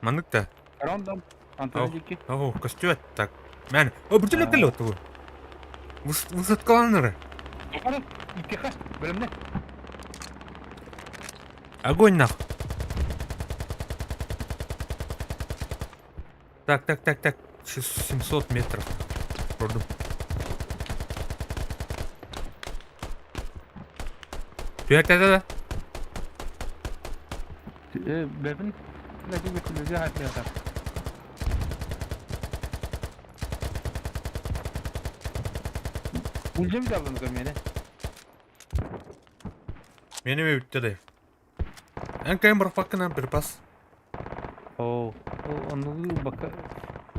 Speaker 1: Маннык да.
Speaker 2: Рондом антынан дикки.
Speaker 1: О, көстүбэт так. Мэн, о, бүтүлүк кэлэ оттугу. Высадкаланыр.
Speaker 2: Икки бөлөмнө.
Speaker 1: Огонь нах. Так, так, так, так. 700 метров. Көрдүм. Түһэр да да.
Speaker 2: Бэбин ләки бүтүлүгө хатыята. Үлдем да бұны көрмені.
Speaker 1: Мени бүттэ да. Эн кайын барфаккына бір пас.
Speaker 2: О, оны бака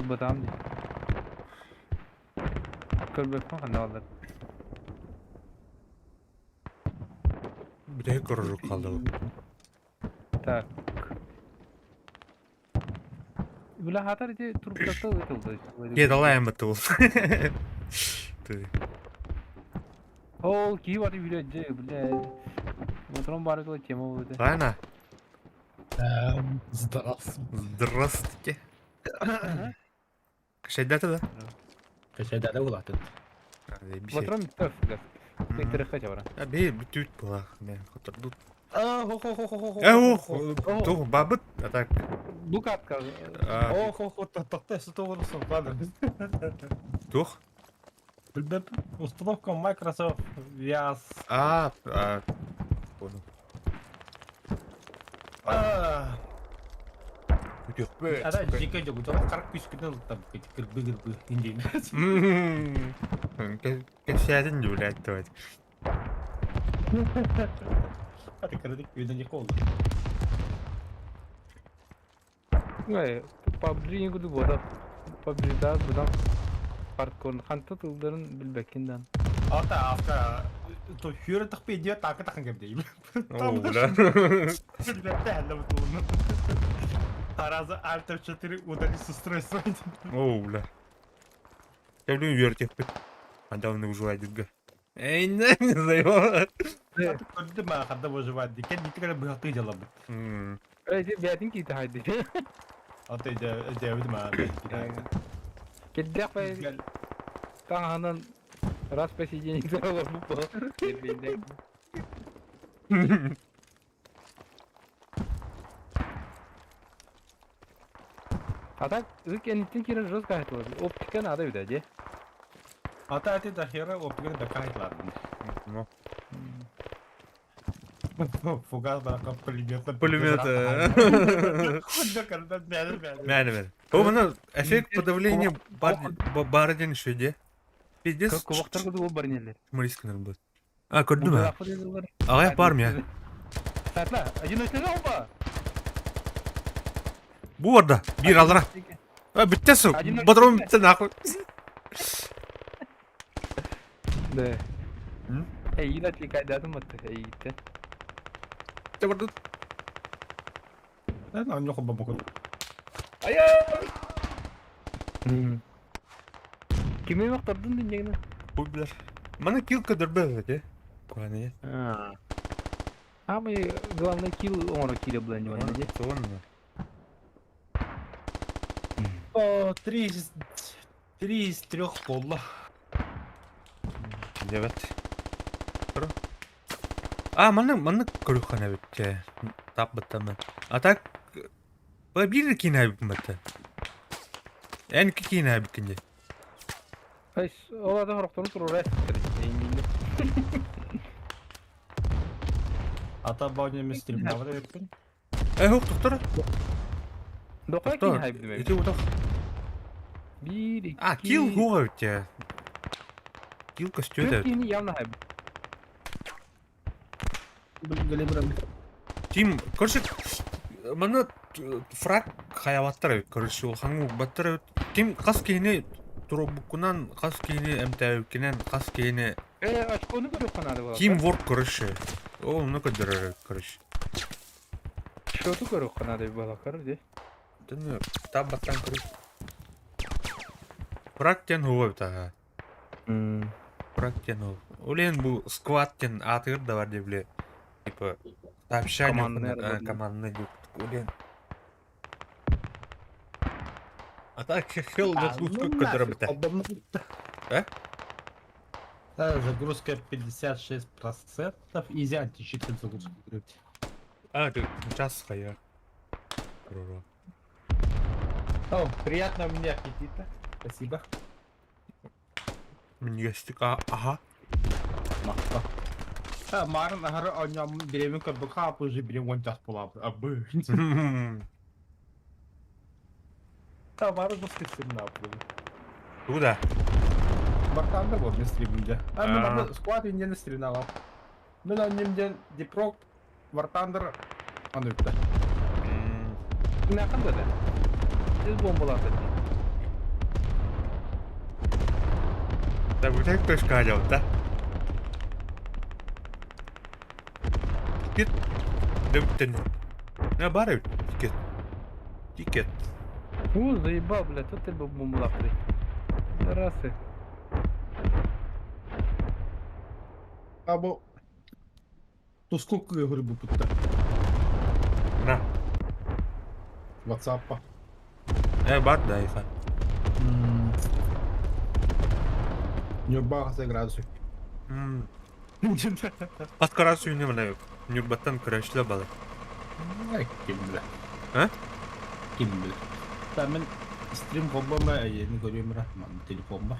Speaker 2: батам ди. Көрбөкпүн ханна алар.
Speaker 1: Бүтэһик көрөрүк қалды бұл.
Speaker 2: Так. Бля хатар ити труптата ытылды.
Speaker 1: Ке далайын бітті бұл. Ты.
Speaker 2: Ол киіп аты үйле же, бля. Моторон бары тема болды.
Speaker 1: Правильно?
Speaker 12: Здравствуйте.
Speaker 1: Здравствуйте. Кашайдата да?
Speaker 12: Кашайдада улатын.
Speaker 2: Моторон төф газ. Көйтөрө хотя бара.
Speaker 1: А бе бүтүт була. Мен которду.
Speaker 12: А, хо хо хо хо хо.
Speaker 1: Э, ох, тух бабыт, а так.
Speaker 2: Букатка.
Speaker 12: О, хо хо, тохто что ладно.
Speaker 1: Тух?
Speaker 12: Билбеп, установка Microsoft VS.
Speaker 1: А, а, понял.
Speaker 12: А,
Speaker 1: Бүтүкпө.
Speaker 12: ара жеке жок, жок 43 күнөн там кырбы кырбы индейм.
Speaker 1: Кэпсээтин блядь, давайте.
Speaker 12: Аты кырдык үйдөн жеке болду.
Speaker 2: Ой, PUBG не куду бода. PUBG да будан хардкор ханта тылдарын билбеккин
Speaker 12: Ата аска то хүрө тахпы идиот такы такын кеп дейм.
Speaker 1: О, бля.
Speaker 12: Таразы Alt F4 удалить с устройства.
Speaker 1: О, бля. Я блин вертеппит. Андавны выживать Эй, не заебал.
Speaker 12: Көрдүм ма хадда выживать. Кен нитигere быхаты жалабы.
Speaker 2: Эй, бәтин кийти хайды.
Speaker 12: Ата иде ма.
Speaker 2: Кеддек бай таңанан раз посидение бу. А так, ык энитин кирен жестко айтылды. Оптика надо видать, де?
Speaker 12: Ата ати да хера оптика да кайтлады.
Speaker 1: Ну.
Speaker 12: Фугас барака пулемет.
Speaker 1: Пулемет.
Speaker 12: Худо карда мәне мәне.
Speaker 1: Мәне мәне. О, мына эффект подавления бар ден еще де. Пиздец.
Speaker 2: Кубактар куду бар нелер.
Speaker 1: Марисканар будет. А, көрдүм а. Ағай бар ме?
Speaker 2: Сатла, одиночный опа.
Speaker 1: Бу барда. Бир алдыра. А, бітті су. Батырым бітті нахуй.
Speaker 2: Да. Эй, отвлекай, да, думаю, эй, ты.
Speaker 1: Хотя бардыт.
Speaker 12: Оонньуу холбоммуккун.
Speaker 1: Айа!
Speaker 2: Кими мөхтөрдүн диннегine?
Speaker 1: Хуй билэр. Маны килл көдөрбөт эти. Куһаныйа.
Speaker 2: Самый главный килл оҥоро киирэ булан дьон дии.
Speaker 1: Сонно.
Speaker 12: О, 3 из 3 буолла.
Speaker 1: Дебет. А, маннык маннык көрүөххэ эбит таппыттаммын. А так биир киинэ эбиппин бэтэ. Эн икки киинэ эбиккин дии.
Speaker 2: Ол ата хорохторун туруора
Speaker 12: Ата баҕа стримнабар эбиппин.
Speaker 1: Э, хук тохтор.
Speaker 2: Доқай киин хайбдым
Speaker 1: Ити утах.
Speaker 2: Биир, икки...
Speaker 1: А, килл хуга эбит Килл көстүөт
Speaker 2: Төрт
Speaker 1: эбит.
Speaker 2: киини явно хайб.
Speaker 1: Тим, короче, маны фраг хаябаттар эбит, короче, ол хаңу баттар эбит. Ким хас киһини туруорбуккунан, хас киһини эмтээбиккинэн, хас киһини
Speaker 2: Э, очкону көрүөххэ наада буолар.
Speaker 1: Teamwork, короче. Ол ону көрдөрөр эбит, короче.
Speaker 2: Счету көрүөххэ наада буолар, дии.
Speaker 1: Тыны таб баттан көрү. Фраг диэн хуга эбит аха. Фраг диэн ол. Олен бу сквад диэн аатыгар да бар деп биле. Типа сообщение
Speaker 2: Командная работа.
Speaker 1: командный деп. Олен. А так хел загрузка көтөрө битэ. Э?
Speaker 12: Да, загрузка 56%. Изи античит загрузка.
Speaker 1: А, ты час хая. Рура.
Speaker 12: О, приятного мне аппетита. Спасибо.
Speaker 1: Минньигэстик а ага.
Speaker 12: Махта. А, Марын ахары оонньоон бириэмэ көрбөккө уже бириэмэ 10 час буолла. Абы. Та Марын жестко стримна
Speaker 1: Куда?
Speaker 12: Бартанда был мен стримінде. А мен
Speaker 1: А.
Speaker 12: аны сквад инден стримнала. Мен аннемден Дипрок, War Thunder аны өтті.
Speaker 2: Не қандай да? Сіз бомбаларды.
Speaker 1: Да бүтэк точка алып да. Тикет. Дөптен. Не бар эбит тикет. Тикет.
Speaker 2: О, заебал, блядь, тут ты бомбаларды. Расы.
Speaker 12: А бу Туску кыгыры бутта.
Speaker 1: На.
Speaker 12: WhatsApp.
Speaker 1: Э бар да иха.
Speaker 12: Нюрбага градусов.
Speaker 1: Паткара сүйүнө мына Нюрбаттан көрөшлө балы.
Speaker 12: Ай, ким билэ.
Speaker 1: А?
Speaker 12: Ким билэ. Та мен стрим холбома не көрөм ра, ман телефон бар.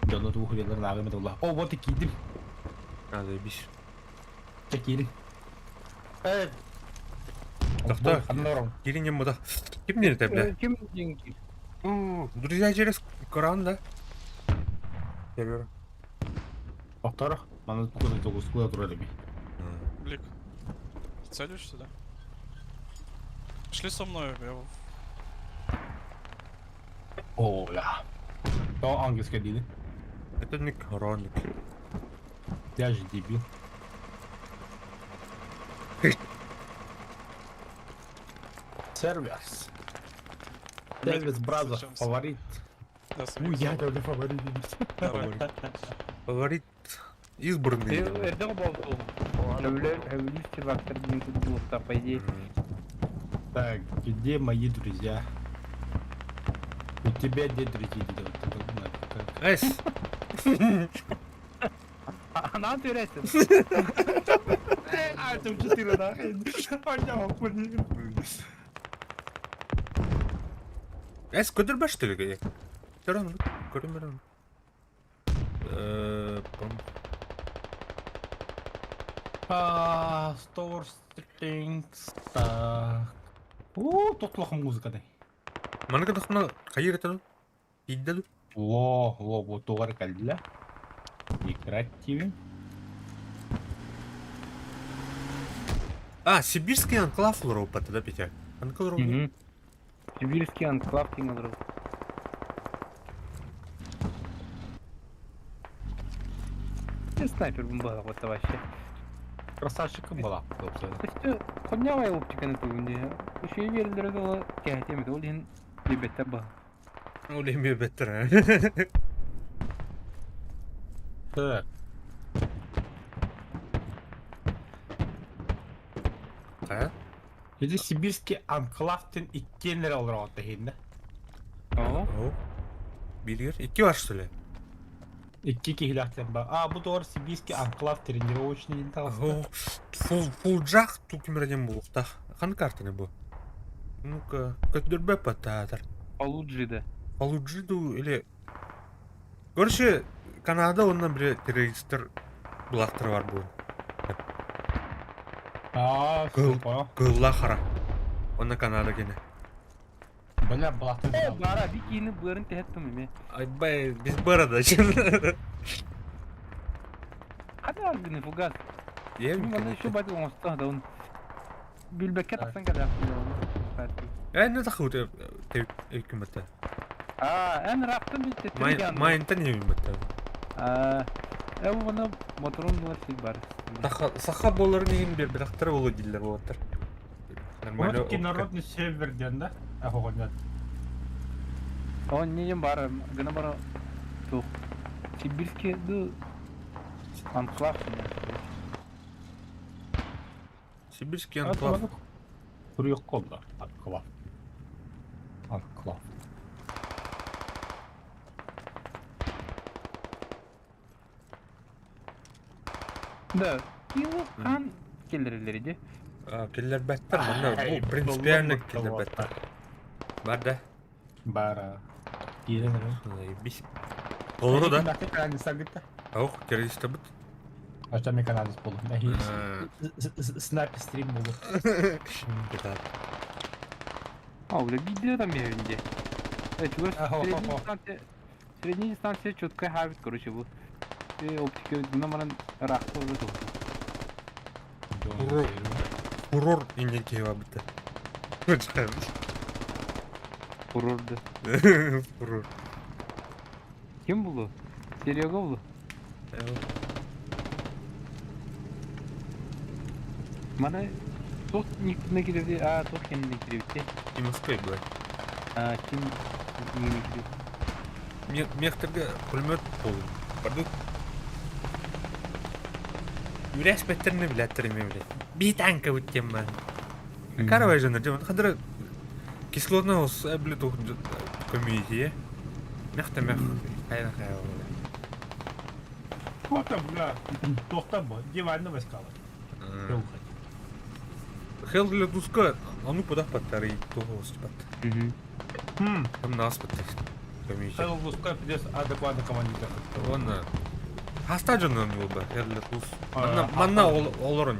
Speaker 12: Дьоно тугу хуялар аагым это О, вот и киирдим.
Speaker 1: А, заебись.
Speaker 12: Киирин. Э.
Speaker 1: Тохто.
Speaker 12: Ханнором.
Speaker 1: Кирин буда. Ким не это, бля?
Speaker 2: Ким деньги?
Speaker 1: Друзья через Коран, да? Сервер.
Speaker 12: Повтор. Маны куда тогус куда турар эми.
Speaker 5: Блик, целишься, сюда? Шли со мной, я
Speaker 12: О, бля. То английский диди.
Speaker 1: Это не Короник.
Speaker 12: Я же дебил. Сервис. Сервис Бразер,
Speaker 5: Встречаемся.
Speaker 12: фаворит.
Speaker 5: Да,
Speaker 12: Ну, я тоже фаворит.
Speaker 5: Давай.
Speaker 1: Фаворит избранный.
Speaker 2: Эрдег болду. Өлү вактер деген булукта, по идее.
Speaker 12: Так, где мои друзья? У тебя где друзья?
Speaker 1: Эс.
Speaker 2: Она отверяется.
Speaker 12: А, там 4 нахрен.
Speaker 1: Эс көдөр баш төлөг. Көрөм, көрөм, көрөм. Э, пом.
Speaker 12: А, Store Strings. Так. О, тотлах музыка дай.
Speaker 1: Маны кытахна кайыр этен. Иддел.
Speaker 12: Ло, ло, вот тугар калдила. Играть тебе.
Speaker 1: А, сибирский анклав лоропа тогда Петя. Анклав.
Speaker 2: Сибирский анклав деген Ты снайпер бомбалар вот вообще.
Speaker 12: Красавчикым была, собственно.
Speaker 2: Өстө хоннявай оптиканы тугун дии. Үчүгэй биэрэллэрэ дылы кэһэтиэм этэ. Ол иһин биэрбэттэр баһа.
Speaker 1: Ол иһин биэрбэттэр.
Speaker 12: Так.
Speaker 1: Хайа?
Speaker 12: Ити сибирский анклавтын иккиэннэрэ олороҕут тэһииннэ.
Speaker 2: Оо.
Speaker 1: Билигэр икки бар что ли?
Speaker 12: Икки киһилээхтэр ба. А, бу туор сибирский анклав тренировочный диэн таҕыста.
Speaker 1: Фул фулджах тукимер диэн буолуохтаах. Хан картаны бу? Ну-ка, көтүрбэ патаатар.
Speaker 2: Фалуджида.
Speaker 1: Фалуджиду или Короче, Канада онно били террористтар былаахтара бар буолан.
Speaker 12: Аа,
Speaker 1: Кыл,
Speaker 12: понял.
Speaker 1: кылла хара. Онно Канада гене.
Speaker 12: Бля, былаахтар
Speaker 2: Э, бара, бикини быарын тэһэттим эме.
Speaker 1: Айбай, без борода.
Speaker 2: Хата аргыны фугас.
Speaker 1: Ем,
Speaker 2: Мин манна еще бать оҥостон да он билбэккэ тахсан кэлэ.
Speaker 1: Э, не тахут өйкүмөтө.
Speaker 2: Аа, эн раптын бит
Speaker 1: Майнтан өйүмөтө.
Speaker 2: Аа, э уна моторун булар сил бар.
Speaker 1: Саха боларын иһин биэрбэтэхтэрэ буолуо дииллэр уолаттар. Нормально.
Speaker 12: Русский народный север диэн да? Ахоҕонньот.
Speaker 2: Он не бар, гына бара тух. Сибирский ду анклав.
Speaker 1: Сибирский анклав.
Speaker 12: Суруйуох буолла. Анклав. Анклав.
Speaker 2: Да, кило хан келлерилери ди.
Speaker 1: Киллэрбэттэр манна бу принципиально киллэрбэттэр. Бар да?
Speaker 12: Бара. Киирэн эрэ.
Speaker 1: Бис. Толору да?
Speaker 12: Каналиста
Speaker 1: Ох, террористабыт.
Speaker 12: Ача каналист болу. Снайпер стрим болу.
Speaker 2: А, бля, видео там я винде. Э, чувак, средняя дистанция, средняя дистанция четко хавит, короче, вот. Ты оптика, на маран рахта уже тут.
Speaker 1: Фурор. Фурор иннен киһи битте.
Speaker 2: Фурор да.
Speaker 1: Фурор.
Speaker 2: Ким булу? Серега булу? Мана туох никтine киирди, а туох кэннинэ киирбитте.
Speaker 1: И Москве была.
Speaker 2: А, ким нине киирбит.
Speaker 1: Мехтерге пулемет болду. Барды. Үрәс беттерне билеттер эме билет. Би танка үттем мен. Каравай жанр, дем, хадыр кислотный ос эбле тух комьюнити. Мехте мех. Хайна хайна.
Speaker 12: Туохта, бля, туохта бу, диванны войскала.
Speaker 1: Хел для дуска, а ну подах паттары того спат. Там нас паттар. Комьюнити.
Speaker 12: Хел дуска пидес адекватно командир.
Speaker 1: Он хаста жонон болба, хел для дус. Манна манна олорон.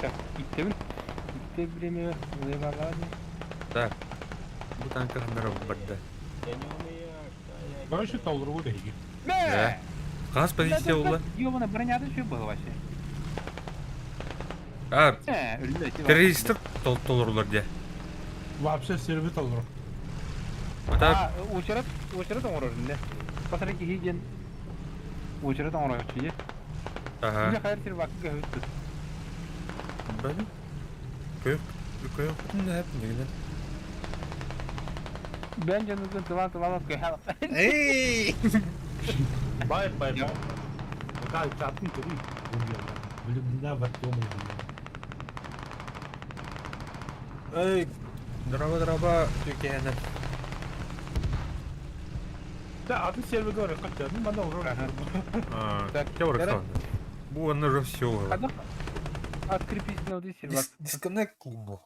Speaker 2: Так, иттебин. Итте время выбалады.
Speaker 1: Так. Бу танка ханнара барда.
Speaker 12: Короче, толру деги.
Speaker 1: Да. Хас позиция ула.
Speaker 2: Ёбана броняда что было вообще?
Speaker 1: А,
Speaker 2: Э, өллө.
Speaker 1: террористтер толорулар де.
Speaker 12: Вообще сервит толру.
Speaker 1: А,
Speaker 2: очерет, очерет оҥорор инде. Басара киһи диэн очерет оҥорооччу дии.
Speaker 1: Ага.
Speaker 2: Бile хайыр сир вакыга хөттү.
Speaker 1: Бәли. Көйөк, көйөк бүтүн хәп нигенен.
Speaker 2: Бен жаныгын тылан тылан көйхал.
Speaker 1: Эй!
Speaker 12: Бай бай бай. Пока чатын көрүй. Влюблена в Артема.
Speaker 1: Эй, драба драба түкәне.
Speaker 12: Да, атын сервер говорит, хотя, ну, мана уже.
Speaker 1: А, так, я уже Бу он уже все.
Speaker 2: Открепись на вот сервак.
Speaker 1: Дисконнект клубу.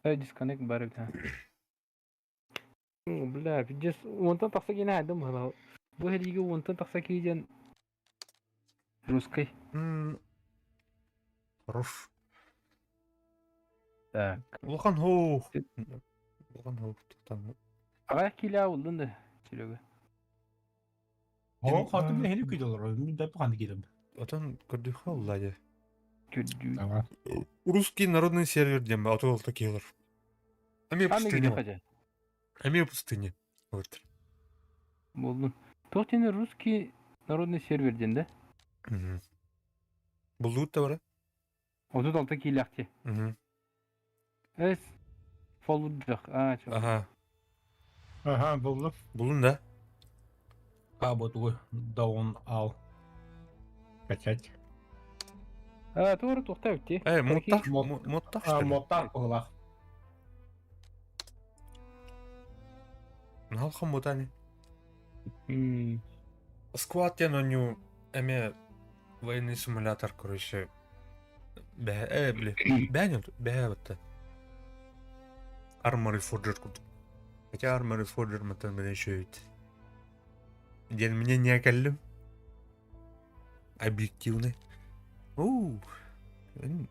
Speaker 2: Э, дисконнект бар бит. Ну, бля, пиздец, онтон тахса киһини айдым быһалаа. Бу хэриигэ онтон тахса киһи русской.
Speaker 1: Хорош.
Speaker 2: Так.
Speaker 1: Улахан хоу. Улахан хоу. Туктан.
Speaker 2: Аҕа киилээ уллун да, Серега.
Speaker 12: О, хатын хели күйдөлөр. Мен деп канды кирем.
Speaker 1: Отон көрдүхө уллади.
Speaker 2: Көрдүү.
Speaker 1: Русский народный сервер дем, а то такие. Ами пустыня. Ами пустыня. Вот.
Speaker 2: Болдун. Туох тени русский Народный сервер диэн да?
Speaker 1: Буллуут да бара?
Speaker 2: 36 киилэхти. Эс фолуддах. Аа, чё.
Speaker 1: Аха.
Speaker 12: Аха, буллум.
Speaker 1: Булун да?
Speaker 12: А, вот даун ал. Качать.
Speaker 2: Аа, туора туохта битти.
Speaker 1: Э, муттах, муттах.
Speaker 12: А, муттах буолах.
Speaker 1: Налхан мутани. Сквад диэн оонньуу эмиэ военный симулятор, короче, бэһэ э били бэһэ бэһэ батта. Armory Forger курдук. Хотя Armory Forger мантан мин үчүгэйбит. Диэн мне не кэллим. Объективный. Уу,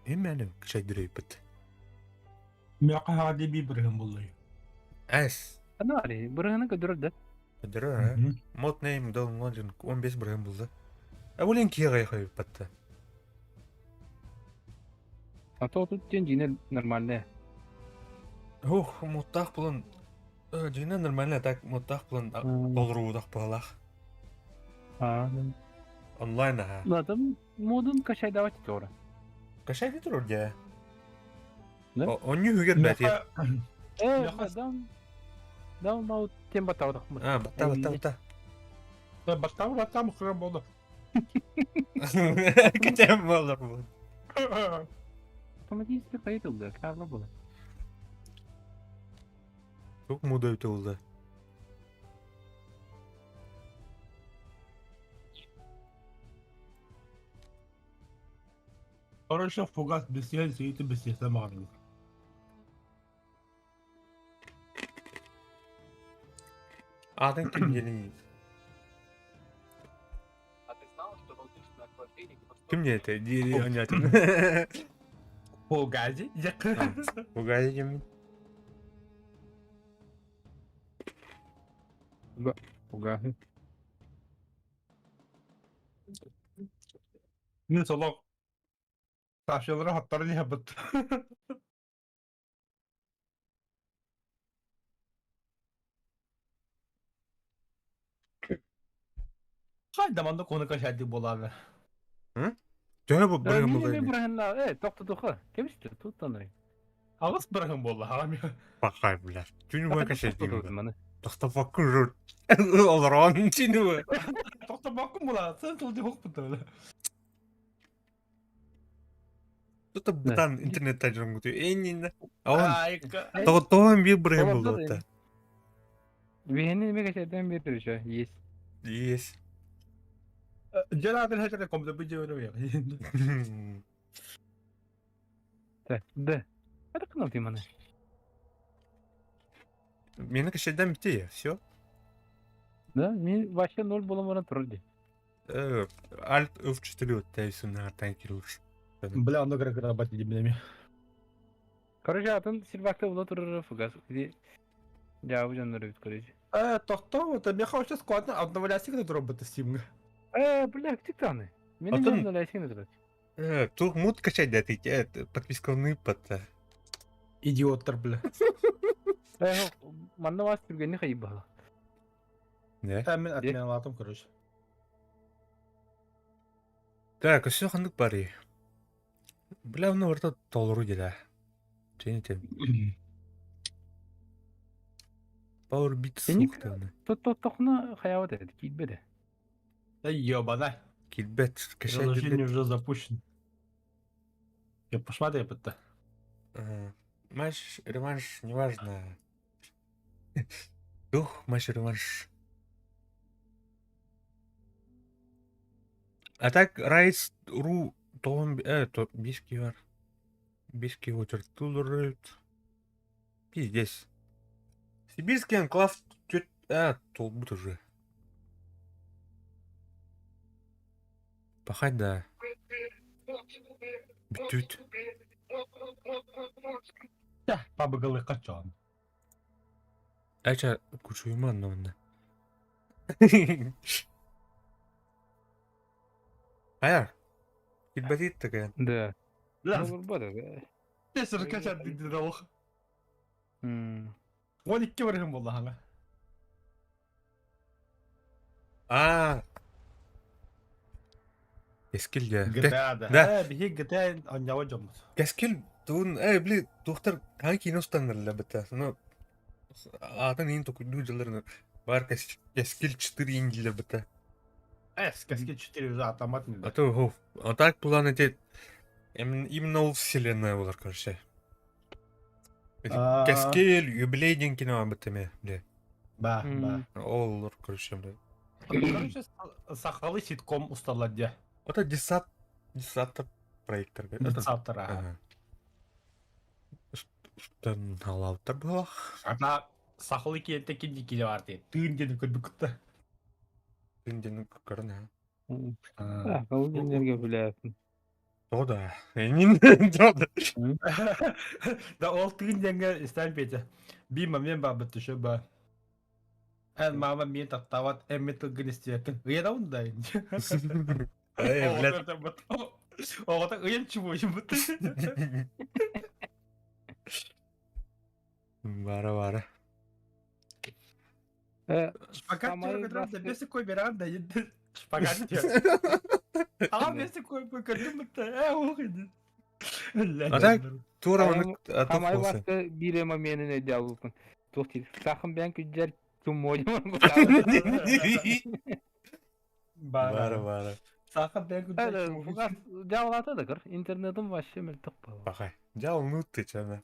Speaker 1: именно кшайдырыйбыт.
Speaker 12: Миэхэ хаҕа дии бырыһын буллай.
Speaker 1: Эс.
Speaker 2: Анари, бырыһыны көдөрөр да.
Speaker 1: Көдөрөр, э? Мод name downloading 15 бырыһын булды. А блин, киэҕэй хойуппатта.
Speaker 2: А то тут день дьиҥэ нормальная.
Speaker 1: Ух, муттаах булан дьиҥэ нормальная так муттаах булан толоруудах быһалаах. Онлайн аха.
Speaker 2: Ладно, модун качайдавать тура.
Speaker 1: Качай турур дьэ. Онньу үгэр бәти.
Speaker 2: Э, дан дан мау тем батаудах.
Speaker 1: А, батта, батта, батта.
Speaker 12: Батта, батта, мухрам болды.
Speaker 1: Кэтем болар бу.
Speaker 2: Автоматически кайытылды, карлы было.
Speaker 1: Çok moda öte oldu.
Speaker 12: Короче, фугас бесен, сейті бесесе маған.
Speaker 1: Аатын ким диэний? Ким диэтэ? Диэри оонньоотум.
Speaker 12: Фугази?
Speaker 1: Фугази киммин?
Speaker 2: Фугази.
Speaker 12: Мин солох Сашалары хаттары диһэбит. Хайда манна кону кашадик болары.
Speaker 1: Төһө бу бырыгын
Speaker 2: Мин
Speaker 1: булла
Speaker 2: бырыгын э тоқтотуха. Кемсти туттанай.
Speaker 12: Агыс бырыгын болла, хагам.
Speaker 1: Пахай, бля. Түнү бу кашадик.
Speaker 2: Маны.
Speaker 1: Тохтопоккун жur. Олорон түнү бу.
Speaker 12: Тохтопоккун була. Сен тыл деп окпут.
Speaker 1: Тут бытан интернеттен жүрүнгүтү. Эннин. Аон. Тоҕоттоон биир бырыгын булла.
Speaker 2: Биһини эме кэсэрдэн биир еще есть.
Speaker 1: Есть.
Speaker 12: Дьэ хэтэрэ комда бу дьэбэрэ
Speaker 2: Так, да. Это кнопки маны.
Speaker 1: Мени кэшэдэн бити, все.
Speaker 2: Да, мен вообще ноль боламаран турар ди.
Speaker 1: Alt F4 өттәйсүн артан кирилш.
Speaker 12: Бля, оно как работать дебилями.
Speaker 2: Короче, атын сервакта була турар фугас. Я уже норвит, короче.
Speaker 12: Э, тохто, это мне хочется складно обновляйся, когда роботы Steam.
Speaker 2: Э, бля, титаны. Мен не обновляйся на
Speaker 1: Э, тух мут качать да ты, подписканы патта.
Speaker 12: Идиоттар, бля.
Speaker 2: Э, манна вас түргенни хайбала.
Speaker 1: Не?
Speaker 12: Э, мен отменалатым, короче.
Speaker 1: Так, өссө ханнык барый. Бля, оны орта толору дела. Чейн тем. Power Beat суқтаны.
Speaker 2: Тоттохна хаяват эди, килбеде.
Speaker 12: Да ёбана.
Speaker 1: Килбет,
Speaker 12: Приложение уже запущено. Я посмотри, это.
Speaker 1: Матч, реванш, неважно. Дух, матч, реванш. А так, Райс, Ру, то, то, биски бар. Биски очертулар. Пиздец. Сибирский анклав, тет, а, толбут уже. Пахать, да. Бүтүт.
Speaker 12: Да, пабыгалы качан.
Speaker 1: Ача, кучуйман, но Ая, килбэтит такая.
Speaker 2: Да.
Speaker 12: Да.
Speaker 2: Ну,
Speaker 12: Тесер качан диди да Он икки барыһын буолла хаҥа.
Speaker 1: Аа. Кэскил дьэ.
Speaker 12: GTA да.
Speaker 1: Да.
Speaker 12: Э, биһи GTA онньоҕо дьоммут.
Speaker 1: Кэскил туун э били туохтар хаһан киинэ устаннарла быта. Ну аатын иин токуйдуу дьылларына бар Кэскил 4 иин дилер быта.
Speaker 12: Эс, Кэскил 4 уже атамат не
Speaker 1: А то хо, а так план эти именно ол вселенная болар короче.
Speaker 12: А.
Speaker 1: Кэскил юбилей диэн кино быта ме, бля.
Speaker 12: Ба, ба.
Speaker 1: Ол короче, бля.
Speaker 12: Короче, сахалы ситком усталар дьэ.
Speaker 1: Это десат, десаттар проекттар.
Speaker 12: Десаттар, аха.
Speaker 1: Устан халауттар буолах.
Speaker 12: Ана сахалы киэнтэ кинди кине бар дии. Тыын диэн көрбүккүттэ.
Speaker 1: Тыын диэн көрөн аа.
Speaker 2: А, ол дьэннэргэ билээппин.
Speaker 1: Тоҕо да. Энин тоҕо да.
Speaker 12: Да ол тыын диэҥҥэ истээн Петя. Биир момент баабыт түшө ба. Эн мама миин таптаабат, эн мин тылгын истиэккин. Ыйадабын да.
Speaker 1: Э, блядь.
Speaker 12: Оҕото ыйан чубуйбут.
Speaker 1: Бара бара.
Speaker 12: Шпагат
Speaker 2: Самай
Speaker 12: көрдөрөн
Speaker 2: баскы-
Speaker 12: бэси кой беран да енді. Шпагат Ага бэси кой көрдүм бутта. Э ох иди.
Speaker 1: А так, Тура
Speaker 2: Хайам-
Speaker 1: оны
Speaker 2: Хамай баска биир моменын өйдөбүппүн. Туох диир, сахым бэйэҥ күдьэр туммуодьум
Speaker 1: Бара бара.
Speaker 12: Саха бэйэҥ күдьэр.
Speaker 2: Дьаалата да көр, интернетым вообще мөлтөх буолла.
Speaker 1: Бахай. Дьа ну ты чана.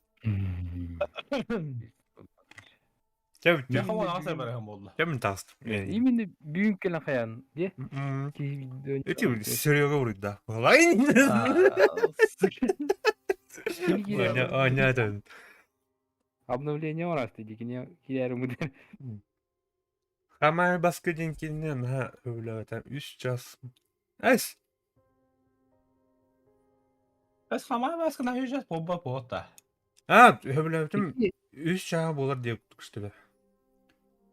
Speaker 1: Чэ
Speaker 12: Дьэ хаман аса бараһым буолла.
Speaker 1: Кем таст.
Speaker 2: Именно бүгүн кэлэн хайаан, дии.
Speaker 1: Эти Серега уруйда. Лайн. Аня,
Speaker 2: Обновление оҥоросто дии кини киирээри мудер.
Speaker 1: Хамай баскы диэн кинини наһаа сөбүлээбэтэ. Үс час. Эс!
Speaker 12: Эс хамай баскы наһаа үс час буолба буолта.
Speaker 1: А, сөбүлээбитим үс чаа буолар диye кустубэ.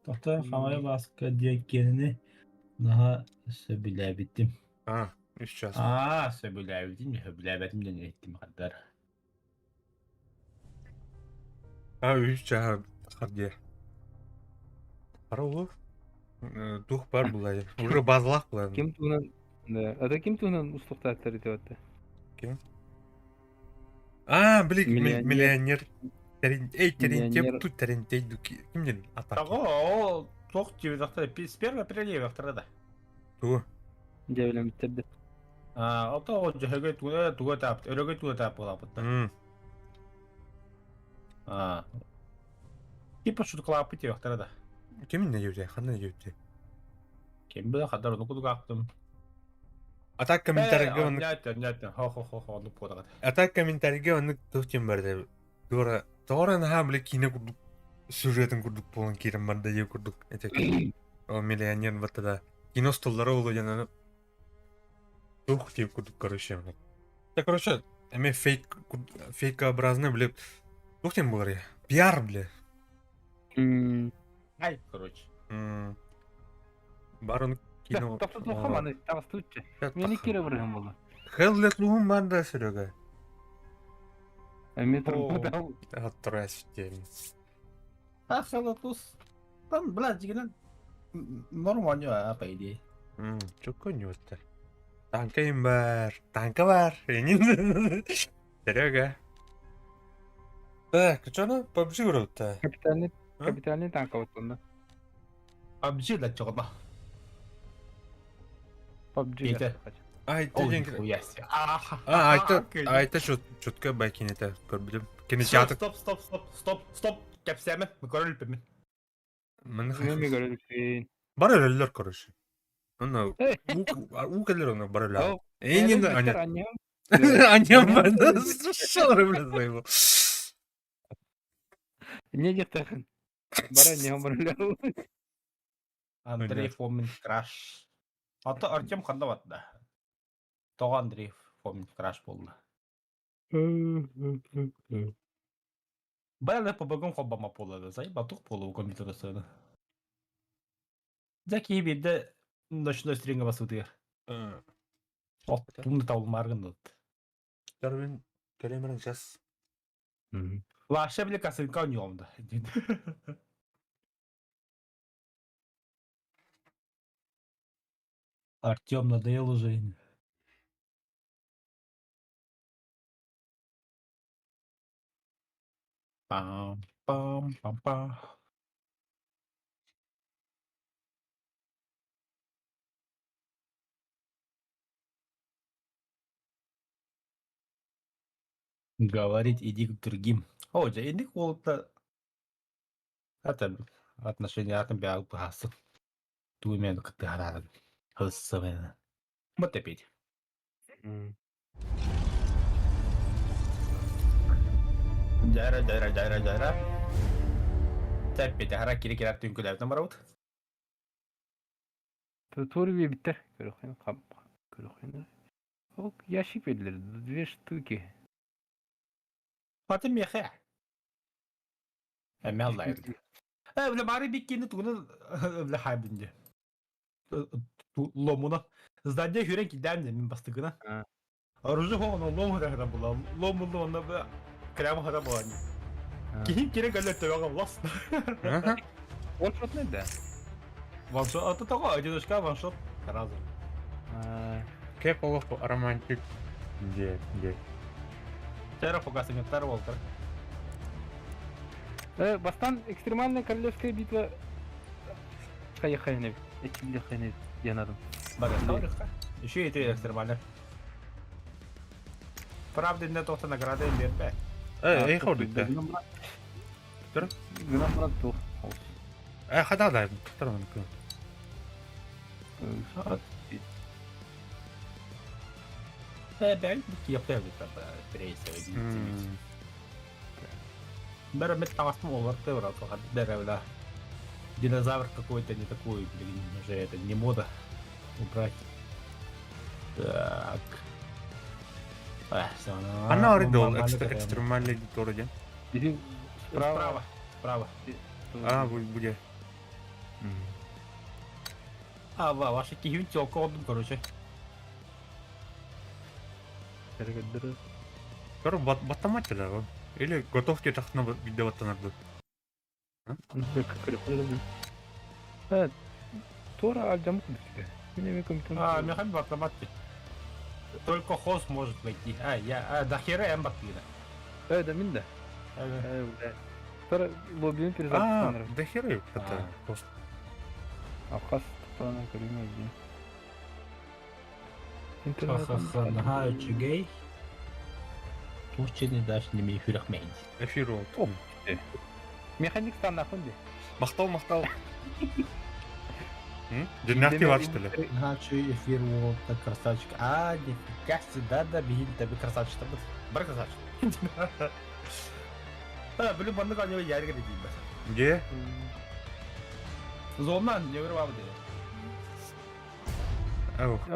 Speaker 12: Тохто хамай баскы диэн кинини наһаа сөбүлээбитим.
Speaker 1: А, үс час.
Speaker 12: Аа, сөбүлээбитим, сөбүлээбэтим диэн эттим хаддар.
Speaker 1: А, үс чаа тахар диye. Хара olur. Дух бар булай. Уже базлах булай.
Speaker 2: Ким туһунан да, это ким туһунан устуктааттар ити
Speaker 1: Ким? А, били
Speaker 2: Миллионер.
Speaker 1: миллионер. Терин, эй, теринтеп
Speaker 2: Миллионер.
Speaker 1: тут теринтей дуки. Ким ден? Ата.
Speaker 12: Того, ол туох диэбэтэхтэрэ, с 1 апреля диэбэхтэрэ да.
Speaker 1: Тугу?
Speaker 2: Дьэбилэммиттэр да.
Speaker 12: Аа, ото ол дьөһөгөй туга туга таап, өрөгөй туга таап буолаабыттар. Аа. Типа шуткалааппыт диэбэхтэрэ да.
Speaker 1: Ким не диэбитэ? Ханна диэбитэ?
Speaker 12: Ким билэ хаддар ону кудук аахтым.
Speaker 1: А так комментарийга оннук
Speaker 12: Онньаат, хо-хо-хо, оннук буолаҕыт.
Speaker 1: А так комментарийга оннук туох диэн барда. Туора тоҕо наһаа били киинэ курдук сюжетын курдук буолан киирэн барда диye курдук эти о миллионер батта да кино столлара олу диэн аны туох диye курдук короче Да короче эме фейк фейкообразный били туох диэн буолар я пиар били
Speaker 12: Ай, короче.
Speaker 1: Барон кино
Speaker 2: Тохтотуохха маны таҕыстыбытча. Мени кире барыһым буолла.
Speaker 1: Хеллет луһум бар да Серега.
Speaker 2: Эмиэ турбутал.
Speaker 1: Оттурасте.
Speaker 12: А Хеллет Там, блядь, дьигинэн нормально, а, по идее.
Speaker 1: Чөккө ньуоттар. Танка им бар. Танка бар. Энин. Серега. Так, что ну, PUBG вроде.
Speaker 2: Капитальный капитальный танка вот онно.
Speaker 12: PUBG да чоҕоно.
Speaker 2: PUBG.
Speaker 12: Петя.
Speaker 1: Айта
Speaker 12: Ой,
Speaker 1: диэн
Speaker 12: нихуя себе.
Speaker 1: А, айта айта чутка байкинете көрбүтүм. Кинотеатр.
Speaker 12: Стоп, стоп, стоп, стоп, стоп. Кэпсээмэ, көрөр өлбүммүн.
Speaker 1: Маны
Speaker 2: Мен көрөлүкпүн.
Speaker 1: Бар өлөллөр короче. Онно уу кэлэр онно бар өлөр. Энин аня. Аня бар. Шалары блядь заебал.
Speaker 2: Не диэхтэхин. Бара не бар өлөр.
Speaker 12: Андрей Фомин краш. Ата Артем ханна барда. Тоҕо Андрей Фомин краш буолла. Бля, ПБГ-м холбомо буолла заебал туох буолуо компьютер сыана. Дьэ киһи биирдэ ночной стринга басытыгар. Оттун да табылмаар гыннат.
Speaker 1: Дарвин кэлэмэрин сейчас.
Speaker 12: Вообще, били косынка у него да. Артем надоел уже. Пам пам пам пам. Говорить иди к другим. О, дьэ инник уолта это отношения атын бэйэ быһаарсын. Тугу эмэ кыттыһараарын. Хылсыбын. Вот опять. Дьара, дьара, дьара, дьара. Тэппитэ хара кири кирэр түҥкүлэбитин барабыт.
Speaker 2: Тур биэбиттэр. Көрөххүн хам көрөххүн. Ол ящик бердилер. Две штуки.
Speaker 12: Аты миэхэ. Эмэ аллайын. Э, бля, бары биккини тугуну бля хайбын дии. Ломуна. Здание хүрэн кидээн дии мин бастыгына. Оружие хоҕоно лом хара була. Лом булду онно бля прямо хара була. Киһи кире кэллэ төбөҕө лас.
Speaker 2: Ваншотный да?
Speaker 12: Ваншот, а то того, одиночка ваншот сразу.
Speaker 1: Кеп олох романтик. Где, где?
Speaker 12: Терра фугасами Волтер.
Speaker 2: Бастан экстремальная королевская битва хайа эчилде хайны янадым.
Speaker 12: Еще и ты экстремально. Правда, не то, награды бербе.
Speaker 1: Э, эй, ходит, да.
Speaker 2: Гынан брат тух.
Speaker 1: Э, хада да, второй
Speaker 12: Э, бәй, кияптер Бәрі мет таҥастым олорто брат, бәрі бля. Динозавр какой-то не такой, блин, уже это не мода убрать. Так.
Speaker 1: Она оридол, экстремальный едитор один.
Speaker 12: Справа, справа.
Speaker 1: А, будет.
Speaker 12: А, ваши киһин телка отдум, короче.
Speaker 1: Короче, баттамать да, Или готовьте так на видео надо.
Speaker 2: Тора альдам
Speaker 12: А, механ баттамат. Только хост может войти. А, я, а, до хера я баттыра.
Speaker 2: Да мин да. Тора лоббин
Speaker 1: А,
Speaker 2: перезапуск.
Speaker 1: до хера это хост.
Speaker 2: Абхаз плана көрүҥ дии.
Speaker 12: Ха-ха-ха, наһаа үчүгэй. Туох чени дашь неме хүрэх
Speaker 1: Эфир вот.
Speaker 2: Механик станахун ди.
Speaker 1: Махтал, махтал. Динахти бар, что ли?
Speaker 12: Наһаа үчүгэй эфир вот красавчик. А, нифига себе, да, да, биһин таби красавчик табыт. Бар красавчик. А, блин, маннык аньы ярга дейм.
Speaker 1: Где?
Speaker 12: Зоннан не көріп алды.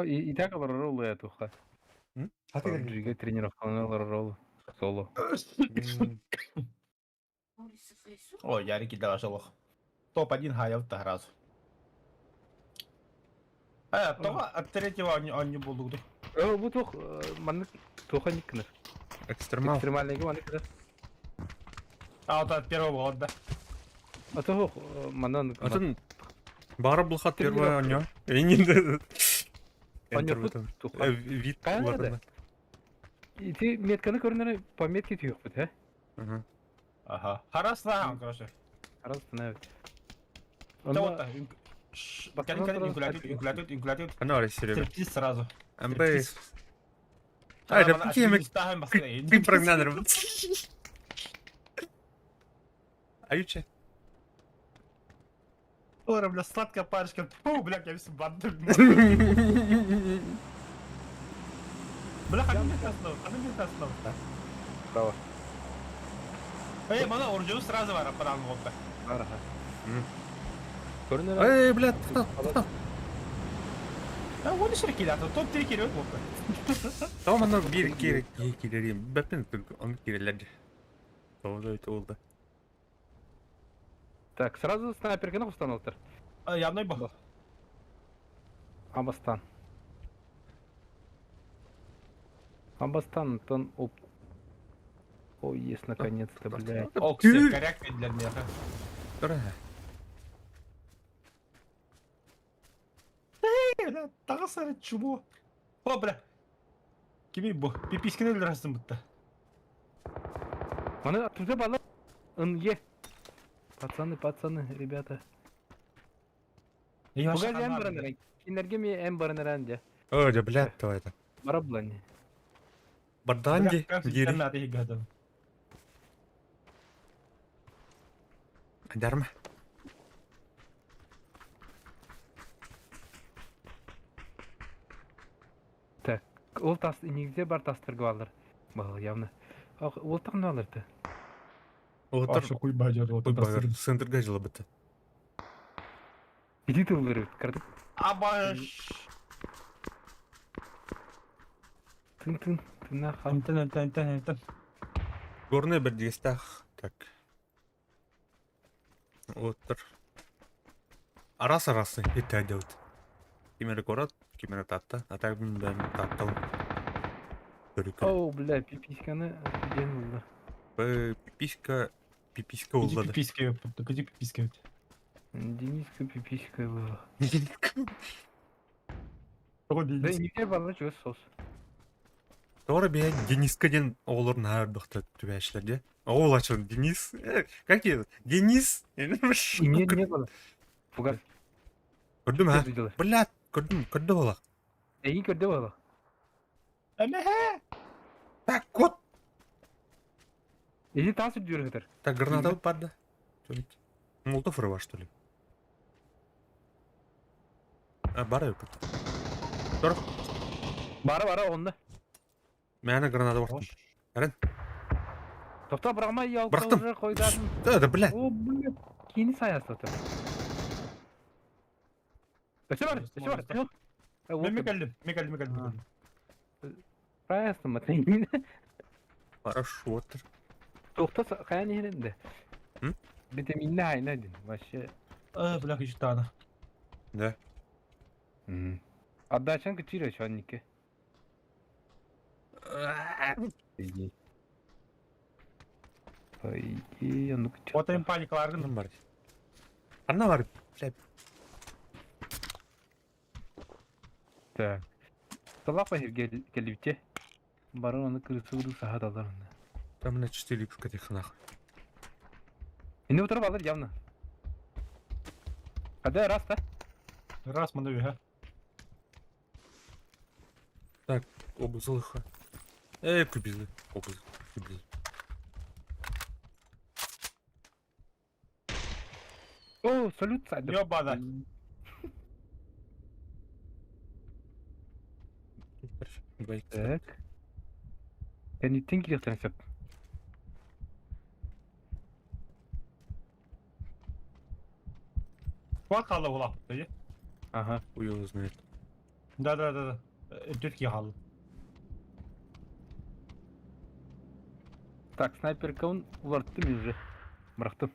Speaker 2: И так олорор я туха. Жиге тренировкалар олорор соло.
Speaker 12: Ой, Ярики дала Топ-1 хаял сразу. Э, того от третьего он не буду.
Speaker 2: Э, бу тух маннык туха никнер.
Speaker 1: Экстремал.
Speaker 2: Экстремальный маннык да.
Speaker 12: А, вот от первого года.
Speaker 2: А то манан.
Speaker 1: А тут Бара был хат первая у него. И не Вид
Speaker 2: И ты метканы көрүнөр по метке түйөк бит, э?
Speaker 12: Ага. Харас на, короче.
Speaker 2: Харас на.
Speaker 12: Да вот так. Калин, калин, инкулятют, инкулятют, инкулятют.
Speaker 1: Она Серега.
Speaker 12: Стриптиз сразу.
Speaker 1: МБ. А, это какие Ты прогнал. Аютче.
Speaker 12: Ора, бля, сладкая парочка. Фу, бля, я весь банды. Бля, ханım bir основ, ханım bir основ.
Speaker 2: Право.
Speaker 12: Эй, мана оружие сразу var аппарат вот.
Speaker 2: Ага.
Speaker 1: Эй, бля, тоқта.
Speaker 12: А, вот еще кидат, топ 3 кирет вот.
Speaker 1: Tamam аны bir kere кирерим. Бәпен оны кирелерди. Тоже это oldu.
Speaker 2: Так, сразу снайперканы установтыр.
Speaker 12: А, явной был.
Speaker 2: Абастан. Абастан, тон оп. Ой, есть наконец-то, блядь.
Speaker 12: Ок, коряк для меня. Эй, бля, тағасары чмо. О, бля. Кими бу? Пипискini өлдірасың бұтта.
Speaker 2: Маны туза бала. НЕ. Пацаны, пацаны, ребята. Пугай эн баран эрэн. Кинилэргэ эмиэ эн баран эрэн дьэ.
Speaker 1: О, дьэ, блядь, давай это.
Speaker 2: Бара булан.
Speaker 1: Бардаан ди, дири. Дарма.
Speaker 2: Так, ол тас нигде бар тастырга алыр. Был явно. Ол тахны алырды.
Speaker 1: Отыр. Центрга жылы бітті.
Speaker 2: Иди тыллары кырдык.
Speaker 12: Абаш.
Speaker 2: Тын тын тына хам.
Speaker 12: Антен антен антен антен.
Speaker 1: Горный бір дегестах. Так. Отыр. Арас арасы итәдәүт. Кимере корат, кимере татта. А так мин бәм таттал. Төрүкө.
Speaker 2: О, бля, пиписьканы ден булды.
Speaker 1: Б пиписька, пиписька
Speaker 12: Иди
Speaker 1: уллады.
Speaker 12: пиписька, иди пиписька.
Speaker 2: Дениска пиписька была.
Speaker 12: Тоҕо
Speaker 2: Да нигде бар чего сос.
Speaker 1: Doğru bir Deniska ден оғлар наар бахта түбәшләрдә. Оғыл ачын Денис. Как это? Денис.
Speaker 2: Не не было. Фугас.
Speaker 1: Көрдүм ha. Блядь, көрдүм, көрдү бола.
Speaker 2: Эйин көрдө бала.
Speaker 1: Так, кот.
Speaker 2: Иди тас үрдүр хытыр.
Speaker 1: Так, граната падда. Молотов рыва, что ли? А, бара yok. Doğru.
Speaker 2: Бара бара онда.
Speaker 1: Мәне граната бартым. Әрен.
Speaker 2: Тохта бырагма ялка
Speaker 1: Бырахтым.
Speaker 2: уже койдадым.
Speaker 1: Да, да, блядь.
Speaker 2: О, блядь. Кини саясы отыр. Өчө бар, өчө бар.
Speaker 12: Мен кэллим, мен кэллим, мен кэллим.
Speaker 2: Праясты ма
Speaker 1: Хорошо.
Speaker 2: Тохта каян еренде. Витаминне хайна дин. Вообще.
Speaker 12: Э, бля, хищтана.
Speaker 1: Да.
Speaker 2: Отдачан кычыр еще По идее, ну-ка.
Speaker 12: Вот им паникаларгын.
Speaker 1: Бар. Анна бар. Блядь.
Speaker 2: Так. Салапа келипте. Бары оны кырысы буду сахат алар.
Speaker 1: Там на 4 икс нахуй.
Speaker 2: Ini oturup alır явно. Hadi раз да.
Speaker 12: Раз мы ha.
Speaker 1: Так, обузылыха. Эй, кубизы. Обуз. Кубизы.
Speaker 2: О, салют сайды.
Speaker 12: Ёбана.
Speaker 2: Так. Кәниттен килехтен сеп.
Speaker 12: Var kaldı ulan. Dayı.
Speaker 2: Ага.
Speaker 1: Хуй его знает.
Speaker 12: Да да да да. Türkiye halı.
Speaker 2: Так, снайперка он уларттым уже. Bıraktım.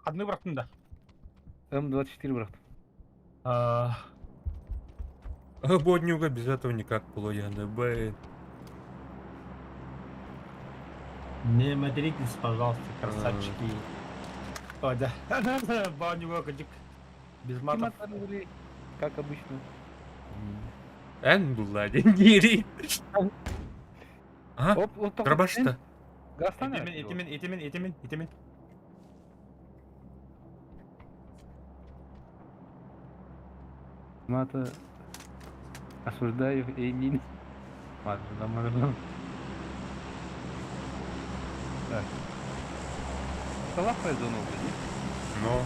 Speaker 12: Adını bıraktım da.
Speaker 2: М24 bıraktım.
Speaker 12: А,
Speaker 1: А Боднюга без этого никак было, я на Б.
Speaker 12: Не материтесь, пожалуйста, красавчики. О, да. Баню кадик. Без матов.
Speaker 2: Как обычно.
Speaker 1: Эн була дири. Ага.
Speaker 2: Оп,
Speaker 1: Дробаш-то.
Speaker 2: Гастан.
Speaker 12: Итимин, итимин, итимин, итимин, итимин.
Speaker 2: Мата. Осуждаю Эймин. Ладно, можно. Так. Салафая зона были.
Speaker 1: Но.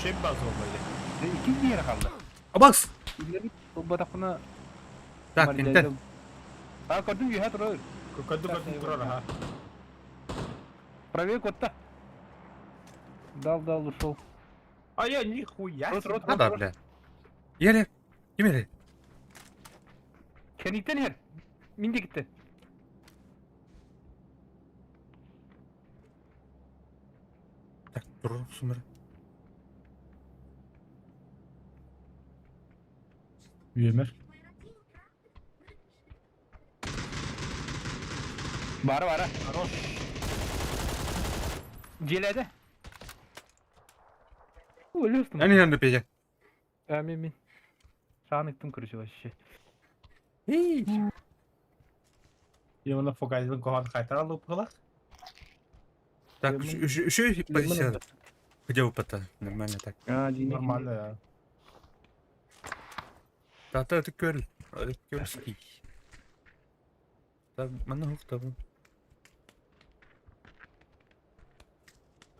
Speaker 12: Şey bazı olmalı.
Speaker 2: İki yer kaldı.
Speaker 1: Абакс!
Speaker 2: Батақына...
Speaker 1: Так, интен.
Speaker 2: А, көрдүм, юха турар.
Speaker 12: Көрдүм, көрдүм турар, ага.
Speaker 2: Правее котта. Дал, дал, ушел.
Speaker 12: А я нихуя.
Speaker 2: Рот, рот,
Speaker 1: А да, бля. Ере. Ким ере?
Speaker 2: Кениктен ер. Минде кетті.
Speaker 1: Так, тур, сумер.
Speaker 12: Үйемер.
Speaker 2: Бара, бара.
Speaker 12: Хорош.
Speaker 2: Желеді. Өлерсің.
Speaker 1: Әне янды пея.
Speaker 2: А, мен, мен. Саған айттым, короче, вообще.
Speaker 12: Я оны фокалдың коған қайтара алып қылақ.
Speaker 1: Так, еще позиция. Где опыта? Нормально так.
Speaker 12: Нормально, я.
Speaker 1: Тата это көл. Это көлский. Так, манна хуктабын.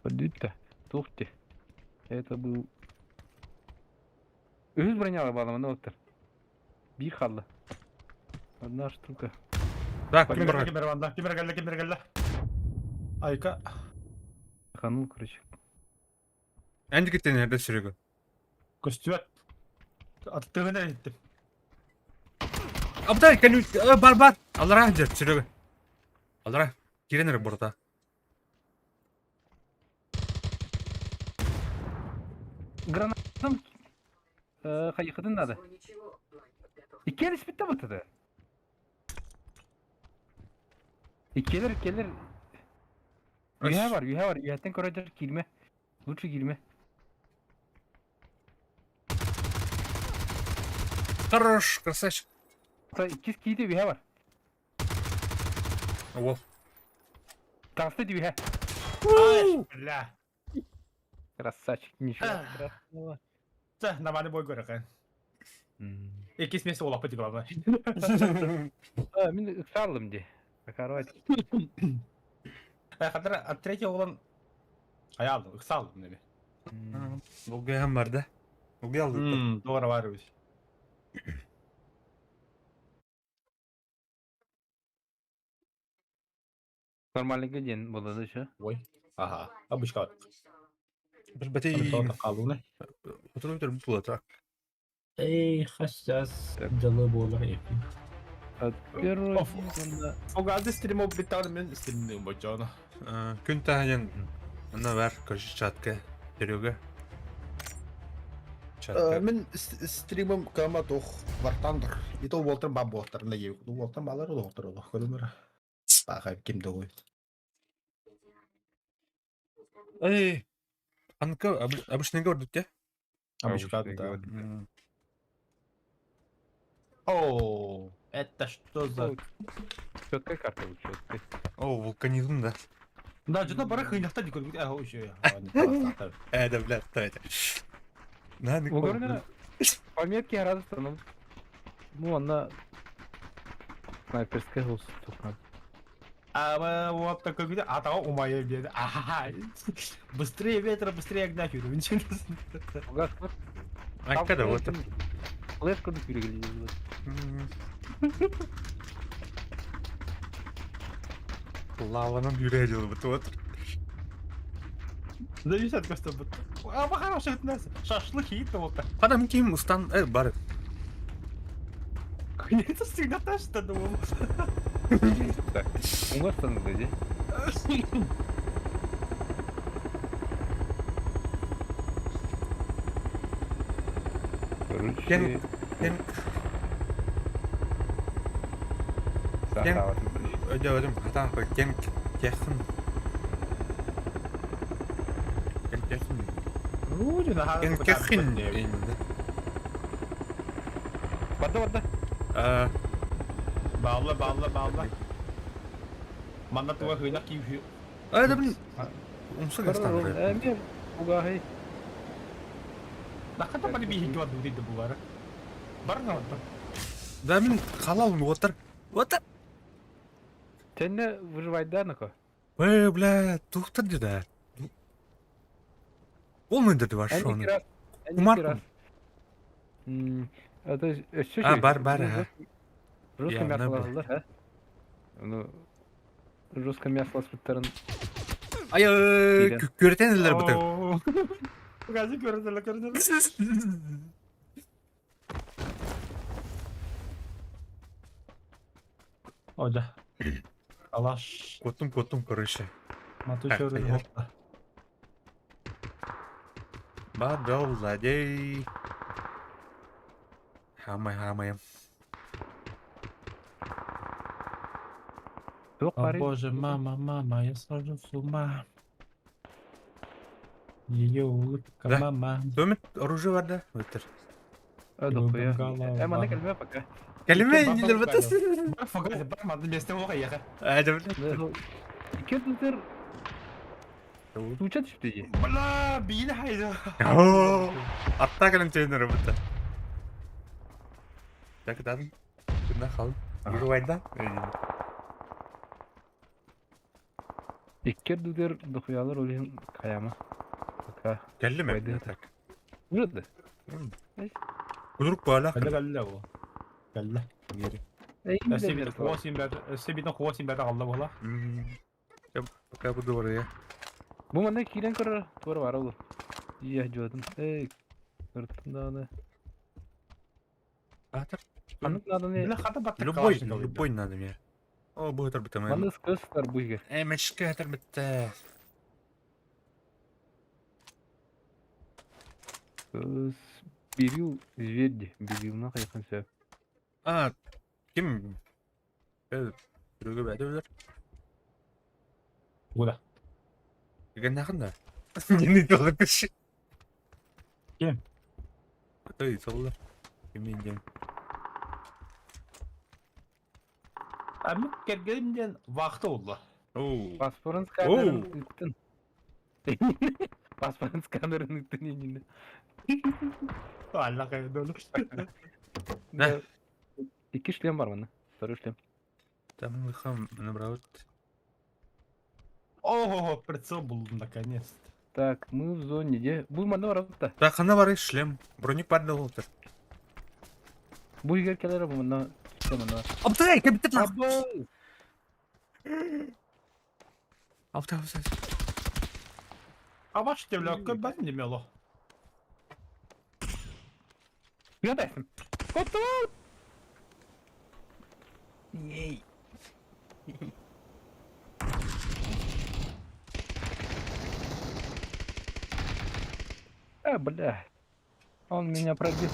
Speaker 2: Подите. Тухте. Это был... Үһүс броняла баламаны оттар. Биир хаалла. Одна штука.
Speaker 1: Так,
Speaker 12: Ким
Speaker 1: ким бар?
Speaker 12: ким банда? Ким кэллэ, ким кэллэ? Айка.
Speaker 2: Ханул, короче.
Speaker 1: Энди киттен эрде сүрүгү.
Speaker 12: Көстүбэт. Аттыгына иттим.
Speaker 1: Абдай, кән бар бар. Алара жер сүрүгү. Алара кирен эрэ бурда.
Speaker 2: Гранатом хайыхытын надо. Иккиэн испитте бутады. Иккиэлэр, иккиэлэр. Үһэ бар, үһэ бар. Үһэттэн көрөдөр киирмэ. Лучше киирмэ.
Speaker 1: Хорош, красавчик.
Speaker 2: Иккис киити үһэ бар.
Speaker 1: Уол.
Speaker 2: Таҥаста үһэ.
Speaker 12: Бля.
Speaker 2: Красавчик, ничего страшного.
Speaker 12: Та, нормальный бой көрөкөн. Иккис месте улаппыт главное.
Speaker 2: А, мин ыксалым ди. Короче.
Speaker 12: Хатыр от третьего улан Аял, ыксалдым неме.
Speaker 1: Улгайан бар да. Улгай алды.
Speaker 12: Doğru var öyle.
Speaker 2: Нормальный день было еще.
Speaker 12: Ой. Ага. Обычка.
Speaker 1: Бір бәтей.
Speaker 12: Қалуны.
Speaker 1: Отырып өтір бұл так.
Speaker 12: Эй, хасяс. Далы болар епи.
Speaker 2: Первый.
Speaker 12: Огази стрим битар мен стримнің бочона.
Speaker 1: Күн таханен мына бар короче чатка Серега. Чатка.
Speaker 12: Мен стримым кама тох вартандыр. Ито волтер баб болтер на ев. Волтер балар доктор олох көрүнөр. Баха ким догой.
Speaker 1: Эй. Анка обычный город те?
Speaker 12: Обычка да. О, это что за...
Speaker 2: Четкая карта, четкая.
Speaker 1: О, вулканизм, да.
Speaker 12: Да, что-то бары хыйнахта дикөр. А, еще.
Speaker 1: Да, бля, что это? На,
Speaker 2: Угорно. Пометки гораздо, ну, ну, она снайперская уступка.
Speaker 12: А вот такой где, а того умая беда. Ага. Быстрее ветра, быстрее огня, интересно.
Speaker 1: А когда вот это?
Speaker 2: Флешку переглядели.
Speaker 1: Лава нам юрядил вот вот.
Speaker 12: Зависит просто вот. А хороший от нас. Шашлык и то вот.
Speaker 1: Адам ким устан бар.
Speaker 12: Это всегда та что думал.
Speaker 2: Так, у нас там где? Короче,
Speaker 1: Кен кен кен өдө хатан кен кехин. Кен кехин. Кен кехин.
Speaker 2: Барда барда.
Speaker 12: Bağla bağla bağla. Манна туга хыйнах кип.
Speaker 1: Да блин. Умса гастан.
Speaker 2: Мен угахай.
Speaker 12: Нахата бали би хиква дуди да булара. Бар на вот.
Speaker 1: Да мин халал отыр. Отыр.
Speaker 2: Тенне выживать да нако?
Speaker 1: Эй, бля, тухтар да. Ол мен деді ваш оны. Кумар. А, бар, бар, ага.
Speaker 2: Жестко мясо лазылар, а? Ну, жестко мясо ласпыттарын.
Speaker 1: Ай, көртенелер бұты.
Speaker 12: Газы көртенелер, көртенелер. Ода. Алаш.
Speaker 1: Коттум, коттум, короче.
Speaker 12: Мату чөрүн.
Speaker 1: Бадал злодей. Хамай, хамай.
Speaker 12: О боже, мама, мама, я схожу с ума. Ее улыбка,
Speaker 1: Да.
Speaker 12: мама.
Speaker 1: Төмет оружие бар да? Өтір.
Speaker 2: Дохуя. Маны кәлмә пока.
Speaker 1: Кәлмә инделер бата.
Speaker 12: Бар фагаз, бар мады месте оға яға.
Speaker 1: Да, бля.
Speaker 2: Ике тутыр. Туча түстэ дии.
Speaker 12: Бля, биир хайда.
Speaker 1: Атта кэлэн чөйнөр бутта. Так дан. Күнна хал. Гурвайда.
Speaker 2: Икки ардыгар дохуялар ол иһин хайама. Пока.
Speaker 1: Кэллим
Speaker 2: Вайды.
Speaker 1: так.
Speaker 2: Вроде.
Speaker 1: Кудурук баалаах.
Speaker 12: Кэллэ кэллэ бу. Кэллэ.
Speaker 1: Гири.
Speaker 12: Өссө биир хуос имбэт, өссө биир хуос имбэт аҕалла буола.
Speaker 1: Пока буду барыйа.
Speaker 2: Бу манна киирэн көрөр туора баар ол. Ийэ дьуотун. Эй. Көртүм даҕаны.
Speaker 1: Атыр.
Speaker 2: Ханнык нааданы
Speaker 12: Бля, хата баттык
Speaker 1: Любой, любой надо мне. О, будет арбита
Speaker 2: Манна скыс бар бу иһигэр.
Speaker 1: Э, мэчке атар битте.
Speaker 2: Кыс Бирил зверь Бирилна хайхан сөп.
Speaker 1: А, ким? Э, Түрүгө бәді өлөр.
Speaker 12: Куда?
Speaker 1: Кеген нақын да? Нені толы күші.
Speaker 12: Ким?
Speaker 1: Той, солы. Ким инден?
Speaker 12: А мен кергенімден вақты oldu.
Speaker 1: Оу.
Speaker 2: Паспорын сканерын ыттын. Паспорын сканерын ыттын инне.
Speaker 12: Алла кайда olur.
Speaker 1: Не?
Speaker 2: Икки шлем бар манна. Второй шлем.
Speaker 1: Там лыхам набрал.
Speaker 12: Ого, прицел был наконец-то.
Speaker 2: Так, мы в зоне, где? Бу манна бар та.
Speaker 1: Так, хана бар шлем. Броник бар олтыр.
Speaker 2: Бу иһигэр кэлэр бу манна. Шлем манна.
Speaker 1: Аптай, кабитет нах.
Speaker 2: Абы!
Speaker 1: Аптай, аптай.
Speaker 12: А ваш тебе ben не мело.
Speaker 2: Уйадайсың. Коту!
Speaker 7: Ей.
Speaker 2: А, бля. Он меня пробил.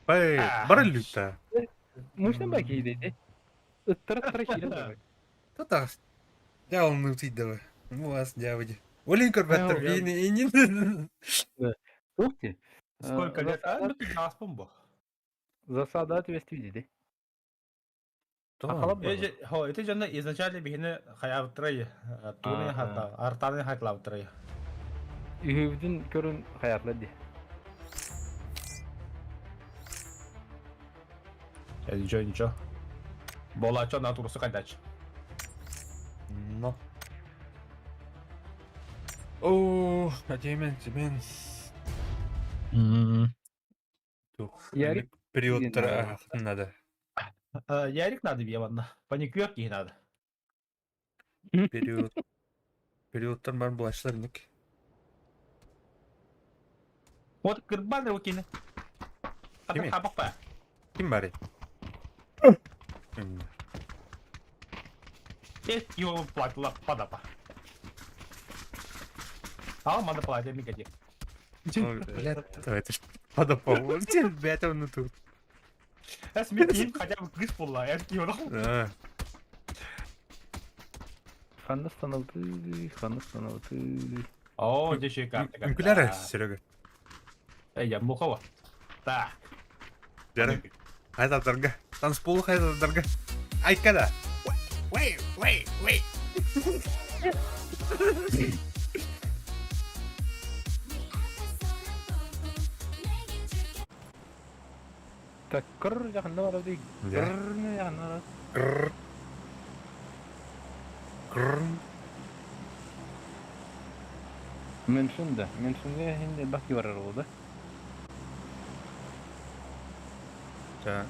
Speaker 1: Бай, бар люта.
Speaker 2: Мышны баки иди. Ыттыра-ыттыра киирэн барар.
Speaker 1: Та-та. Дьявол ну давай. Ну вас, дяводи. Олин корбеттер,
Speaker 2: Я-
Speaker 1: вини, и не.
Speaker 2: Ух ты.
Speaker 12: Сколько лет? А, ну ты аспын бу.
Speaker 2: Засада отвести диди.
Speaker 12: Хо, это жана изначально бихine хаявтрай, туны хата, артаны хатлавтрай.
Speaker 2: Үһүбүтүн көрүн хаятла ди.
Speaker 12: Ничего, ничего. Болачо на турсу кайдач.
Speaker 1: Но. О, Демен, Демен.
Speaker 2: Ярик
Speaker 1: Период
Speaker 2: надо.
Speaker 1: надо.
Speaker 12: Ярик надо бьеманна. Паникер не надо.
Speaker 1: Период. Периодтан бар булачлар ник.
Speaker 12: Вот кырбан рукины.
Speaker 1: Кими?
Speaker 12: Хапапа.
Speaker 1: Ким бары?
Speaker 12: Его платила падапа. А, манда платила микати.
Speaker 1: Блядь, это ж подопал. Блядь, он тут.
Speaker 12: Эс микин хотя бы кыс була, эс кио.
Speaker 2: Ханна становды, ханна становды.
Speaker 12: О, здесь еще карта.
Speaker 1: Үҥкүлэр Серега.
Speaker 12: Эй, я мухова. Так.
Speaker 1: Дәрі. Хайда дорога. Танцпол хайда дорога. Айкада. Wait, wait, wait.
Speaker 2: Так, кыр жақында барады дейік.
Speaker 1: Да.
Speaker 2: Кыр жақында барады.
Speaker 1: Кррр. Кррр.
Speaker 2: Меншин да. Меншинге енді баки барар ол да.
Speaker 1: Так.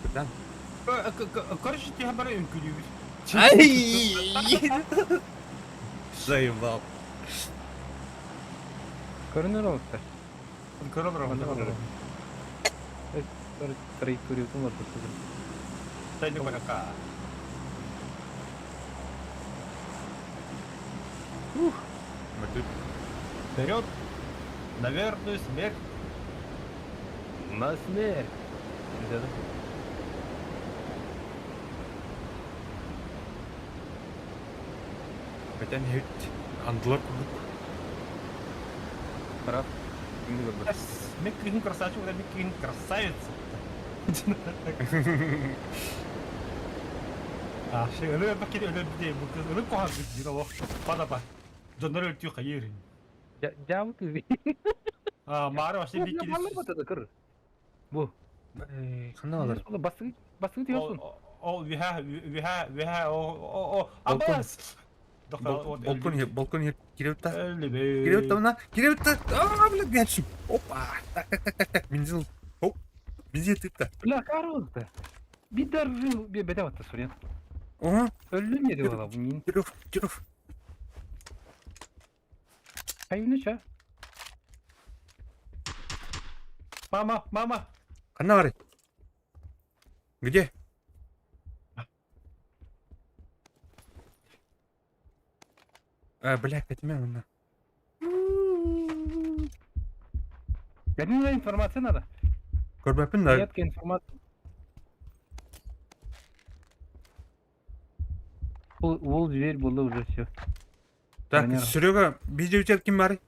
Speaker 1: Куда?
Speaker 12: Короче, тебе бары үҥкүлүүбүт.
Speaker 1: Ай! Заебал.
Speaker 2: Көрінер ол да.
Speaker 12: Көрөр
Speaker 2: Ханна барар. Траектория бар
Speaker 12: Сәйді барака.
Speaker 1: Мы тут
Speaker 12: Вперед! На верную смерть.
Speaker 2: На смерть. Деді.
Speaker 1: Хотя не андылар курдук.
Speaker 2: Раб. Кимди көрбөт.
Speaker 12: Миккин красавчик, Миккин красавица. А, ши, өлө бакери өлө бide, бу кыз өлө кохан бит, дина лох. Падапа. Дьоннор өлтүү хайыр.
Speaker 2: Дьаабы кыыс.
Speaker 12: А, Мара вообще бик
Speaker 2: Баллар батады кыр. Бу.
Speaker 1: Ханна алар?
Speaker 2: Бастыгы бастыгы тиyorsun.
Speaker 12: Ол виха виха виха о о о Абас.
Speaker 1: Балкон хер, балкон хер, кирилл-та. Кирилл-та мына, кирилл-та. А, блядь, гачи. Опа. Так, так, так, так, так. Бензин. Оп. Бензин тытта.
Speaker 2: Бля, карылды. Bir darı bir bedava da soruyor.
Speaker 1: Ага.
Speaker 2: Öldüm yedi valla bu neyin.
Speaker 1: Кирилл, Кирилл.
Speaker 2: Hayır ne
Speaker 12: Мама, мама.
Speaker 1: Ханна бары. Где? А, бля, кэтимэ манна.
Speaker 2: Benim информация надо.
Speaker 1: Көрбөппүн да.
Speaker 2: Редкая информация. Ол дверь было уже все.
Speaker 1: Так, Серега, видео ким бары?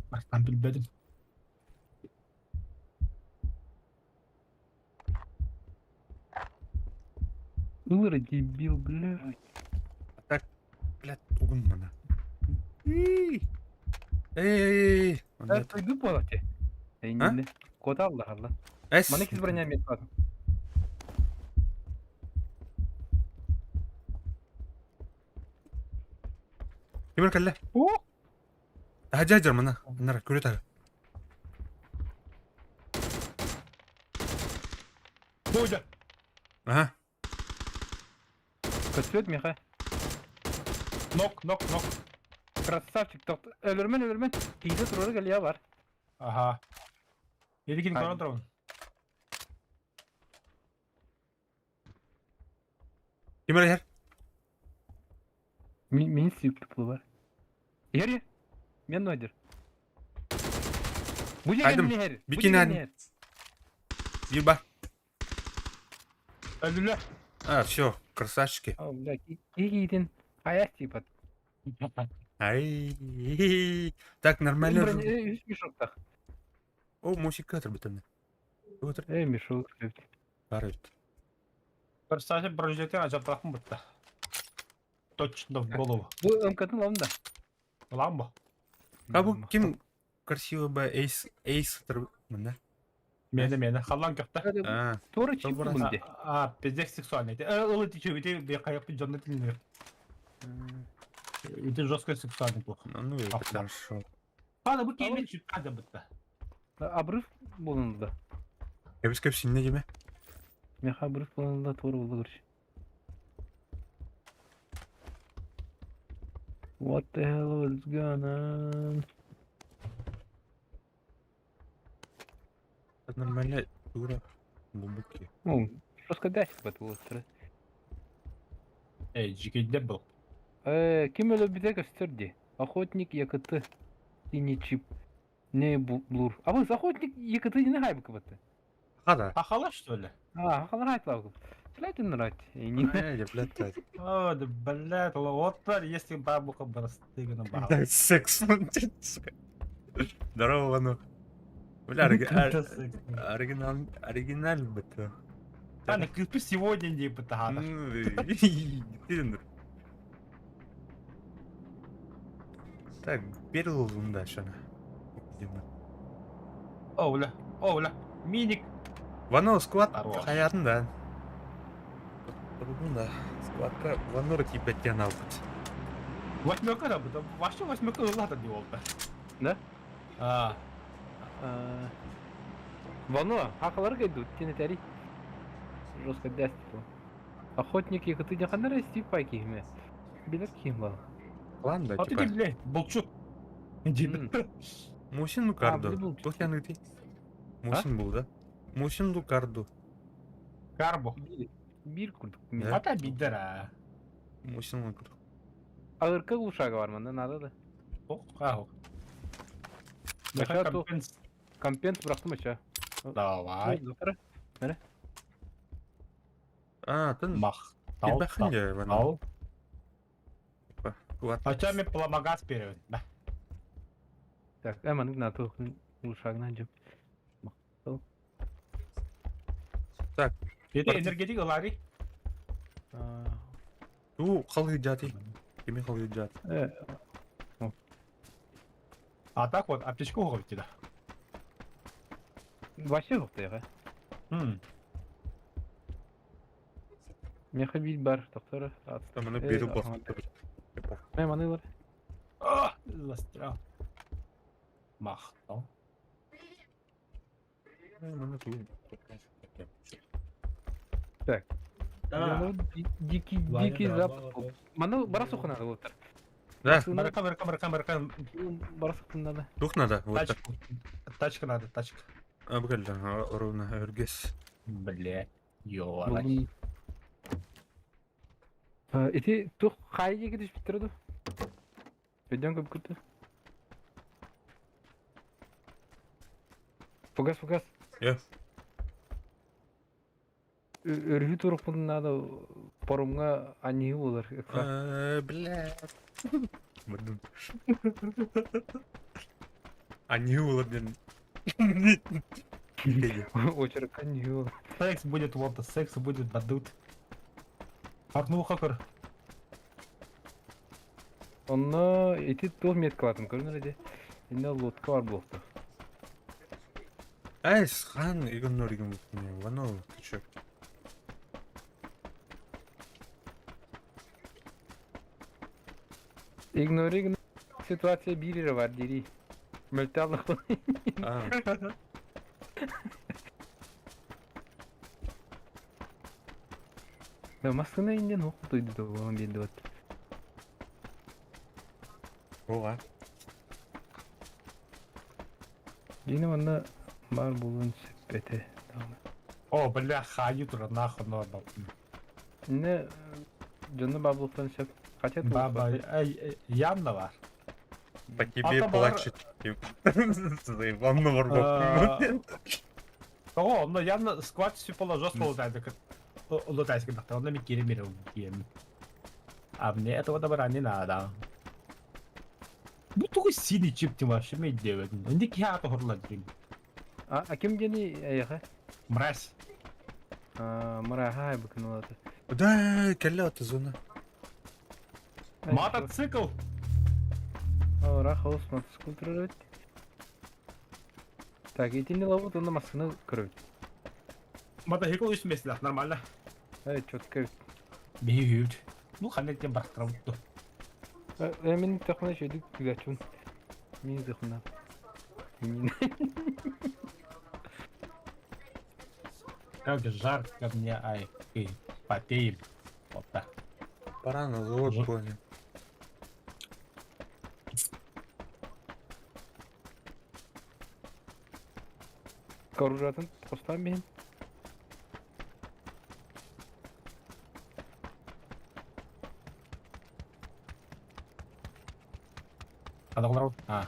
Speaker 12: Бастан билбедим.
Speaker 2: Ылыр дебил, бля.
Speaker 1: Так, блядь, тугун мана. Эй, эй,
Speaker 2: Да, пойду полоте. Эй, не, Кота Аллах Аллах.
Speaker 1: Эс.
Speaker 2: Мана киз броня мет батын.
Speaker 1: Кимер кэллэ?
Speaker 2: О!
Speaker 1: Таһа мана. Нара, көрө тага.
Speaker 12: Бодя.
Speaker 1: Ага.
Speaker 2: Көтүөт Миха.
Speaker 12: Нок, нок, нок.
Speaker 2: Красавчик, тохт. Өлөрмөн, өлөрмөн. Кийде турары кэлиэ бар.
Speaker 12: Ага. Едикин
Speaker 2: Ай.
Speaker 12: көрөн турабын.
Speaker 1: Кимер иһэр?
Speaker 2: Мин сүйүктүк бу бар. Ери. Мен нойдер. Бу
Speaker 1: Айдым.
Speaker 2: жеген нер?
Speaker 1: Бикин айдым. Бир бар.
Speaker 12: Өлүлө.
Speaker 1: А, все, красавчики.
Speaker 2: О, бля, кийдин аяк типа.
Speaker 1: Ай, так нормально.
Speaker 2: Үс мешок так.
Speaker 1: О, мусика отыр Отыр.
Speaker 2: Эй, мешок.
Speaker 1: Бар эбит.
Speaker 12: Персонаж бронежилеттен ажапталахпын бытта. Точно в голову.
Speaker 2: Бу МК-тын лам да.
Speaker 12: Ылам бу.
Speaker 1: А бу ким красиво бы эйс эйс отыр мында.
Speaker 12: Мени мени халлан көктө.
Speaker 1: А,
Speaker 2: Тура чип
Speaker 1: Добро.
Speaker 2: бунде.
Speaker 12: А, пиздец сексуальный. Ылы тичи бити бе кайып жонно тилинер. Ити жестко сексуальный плохо.
Speaker 1: ну это
Speaker 12: Ах,
Speaker 1: хорошо.
Speaker 12: Ана бу кеймен чүп када бытта.
Speaker 2: Обрыв болунду.
Speaker 1: Кебис кеп синне деме.
Speaker 2: Меха обрыв болунду тура болду короче. What the hell is going on?
Speaker 1: Это нормально тура глубокие.
Speaker 2: Ну, жестко десять бат болот.
Speaker 12: Эй, жигейде был.
Speaker 2: Ким өлө көстөрдү? Охотник ЯКТ. Синий чип. Не блур. А вы охотник ЯКТ не хайбы кабаты.
Speaker 1: Хада.
Speaker 12: Ахала что ли?
Speaker 2: А, халар айтлав. Блядь, нрать. Не.
Speaker 1: Эй, блядь.
Speaker 12: О, да блядь, вот если бабука брастыгана баба.
Speaker 1: Да, секс. Сука. Здорово, ну. Бля, оригинал, оригинал бы то.
Speaker 12: Ана кыпы сегодня не бытагана.
Speaker 1: Ну, Так, перл дальше. Видимо.
Speaker 12: О, бля, о, бля, миник.
Speaker 1: Вано склад
Speaker 12: Здорово.
Speaker 1: хаятын да. Да. Складка ванор типа тяналпыт.
Speaker 12: Восьмерка да, быта. Вообще восьмерка ылата не болды.
Speaker 2: Да?
Speaker 12: А,
Speaker 2: Вано, хакалар гайду, тенетари. Жестко десять. Охотник ЯКТ не ханара стипа кихме. Билер ким бал.
Speaker 1: План да
Speaker 12: а ты
Speaker 1: типа.
Speaker 12: блядь, болчук.
Speaker 2: М.
Speaker 1: Мусин Лукардо.
Speaker 2: А, был
Speaker 1: Тух яны ты. Мусин был, да? Мусин Лукардо.
Speaker 12: Карбо.
Speaker 2: Бир курдук.
Speaker 1: Да.
Speaker 12: Ата бидер а.
Speaker 1: Мусин Лукардо.
Speaker 2: Ağır ушага бар мында надо да.
Speaker 12: Ох, ах.
Speaker 2: Аша ту компенс бырактым аша.
Speaker 12: Давай.
Speaker 2: Завтра.
Speaker 1: А, тын.
Speaker 12: Мах. Тал,
Speaker 1: Бахын я, вано.
Speaker 12: тал.
Speaker 1: Ладно.
Speaker 12: А чё мне пламагаз перевод? Да.
Speaker 2: Так, эман на ту ушагынан жеп.
Speaker 1: Так.
Speaker 12: Это энергетик лари.
Speaker 1: Ту қалғы жати. Кими холуйдьаат?
Speaker 12: А так вот, аптечку уговите, да.
Speaker 2: Вообще хуктайга. Меха бил бар, доктор.
Speaker 1: Таманы бери бар.
Speaker 2: Мен манылар.
Speaker 12: А, застрял. Махтал.
Speaker 2: Так. Дикий, дикий запад. Маны барасуху надо вот.
Speaker 1: Да.
Speaker 12: Барака, барака, барака, барака.
Speaker 2: Барасуху надо.
Speaker 1: Дух надо. Вот
Speaker 12: Тачку. Тачка надо, тачка.
Speaker 1: А, бля, ровно, өргес.
Speaker 12: Бля, ё.
Speaker 2: Ити тух хайге кидиш биттиреду. Пойдем как будто. Фугас, фугас.
Speaker 1: Я.
Speaker 2: Өрүһү турукпун надо паромга аньыы болар.
Speaker 1: Бля. Бардым. Аньыы болар ден.
Speaker 2: Очерк аньыы болар.
Speaker 12: Секс будет вот, секс будет бадут. Фаркнул хакер.
Speaker 2: Онно ити туох меткалатын көрүнөр эди. Инне лодка бар буолта.
Speaker 1: Эй, хан игнор игнор. Вано, ты чё?
Speaker 2: Игнор ситуация бирире бар дири. Мөлталык. Да массына инден окутуйду да оған белди вот.
Speaker 1: Ова.
Speaker 2: Дини манна бар булун сеппете.
Speaker 12: О, бля, хаю тура нахуй нормал.
Speaker 2: Не жонно баблыктан сеп. Хотя
Speaker 12: Баба, явно бар.
Speaker 1: По тебе плачет. Заебал на варгов.
Speaker 12: О, но явно скват все положил лутать. Лутать, когда он на микире мирил. А мне этого добра не надо. Ну такой синий чип ты вообще мне делает. Индики хата хорла дрим.
Speaker 2: А кем дени аяха?
Speaker 12: Мразь.
Speaker 2: А, мраха быкнула.
Speaker 1: Да, кэллэ зона.
Speaker 12: Мотоцикл.
Speaker 2: О, рахаус мотоцикл турарыт. Так, итини лавут онда массыны көрөбүт.
Speaker 12: Мотоцикл үс меслах, нормально.
Speaker 2: Эй, четко.
Speaker 12: Бейт. Ну, ханек тем барстравту.
Speaker 2: Мен тахна шөйдүк күгачун. Мин зыхна. Мин.
Speaker 12: Как жарко мне, ай, ты, потеем. Вот так.
Speaker 1: Пора на лодку.
Speaker 2: Коружатын костан бен.
Speaker 12: Адамдар. А.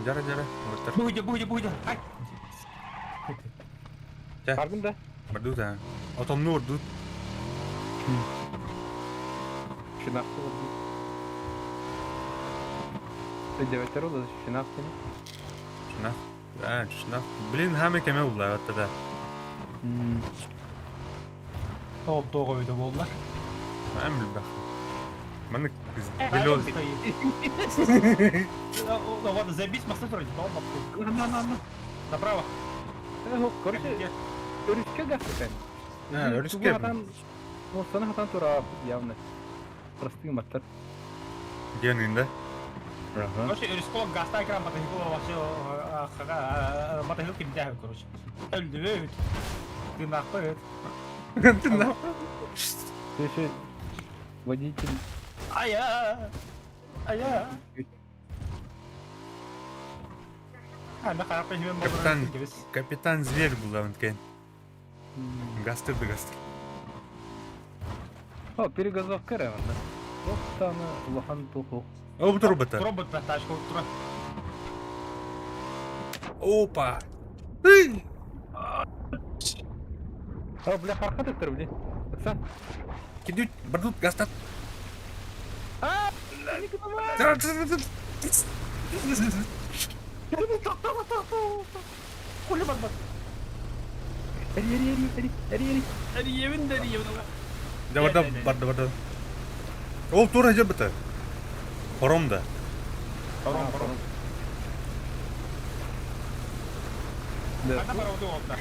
Speaker 1: Дяра, дяра.
Speaker 12: Буде, буде, буде. Ай.
Speaker 2: Баргын да?
Speaker 1: Барду да. Отомну орду.
Speaker 2: Шинахты орду. Девятер oldu шинахты.
Speaker 1: Шинах. Да, шинах. Блин, хаме кеме улла да.
Speaker 12: Ол тоғы өйді болдылар.
Speaker 1: Мен білбәқ. Маны било.
Speaker 12: Ладно, забить мосту вроде,
Speaker 2: На, на, на.
Speaker 12: Направо.
Speaker 2: Короче, өрүскө гасытен.
Speaker 1: А, өрүскө.
Speaker 2: Ну, сана хатан тура явно. Простые маттар.
Speaker 1: Генин, да?
Speaker 12: Короче, өрүскө гаста экран мотоцикл вообще мотоцикл кимде, короче. Өлдү. Ты нахуй.
Speaker 1: Ты нахуй.
Speaker 2: Ты еще водитель.
Speaker 12: Ая! Ая!
Speaker 1: Капитан, капитан зверь был, да, он такой. Гастер да гастер.
Speaker 2: О, перегазовка реванда. Оптана лохан туху.
Speaker 1: О, робота.
Speaker 12: Робот на тачку, тура.
Speaker 1: Опа!
Speaker 2: О, бля, хархат блин. Оксан.
Speaker 1: Кидют, бардут, гастат.
Speaker 2: А,
Speaker 12: Эри, эри, эри, эри.
Speaker 1: Да, барда, барда, барда. Ол тура дьабыта. Паром да.
Speaker 12: Паром, паром.
Speaker 2: Да.
Speaker 12: Ханна паромду уолта?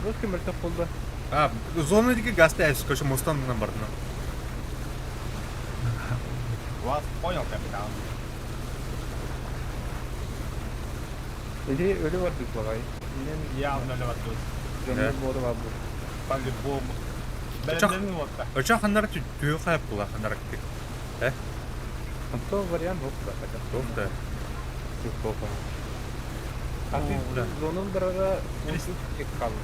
Speaker 2: Русский мертв полда.
Speaker 1: А, зона диги гаста әс, короче, мостан бардына.
Speaker 12: Вас понял, капитан.
Speaker 2: Иди өлі бардык багай. Мен
Speaker 12: Явно өлі бардык.
Speaker 2: Жоннор боду бар бу.
Speaker 12: По-любому.
Speaker 1: Очах.
Speaker 12: Бәрінен уолта.
Speaker 1: Очах ханнар түйе хайып була ханнар кик. Э?
Speaker 2: Антон вариант жоқ да хотя.
Speaker 1: Жоқ да.
Speaker 2: Жоқ А ты зонун барара қалды.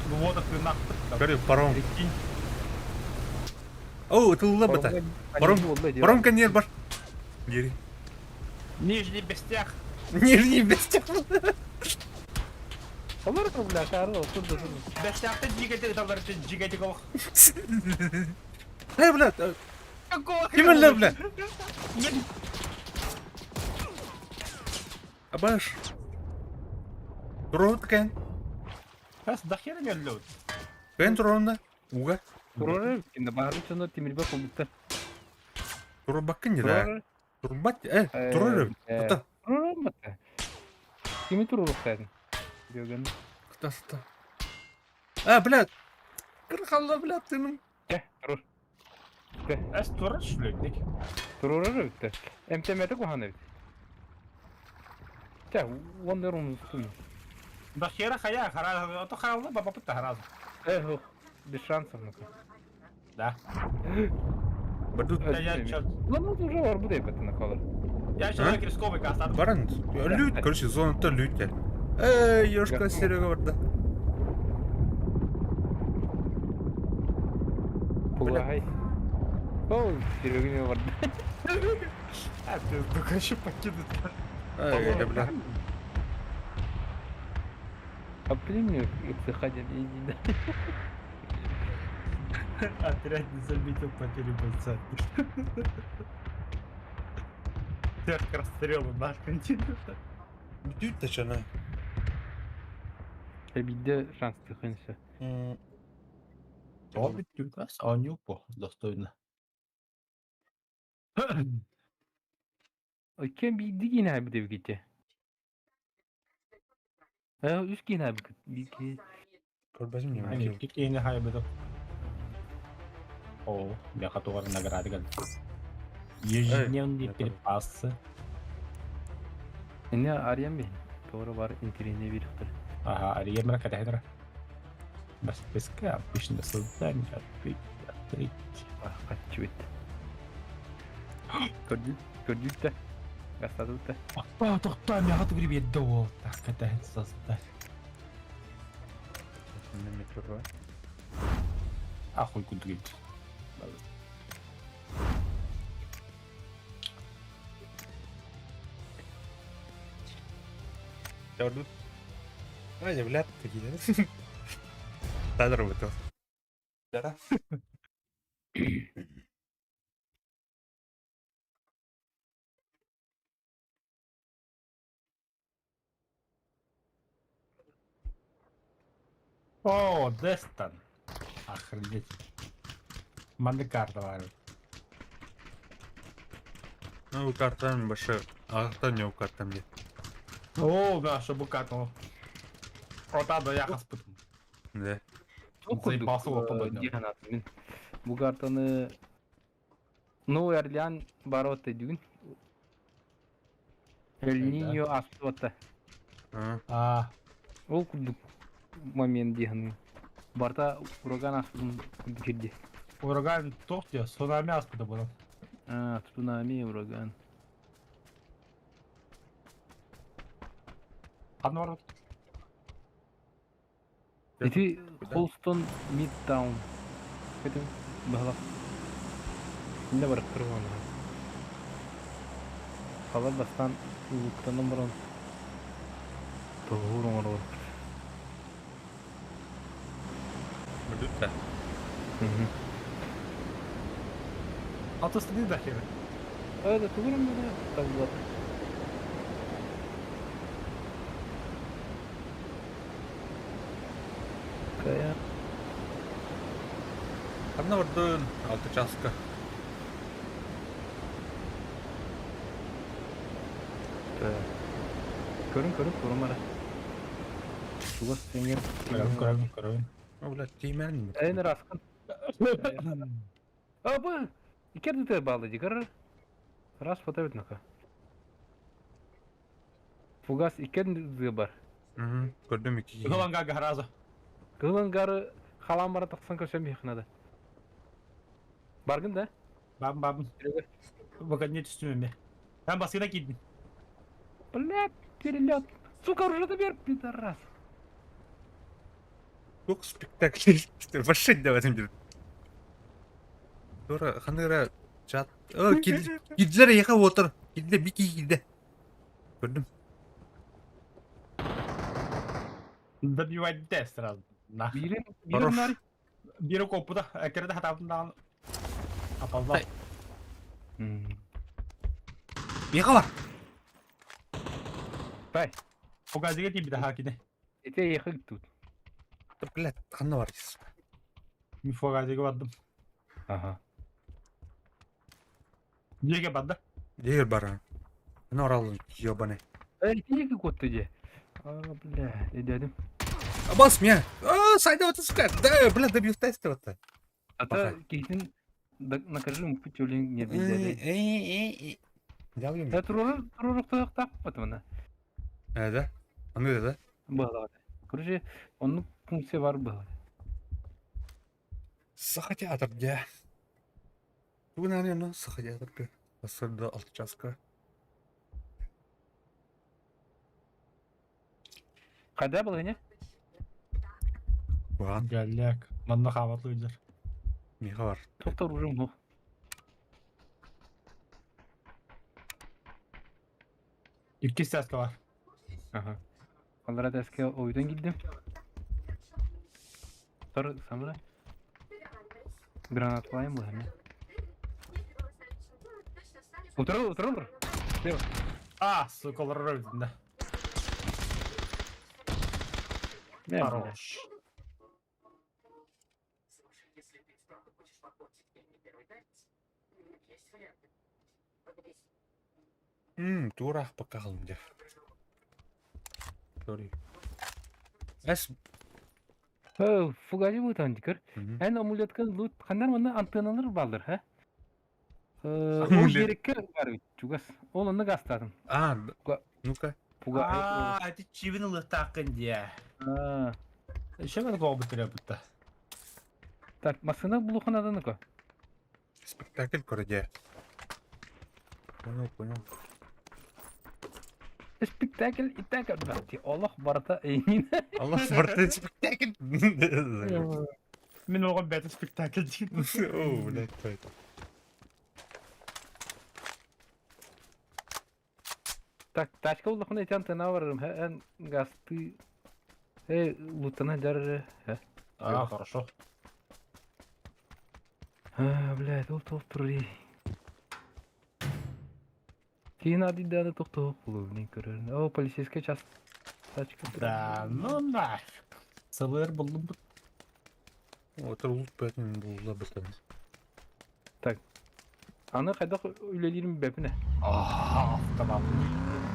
Speaker 12: Вот ты нахуй.
Speaker 1: Көрі паром.
Speaker 12: Прикинь.
Speaker 1: О, тылла бата. Паром, паром коньер бар. Гери.
Speaker 12: Нижний бестях.
Speaker 1: Нижний бестях.
Speaker 2: Олар бля, кары, сурду, сурду.
Speaker 12: Бестяхты жигетик талар жигетик ох.
Speaker 1: Эй, бля. Ким эле, бля? Абаш. Турорут кен.
Speaker 12: Бас дахера не лут.
Speaker 1: Кен турорунда. Уга.
Speaker 2: Турору, кинде бары чоно темирбе колбуттар.
Speaker 1: Турбаккын не да. Турбат, э, турору. Тута.
Speaker 2: Турору бата. Кими турору кайдын? Дөгөн.
Speaker 1: Тута, тута. А, бля. Кырхалла, бля, тыным.
Speaker 2: Ке, турур.
Speaker 12: Эс турар шлөйдик.
Speaker 2: Турору битте. МТМТ куханы бит. Те, он рум тун.
Speaker 12: Дахера хая, хара, ото харалды, баба пытта хараз.
Speaker 2: Эх, без шансов ну-ка.
Speaker 12: Да.
Speaker 1: Бардут.
Speaker 12: Я чё?
Speaker 2: Ну, уже бар буде бит на колор.
Speaker 12: Я человек рисковый кастат.
Speaker 1: Баран, лют, короче, зона-то лют. Эй, ёшка, Серега барда.
Speaker 2: Пугай. О, Серега не барда.
Speaker 12: А, пизду, короче, покинут.
Speaker 1: Ай, бля.
Speaker 2: А мне цеха иди, да.
Speaker 12: Отряд не заметил потери бойца. Всех к расстрелу нахрен тебе.
Speaker 1: Бүтүт тачана.
Speaker 2: Обиде шанс тыхынся.
Speaker 12: Достойно.
Speaker 2: Кем бийди гина би деп кете. Э, үс гина би.
Speaker 1: Көрбәсім не
Speaker 12: Кик эне хай бедо. О, я который награды гал. Ежедневные перепасы.
Speaker 2: Эне арьян би. Doğru бар интерне бир
Speaker 12: Ага, арьян бир кадахидра. Бас песка обычно создание открыть, открыть.
Speaker 2: Качует. Көрдүт, көрдүт да. Гастадыт да.
Speaker 12: Апа, тоқта, мяға түгіріп едді ол. Так, кадахид создать. Ахуй кудырит.
Speaker 1: Көрдүт. Ай, бля, такие. Тадыр бутыл. Да.
Speaker 12: О, Дестон. Охренеть. Манды карта бар.
Speaker 1: Ну, картам башы. Ағықтан не картам де.
Speaker 12: О, да, чтобы карту. Ота да я хаспытым.
Speaker 1: Да.
Speaker 12: Заебался его пободно.
Speaker 2: Бу картаны Новый Орлеан бароты дүгін. Эль Ниньо аспыта.
Speaker 12: А.
Speaker 2: Ол курдук момент дегені. Барта ураган аспытын курдук жерде.
Speaker 12: Ураган тохте, цунами аспыты бұны.
Speaker 2: А, цунами, ураган.
Speaker 12: Қаны бар?
Speaker 2: Ити Холстон Мидтаун. Көтім бағалап. Не бар кырваны. Қалар бастан улуктанан баран. Тоғыр оңар бар.
Speaker 1: Бүдүт да.
Speaker 12: Алтысы да хері.
Speaker 2: Öyle тугурум да табылат. Кая.
Speaker 1: Қанна бардын, алты часка.
Speaker 2: Көрүн көрүн көрүн бара. Чугас сеңер.
Speaker 12: Көрөбүн, көрөбүн, көрөбүн.
Speaker 1: О, блядь, тиимэн.
Speaker 2: Эн раскын. А бу икер дыты баалы дигер. Раз фото бит нака. Фугас икер дыты бар.
Speaker 1: Көрдüm iki.
Speaker 12: Кыһыл ангарга сразу.
Speaker 2: Кыһыл ангары халан бара тахсан көрсөм бихнада. Баргын да?
Speaker 12: Бабын, бабын. Выгоднее түстүм эме. Мен басына кийдим.
Speaker 2: Блядь, перелет. Сука, уже бер, пидорас.
Speaker 1: Сколько спектаклей. Вообще давай там Тура, ханыра чат. О, кидлер яха отыр. Кидле бики кидле. Көрдüm.
Speaker 12: Добивать сразу. Нахуй.
Speaker 2: Бирин,
Speaker 1: Хорош.
Speaker 2: бирин нар.
Speaker 12: Бири коппуда, экерде хатабын Опоздал.
Speaker 1: Яха бар.
Speaker 2: Бай.
Speaker 12: Фугазига тиби да хакине.
Speaker 2: Эте ехал тут.
Speaker 1: Блядь, ханна бар.
Speaker 12: Мен фугазига бардым.
Speaker 2: Ага.
Speaker 12: Неге барды?
Speaker 1: Дегер бар. Ханна оралын, ебаный.
Speaker 2: Эй, тиги котты де. А, бля, дедим.
Speaker 1: Бас меня. А, сайда вот сука. Да, блядь, добил тест вот.
Speaker 2: А то кейтин накажи ему путь олин не видели.
Speaker 1: Дявлю.
Speaker 2: Да туруру туруру так потом
Speaker 1: Да? Аны да?
Speaker 2: Было. Короче, он функция бар было.
Speaker 1: Саха театр где? Бүгін аны Саха театр Асырда алты часка.
Speaker 2: Когда было, не?
Speaker 1: Буан,
Speaker 12: Галляк. Манна хабатлы өйлер.
Speaker 1: миха бар.
Speaker 2: Тоқтар уже ну.
Speaker 12: Икки стяска бар.
Speaker 2: Ага. Алара дәске ойдан килдим. Тор, самра. Гранат лайым бу хәме. Утыр, утыр, утыр.
Speaker 12: А, сука, өлдүм да. Хорош.
Speaker 1: Тура пока қалым деп. Сори. Эс.
Speaker 2: Э, фугази бу тан дикер. Эн амулеткан лут ханнар мына антенналар балдыр, ха? Э, ол
Speaker 1: Амулет.
Speaker 2: берекке бар бит, чугас. Ол оны гастадым.
Speaker 1: А, ну-ка.
Speaker 2: Фуга.
Speaker 12: А, это чибин лытакын де.
Speaker 2: А,
Speaker 12: Еще мен гол бітіре бітті.
Speaker 2: Так, машина булуханадан ну-ка.
Speaker 1: Спектакль көрде. Понял, понял.
Speaker 2: Спектакль и так отбрати. Аллах барта эйнин.
Speaker 1: Аллах барта спектакль.
Speaker 12: Мен оған бәті спектакль деймін.
Speaker 1: О, блядь, кто это?
Speaker 2: Так, тачка улахына эти антенна бар, эн гасты. Э, лутана жары.
Speaker 12: А, хорошо.
Speaker 2: А, блядь, ол тоқтыр. Кейін адиданы тоқтоо кулу, не көрөр. О, полицейская час. Тачка.
Speaker 12: Да, ну нафиг. СЛР булдым бит.
Speaker 1: Отыр лут бәтін булла бітін.
Speaker 2: Аны кайда үлелерим бәпине.
Speaker 12: А, автомат.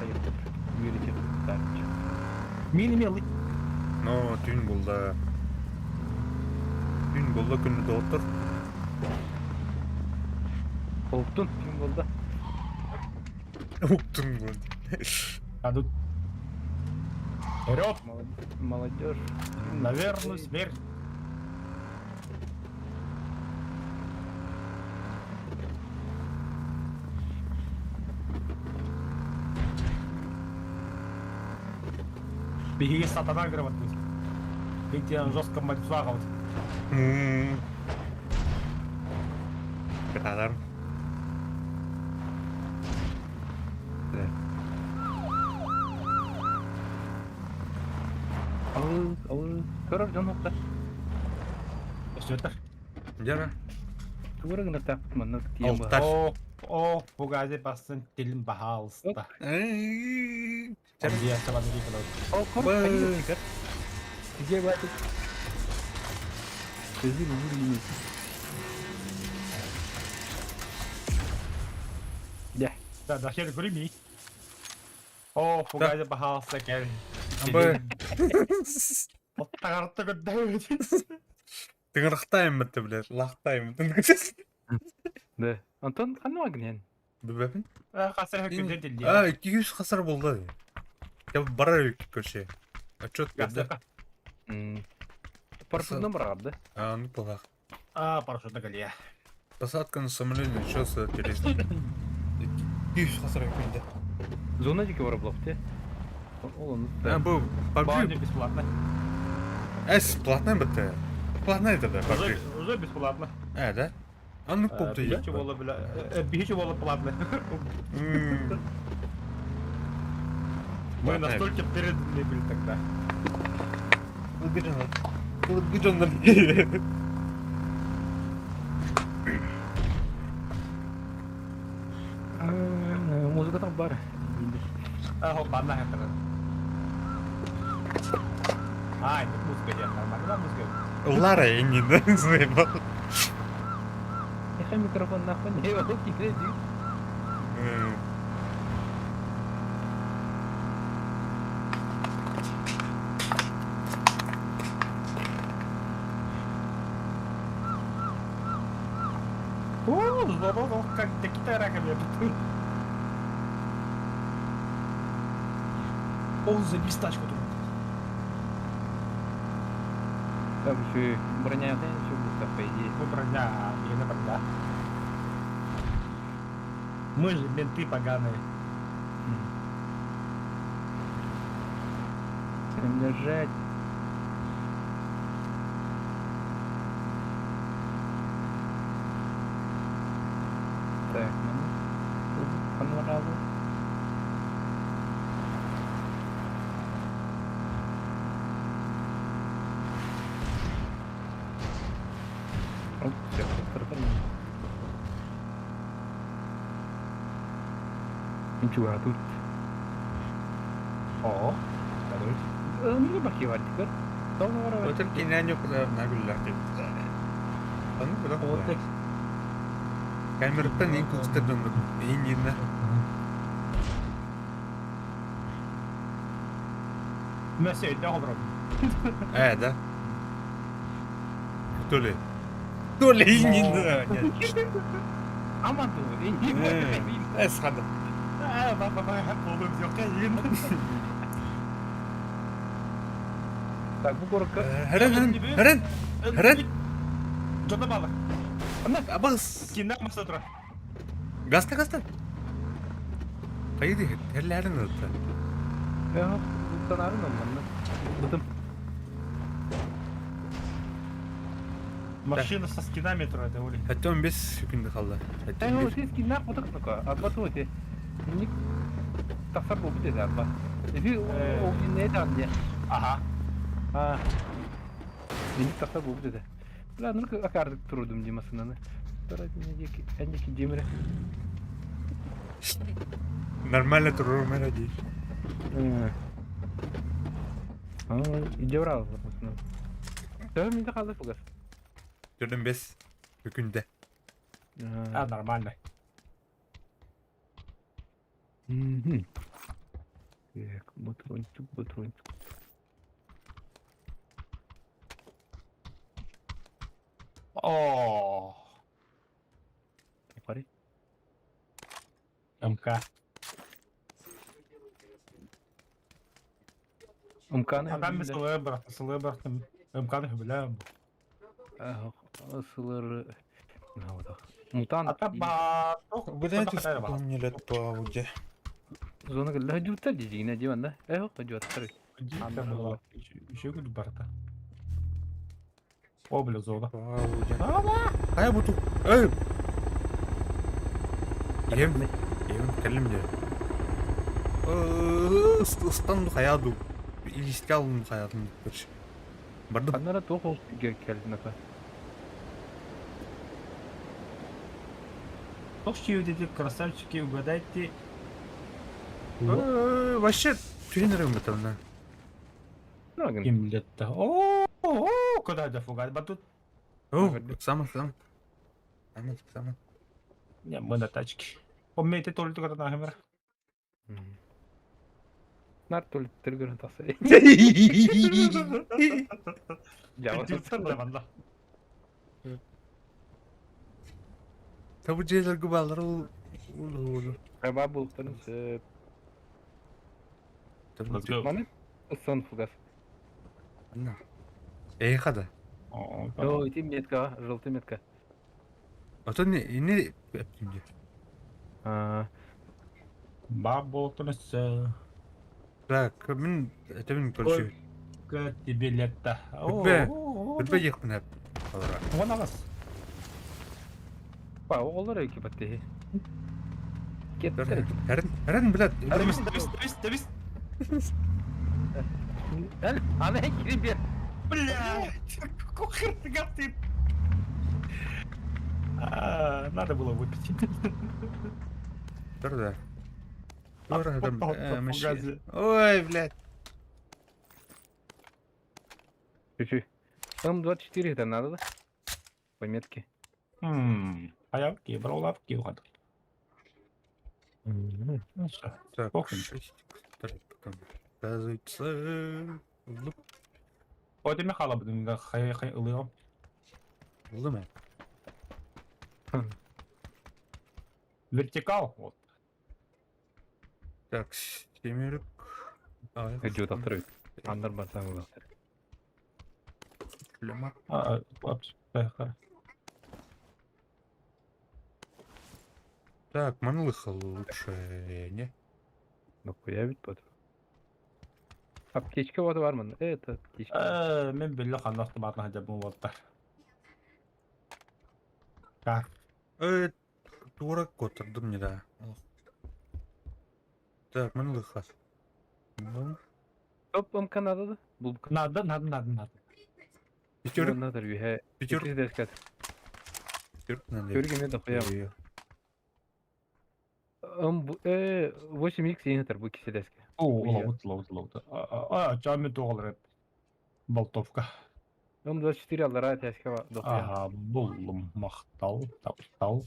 Speaker 2: Үйрөтеп.
Speaker 12: Мин мелый.
Speaker 1: Но түн булда. Түн булда күнү доктор.
Speaker 2: Олтун түн болду.
Speaker 1: Уктун булды.
Speaker 12: А тут... Вперед!
Speaker 2: Молодежь.
Speaker 12: На верную смерть. Беги, сатана громадный. Ты тебе жестко мать флагов.
Speaker 1: Катадар.
Speaker 2: Ал, ал, көрөр жон окта.
Speaker 12: Что это?
Speaker 1: Жара.
Speaker 2: Тугура гына тапып манна тием ба.
Speaker 1: Алтар.
Speaker 12: О, о, бугази басын телин бахалыста. Я сама не видела.
Speaker 2: Ол кор
Speaker 1: Бэ.
Speaker 2: кайда Где баты? Көзү бур Да.
Speaker 12: Да, да, хер грими. О, фугайда пожалуйста, кел.
Speaker 1: Бы.
Speaker 12: Оттагарта көрдөбүт.
Speaker 1: Тыҥырахтайым бытты, блядь, лахтайым.
Speaker 2: Да. Антон ханна гынен?
Speaker 1: Бүбәпин?
Speaker 12: Хасар хөкүнде дилди.
Speaker 1: А, 200 хасар булды. Я барар көрсе. Отчет берді.
Speaker 2: Парашютный барар, да?
Speaker 1: А, ну плохо.
Speaker 12: А, парашютна галия.
Speaker 1: Посадка на самолете начался через 200 хасар хөкүнде.
Speaker 2: Зона дики бар блок те. Ол оны.
Speaker 1: А, бу
Speaker 12: Баунти
Speaker 1: PUBG.
Speaker 12: бесплатно.
Speaker 1: Эс, платный бітті. Платный это да, PUBG.
Speaker 12: Уже, уже бесплатно.
Speaker 1: А, да? А ну поп ты.
Speaker 12: Бихичи вола, бля. Бихичи вола платно. Мы настолько переданы были тогда.
Speaker 2: Музыка там бар.
Speaker 12: А, хоп, одна это. А, это музыка, нет, нормально, да, музыка.
Speaker 1: Лара я не заебал.
Speaker 2: Эхе микрофон нахуй не его кире.
Speaker 12: О, здорово, как такие раками.
Speaker 5: О, заебись тачку тут.
Speaker 2: Там еще броня еще будет, по идее.
Speaker 12: Ну, броня, я на броня. Мы же менты поганые.
Speaker 2: Всем держать. Так, ну, панораму. Оп, все, Ничего, а тут...
Speaker 12: О, короче.
Speaker 2: Ну, бахи вартикер.
Speaker 1: Өтөр кинәню куда нагуллар дип. Аны куда
Speaker 12: Вот
Speaker 1: Камераттан ең көстер ең енді.
Speaker 12: Мәсе, өйдә олырым.
Speaker 1: Ә, да. То ли. То ли ең енді.
Speaker 2: Аман ту,
Speaker 1: Эс хада.
Speaker 12: Ә, ба ба ба, болым жоқ ең.
Speaker 2: Так, бу горка.
Speaker 1: Хәрен, хәрен, хәрен.
Speaker 12: Жона балық.
Speaker 1: Абас.
Speaker 12: Киндә маса тұра.
Speaker 1: Гаста, гаста. Қайда хәрләрен өтті.
Speaker 2: Я, танарын оннан. Бутым.
Speaker 12: Машина со скинами тұра, это оли.
Speaker 1: Хәтта 15 секунд қалды.
Speaker 2: Эй, ол сен скиннар поток ну-ка, арба туы те. Ник тақсар болып бітеді арба. Эфи ол не там не.
Speaker 12: Ага.
Speaker 2: А. Ник тақсар болып бітеді. Бля, ну-ка акардык турудум димасынаны. Тора не әнеки демире.
Speaker 1: Нормально туру мелоди.
Speaker 2: А, идеал. Төр менде қалды фугас.
Speaker 1: 45 секунд.
Speaker 12: А, нормально.
Speaker 2: Так, батрончик, батрончик.
Speaker 12: О,
Speaker 2: Пари.
Speaker 12: МК.
Speaker 2: МК-ны.
Speaker 12: А там СЛР, брат, СЛР, брат, МК-ны бля.
Speaker 2: СЛР. Мутант.
Speaker 12: А там ба...
Speaker 1: Блядь, сколько мне лет по Ауди.
Speaker 2: Зона говорит, да, диван, диван, да? Эх, диван,
Speaker 12: Еще говорю, барта. О, бля, зона.
Speaker 1: По Ауди. А я буду. Эй! Ем, ем, кәлім де. Ыстанды хаяду. Илиске алынды хаядым короче. Бардым.
Speaker 2: Анара тоқ келді нака.
Speaker 12: Тохчи вот эти красавчики, угадайте.
Speaker 1: Вообще, тренером это, да.
Speaker 12: Им лет-то. О, о, куда это фугать? Батут.
Speaker 1: О, сам, сам. Сам, сам.
Speaker 12: Не, мы на тачке. Помните только на камерах.
Speaker 2: Нар туалеттер көрөн тахса.
Speaker 12: Да манна.
Speaker 1: Табы дьиэлэргэ бааллар ол ол
Speaker 2: Раба бултарын сөп.
Speaker 4: Let's go.
Speaker 2: Маны сон фугас.
Speaker 1: Эйха да.
Speaker 2: О, ити метка, желтый метка.
Speaker 1: Ото не не эптим дии.
Speaker 2: А,
Speaker 12: Баа буолтун өссө.
Speaker 1: Так, мин этебин короче.
Speaker 12: Сколько тебе лет-то?
Speaker 1: Бүтбэ. Бүтбэ диэхпин эп. Алара.
Speaker 12: Вон аҕыс.
Speaker 2: Па, оҕолор эки баттыһы. Кеттер.
Speaker 1: Эрин, эрин, блядь.
Speaker 5: Давись, давись, давись, давись.
Speaker 2: Эл, аны кири бер.
Speaker 12: Блядь, какой хер ты ты? А, надо было выпить.
Speaker 1: Тур да. Тур адам.
Speaker 12: Попал по фугазе.
Speaker 1: Ой, блядь.
Speaker 2: Чуть-чуть. М24 это надо, да? По метке.
Speaker 12: Хаявки, брал лавки, угад. Ну что,
Speaker 1: Так,
Speaker 12: Похуй.
Speaker 1: шесть. Так, Оказывается, луп,
Speaker 12: Вот и Михайло, блин, да, хай, хай, ылыгам.
Speaker 1: луме.
Speaker 12: Вертикал, вот.
Speaker 1: Так, семерик. А,
Speaker 2: Идет автор. Андар барсаң була.
Speaker 1: Шлема.
Speaker 12: А, упс, поехали.
Speaker 1: Так, манлыха лучше, не?
Speaker 2: Ну хуя ведь потом. Аптечка вот бар мын. Это аптечка.
Speaker 12: Мен билле ханна автоматна хадя бу вот. Так,
Speaker 1: Тура котырдым не да. Так, манлыха. Ну,
Speaker 2: Топ МК надо да? Бул
Speaker 12: надо, надо, надо, надо.
Speaker 1: пятерик,
Speaker 2: надо юхэ.
Speaker 1: пятерик,
Speaker 2: Пятерик дескат.
Speaker 1: пятерик надо.
Speaker 2: Пятерик мен дохуя.
Speaker 1: Ой,
Speaker 2: М 8x енетер бу кисе деске.
Speaker 12: О,
Speaker 2: Хуя.
Speaker 12: лаут, лаут, лаут. А, чами тоғалар Болтовка.
Speaker 2: М24 аллара тәске дохуя.
Speaker 12: Ага, буллум, махтал, таптал.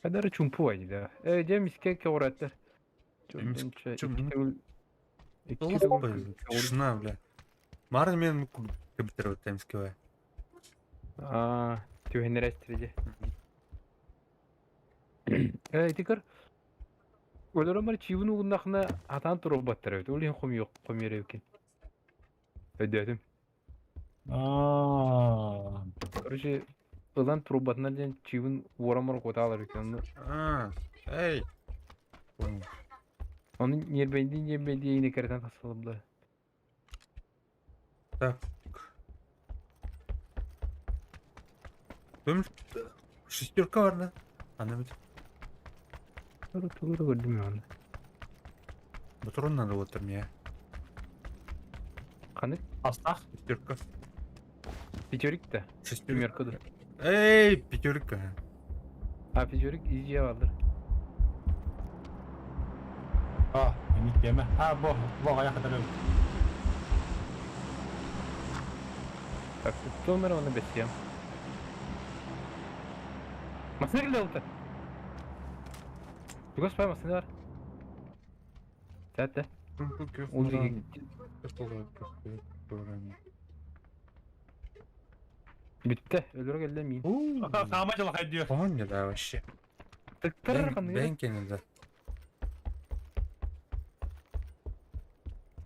Speaker 2: Кадары чумпу ай да. Дем иске кеораттар.
Speaker 1: Чум- Тишина, бля. Марын мен кыбытыр өтемскеве.
Speaker 2: А, түһенерәстерде. Тикер. Өлөрөмөр чивин угуннахна атан туруп баттар өт. Улин хом yok, хом ерекен. Өдөтүм.
Speaker 12: А,
Speaker 2: Короче, ылан туруп батнар ден чивин ворамор коталар экен.
Speaker 1: А, эй. Понял.
Speaker 2: Оны нербенди нербенди ине керетен тасылып
Speaker 1: Так. Бөм шестерка бар да. Ана бит.
Speaker 2: Туру туру көрдүм аны.
Speaker 1: Патрон надо вот мне.
Speaker 2: Каны
Speaker 12: Астах.
Speaker 1: Пятерка.
Speaker 2: пятерик да.
Speaker 1: Шестерка.
Speaker 2: Примерка да.
Speaker 1: Эй, пятерка.
Speaker 2: А пятерик изге алыр.
Speaker 12: А, не тема. А, бо, бо, я хотел.
Speaker 2: Так, номер оны бесем. Масына келді алты. Тугас пай масына бар. Тәтті. Ол жерге бітті. Өлөр келді мин.
Speaker 12: Сама жыл хайдıyor.
Speaker 1: Понял, да, вообще.
Speaker 2: Тыктыр қандай.
Speaker 1: Бенкин, да.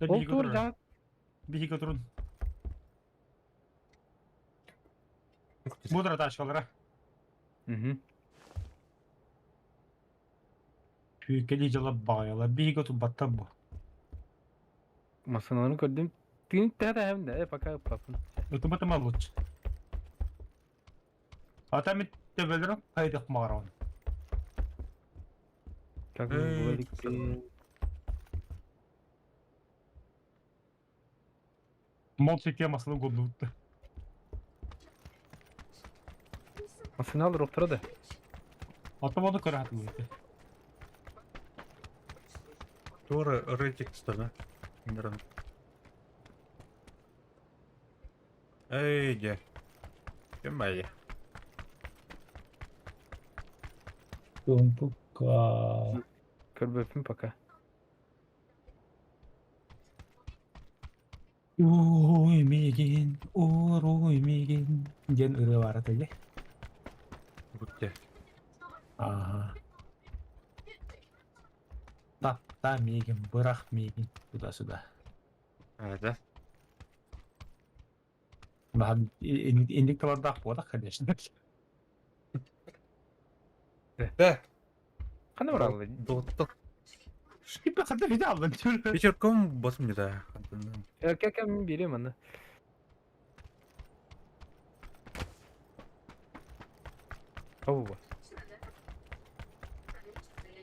Speaker 2: Ол тур жаңа
Speaker 12: Биһиги турун. Мудра ташкалара.
Speaker 2: Мгм.
Speaker 12: Күйкели жылы бағаяла. Биһиги ту баттан бу.
Speaker 2: Масыналарын көрдүм. Тыын тәтә hem de пока папын.
Speaker 12: Өтүмөтүмө лучше. Ата мен төбөлөрүм хайдык маарон.
Speaker 2: Как
Speaker 1: Эй,
Speaker 2: было
Speaker 12: Молча темасını годнутты.
Speaker 2: Масыналар отырады.
Speaker 12: Ата оны көрәтү.
Speaker 1: Тура рейтинг да. Нран. Эй, де. Кем
Speaker 12: Тумпука.
Speaker 2: Көрбөппүн пока.
Speaker 12: Ууй миигин, ууруй миигин диэн ырыа баара этэ дии.
Speaker 1: Будьте.
Speaker 12: Ааһа. Тапта миигин, бырах миигин, туда-сюда.
Speaker 1: А, да?
Speaker 12: Инник товардаах буолах, конечно.
Speaker 1: Да.
Speaker 2: Ханна бараллар?
Speaker 1: Доттор.
Speaker 12: Типа ханна виде аллан түр.
Speaker 1: Вечерком басым не да.
Speaker 2: Кәкәм берем аны. Ау.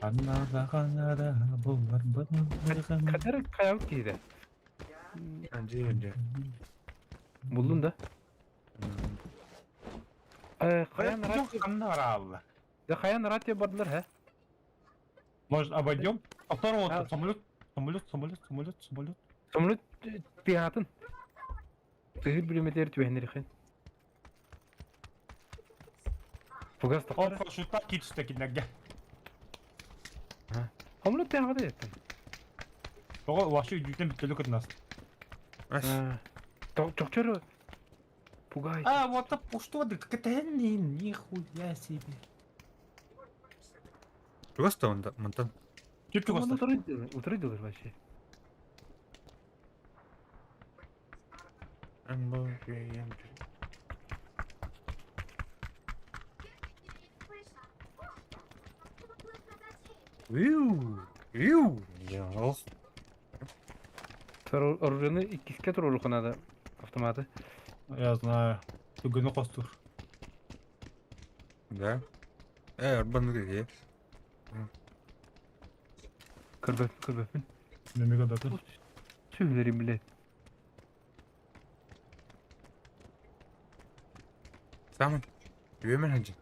Speaker 12: Аннада канада булар
Speaker 2: Кадер каяк киде.
Speaker 1: Анжи анжи.
Speaker 2: Булдun да. Каян рация.
Speaker 12: Ханна баралла.
Speaker 2: Да каян рация бардылар, ха?
Speaker 12: Может, обойдем? А второго самолет, самолет, самолет, самолет, самолет.
Speaker 2: Самолет пиатын. Тыгыр билеметер түбәһинер Фугас
Speaker 12: Ол парашютта китсте кинерге.
Speaker 2: Самолет пиагада еттен.
Speaker 12: Тоҕо вообще үдүүтэн бүттөлү кытынас.
Speaker 2: Чокчору пугай.
Speaker 12: А, вот так что ты, катанин, нихуя себе.
Speaker 1: Чугас-то он, мантан.
Speaker 12: Чүп чугас.
Speaker 2: Утры вообще.
Speaker 1: Иу, иу, я
Speaker 2: Оружиены иккиске туруруха надо автоматы.
Speaker 12: Я знаю. Түгіні қостур.
Speaker 1: Да. Арбан где?
Speaker 2: Көрбөппүн, көрбөппүн.
Speaker 12: Немеге даты.
Speaker 2: Сүйлерим билет.
Speaker 1: Самын. Үемен ханжы.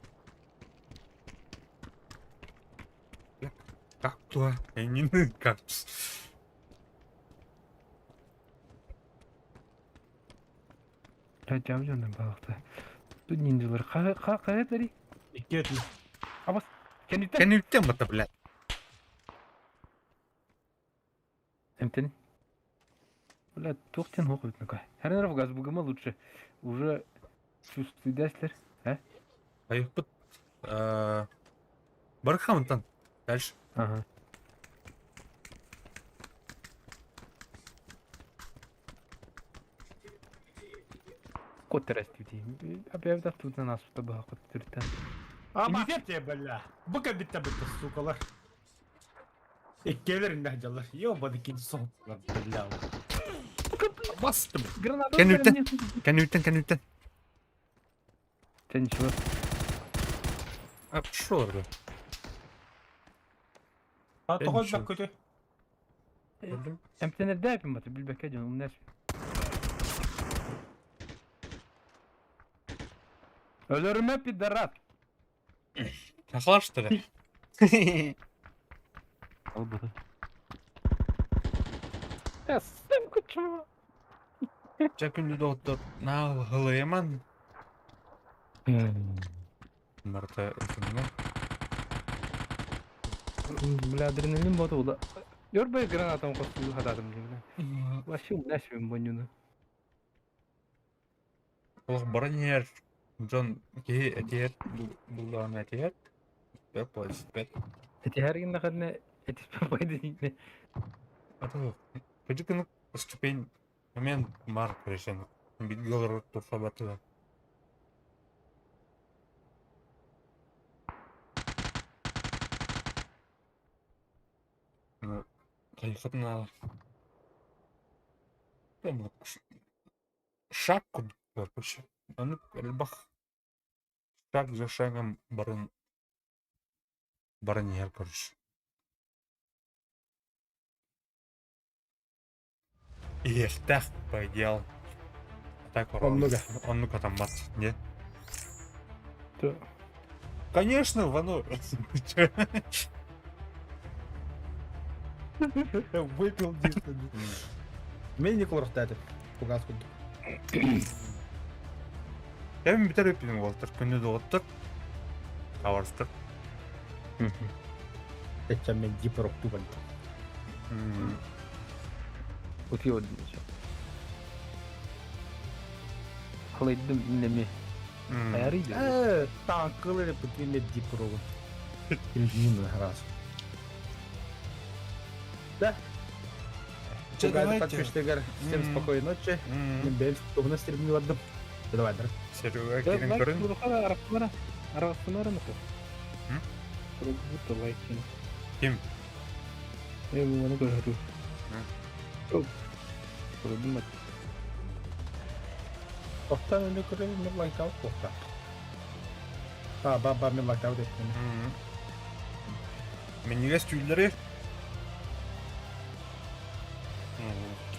Speaker 1: Как туа? Эңин как.
Speaker 2: Жам жондан балыкты. Тут ниндзялар каятари?
Speaker 12: Икки өтін.
Speaker 2: Абас. Кенүттен.
Speaker 1: Кенүттен бата, блядь.
Speaker 2: Эмтен. Бля, тухтен хохот ну-ка. Хрен газ бугама лучше. Уже чувствуешь, а?
Speaker 1: Айыппыт. Бархамтан. Дальше.
Speaker 2: Ага. Кот растите. Опять тут на нас табаа кот түртен.
Speaker 12: А, тебе, бля. Бұка бітті бітті, сукалар. Иккелер инде жалар. Ёбаный кин соңлар, бля.
Speaker 1: Бастым.
Speaker 2: Граната.
Speaker 1: Кенүттен. Кенүттен, кенүттен.
Speaker 2: Ты ничего.
Speaker 1: А, шо орда?
Speaker 12: А, тоғыз бак көтө.
Speaker 2: Эмтенер дәпим баты билбекке жон умнес. Өлөрүмө пидорас.
Speaker 1: Тахлар что ли?
Speaker 2: Ал буду. Я сам кучу.
Speaker 1: Жа күндү доттор на хылыйман. Марта этимне.
Speaker 2: Бля, адреналин боты ула. Ёрбай гранатам косту хададым бля. Вообще умнес мен бонюну.
Speaker 1: Олох бараньер Джон ки этиер булдаан этиер. Беп бет.
Speaker 2: Эти хергин нахадне эти пайды.
Speaker 1: Ато Пөжүкүн ступень момент мар решен. Билгелер туфабаты. Ну, кайфатна. Шаг короче. Аны элбах шаг за шагом барын баран короче. Иехтах по идеал. Так
Speaker 12: Оннуга.
Speaker 1: Оннуга там мат, не?
Speaker 2: То.
Speaker 1: Конечно, Вано.
Speaker 12: Выпил диск. Мен не корохтады. Пугас куду.
Speaker 1: Эми битер өпүнүң болтур, күндү доттур. Табарыстыр.
Speaker 12: Эччэ мен дипрокту бардым.
Speaker 2: Утуйа однича. Халайдым иннеми. Аярый
Speaker 12: Э, танкылы путиме дипрогу. Режим раз. Да.
Speaker 1: Че,
Speaker 12: Давайте.
Speaker 1: давайте.
Speaker 12: Всем спокойной ночи. Мен тугуна стримни бардым. Давай, да.
Speaker 1: Серега, кирин көрүн.
Speaker 2: Арасынара. Арасынара нахуй. Как будто лайки.
Speaker 1: Ким?
Speaker 2: Я ему много говорю. Продумать.
Speaker 12: Охтан өнө көрө мен лайк алып охта. А, ба ба мен лайк алып деп.
Speaker 1: Миннигес түүллэри.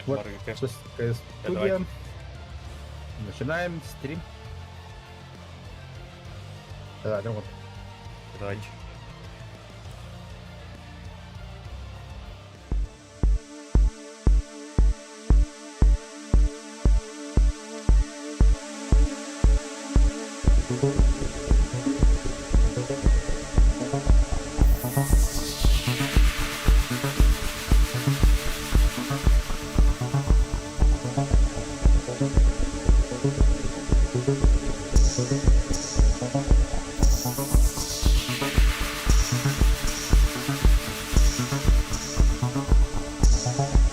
Speaker 12: Вот. Студия. Начинаем стрим. Давай, вот.
Speaker 1: Давайте.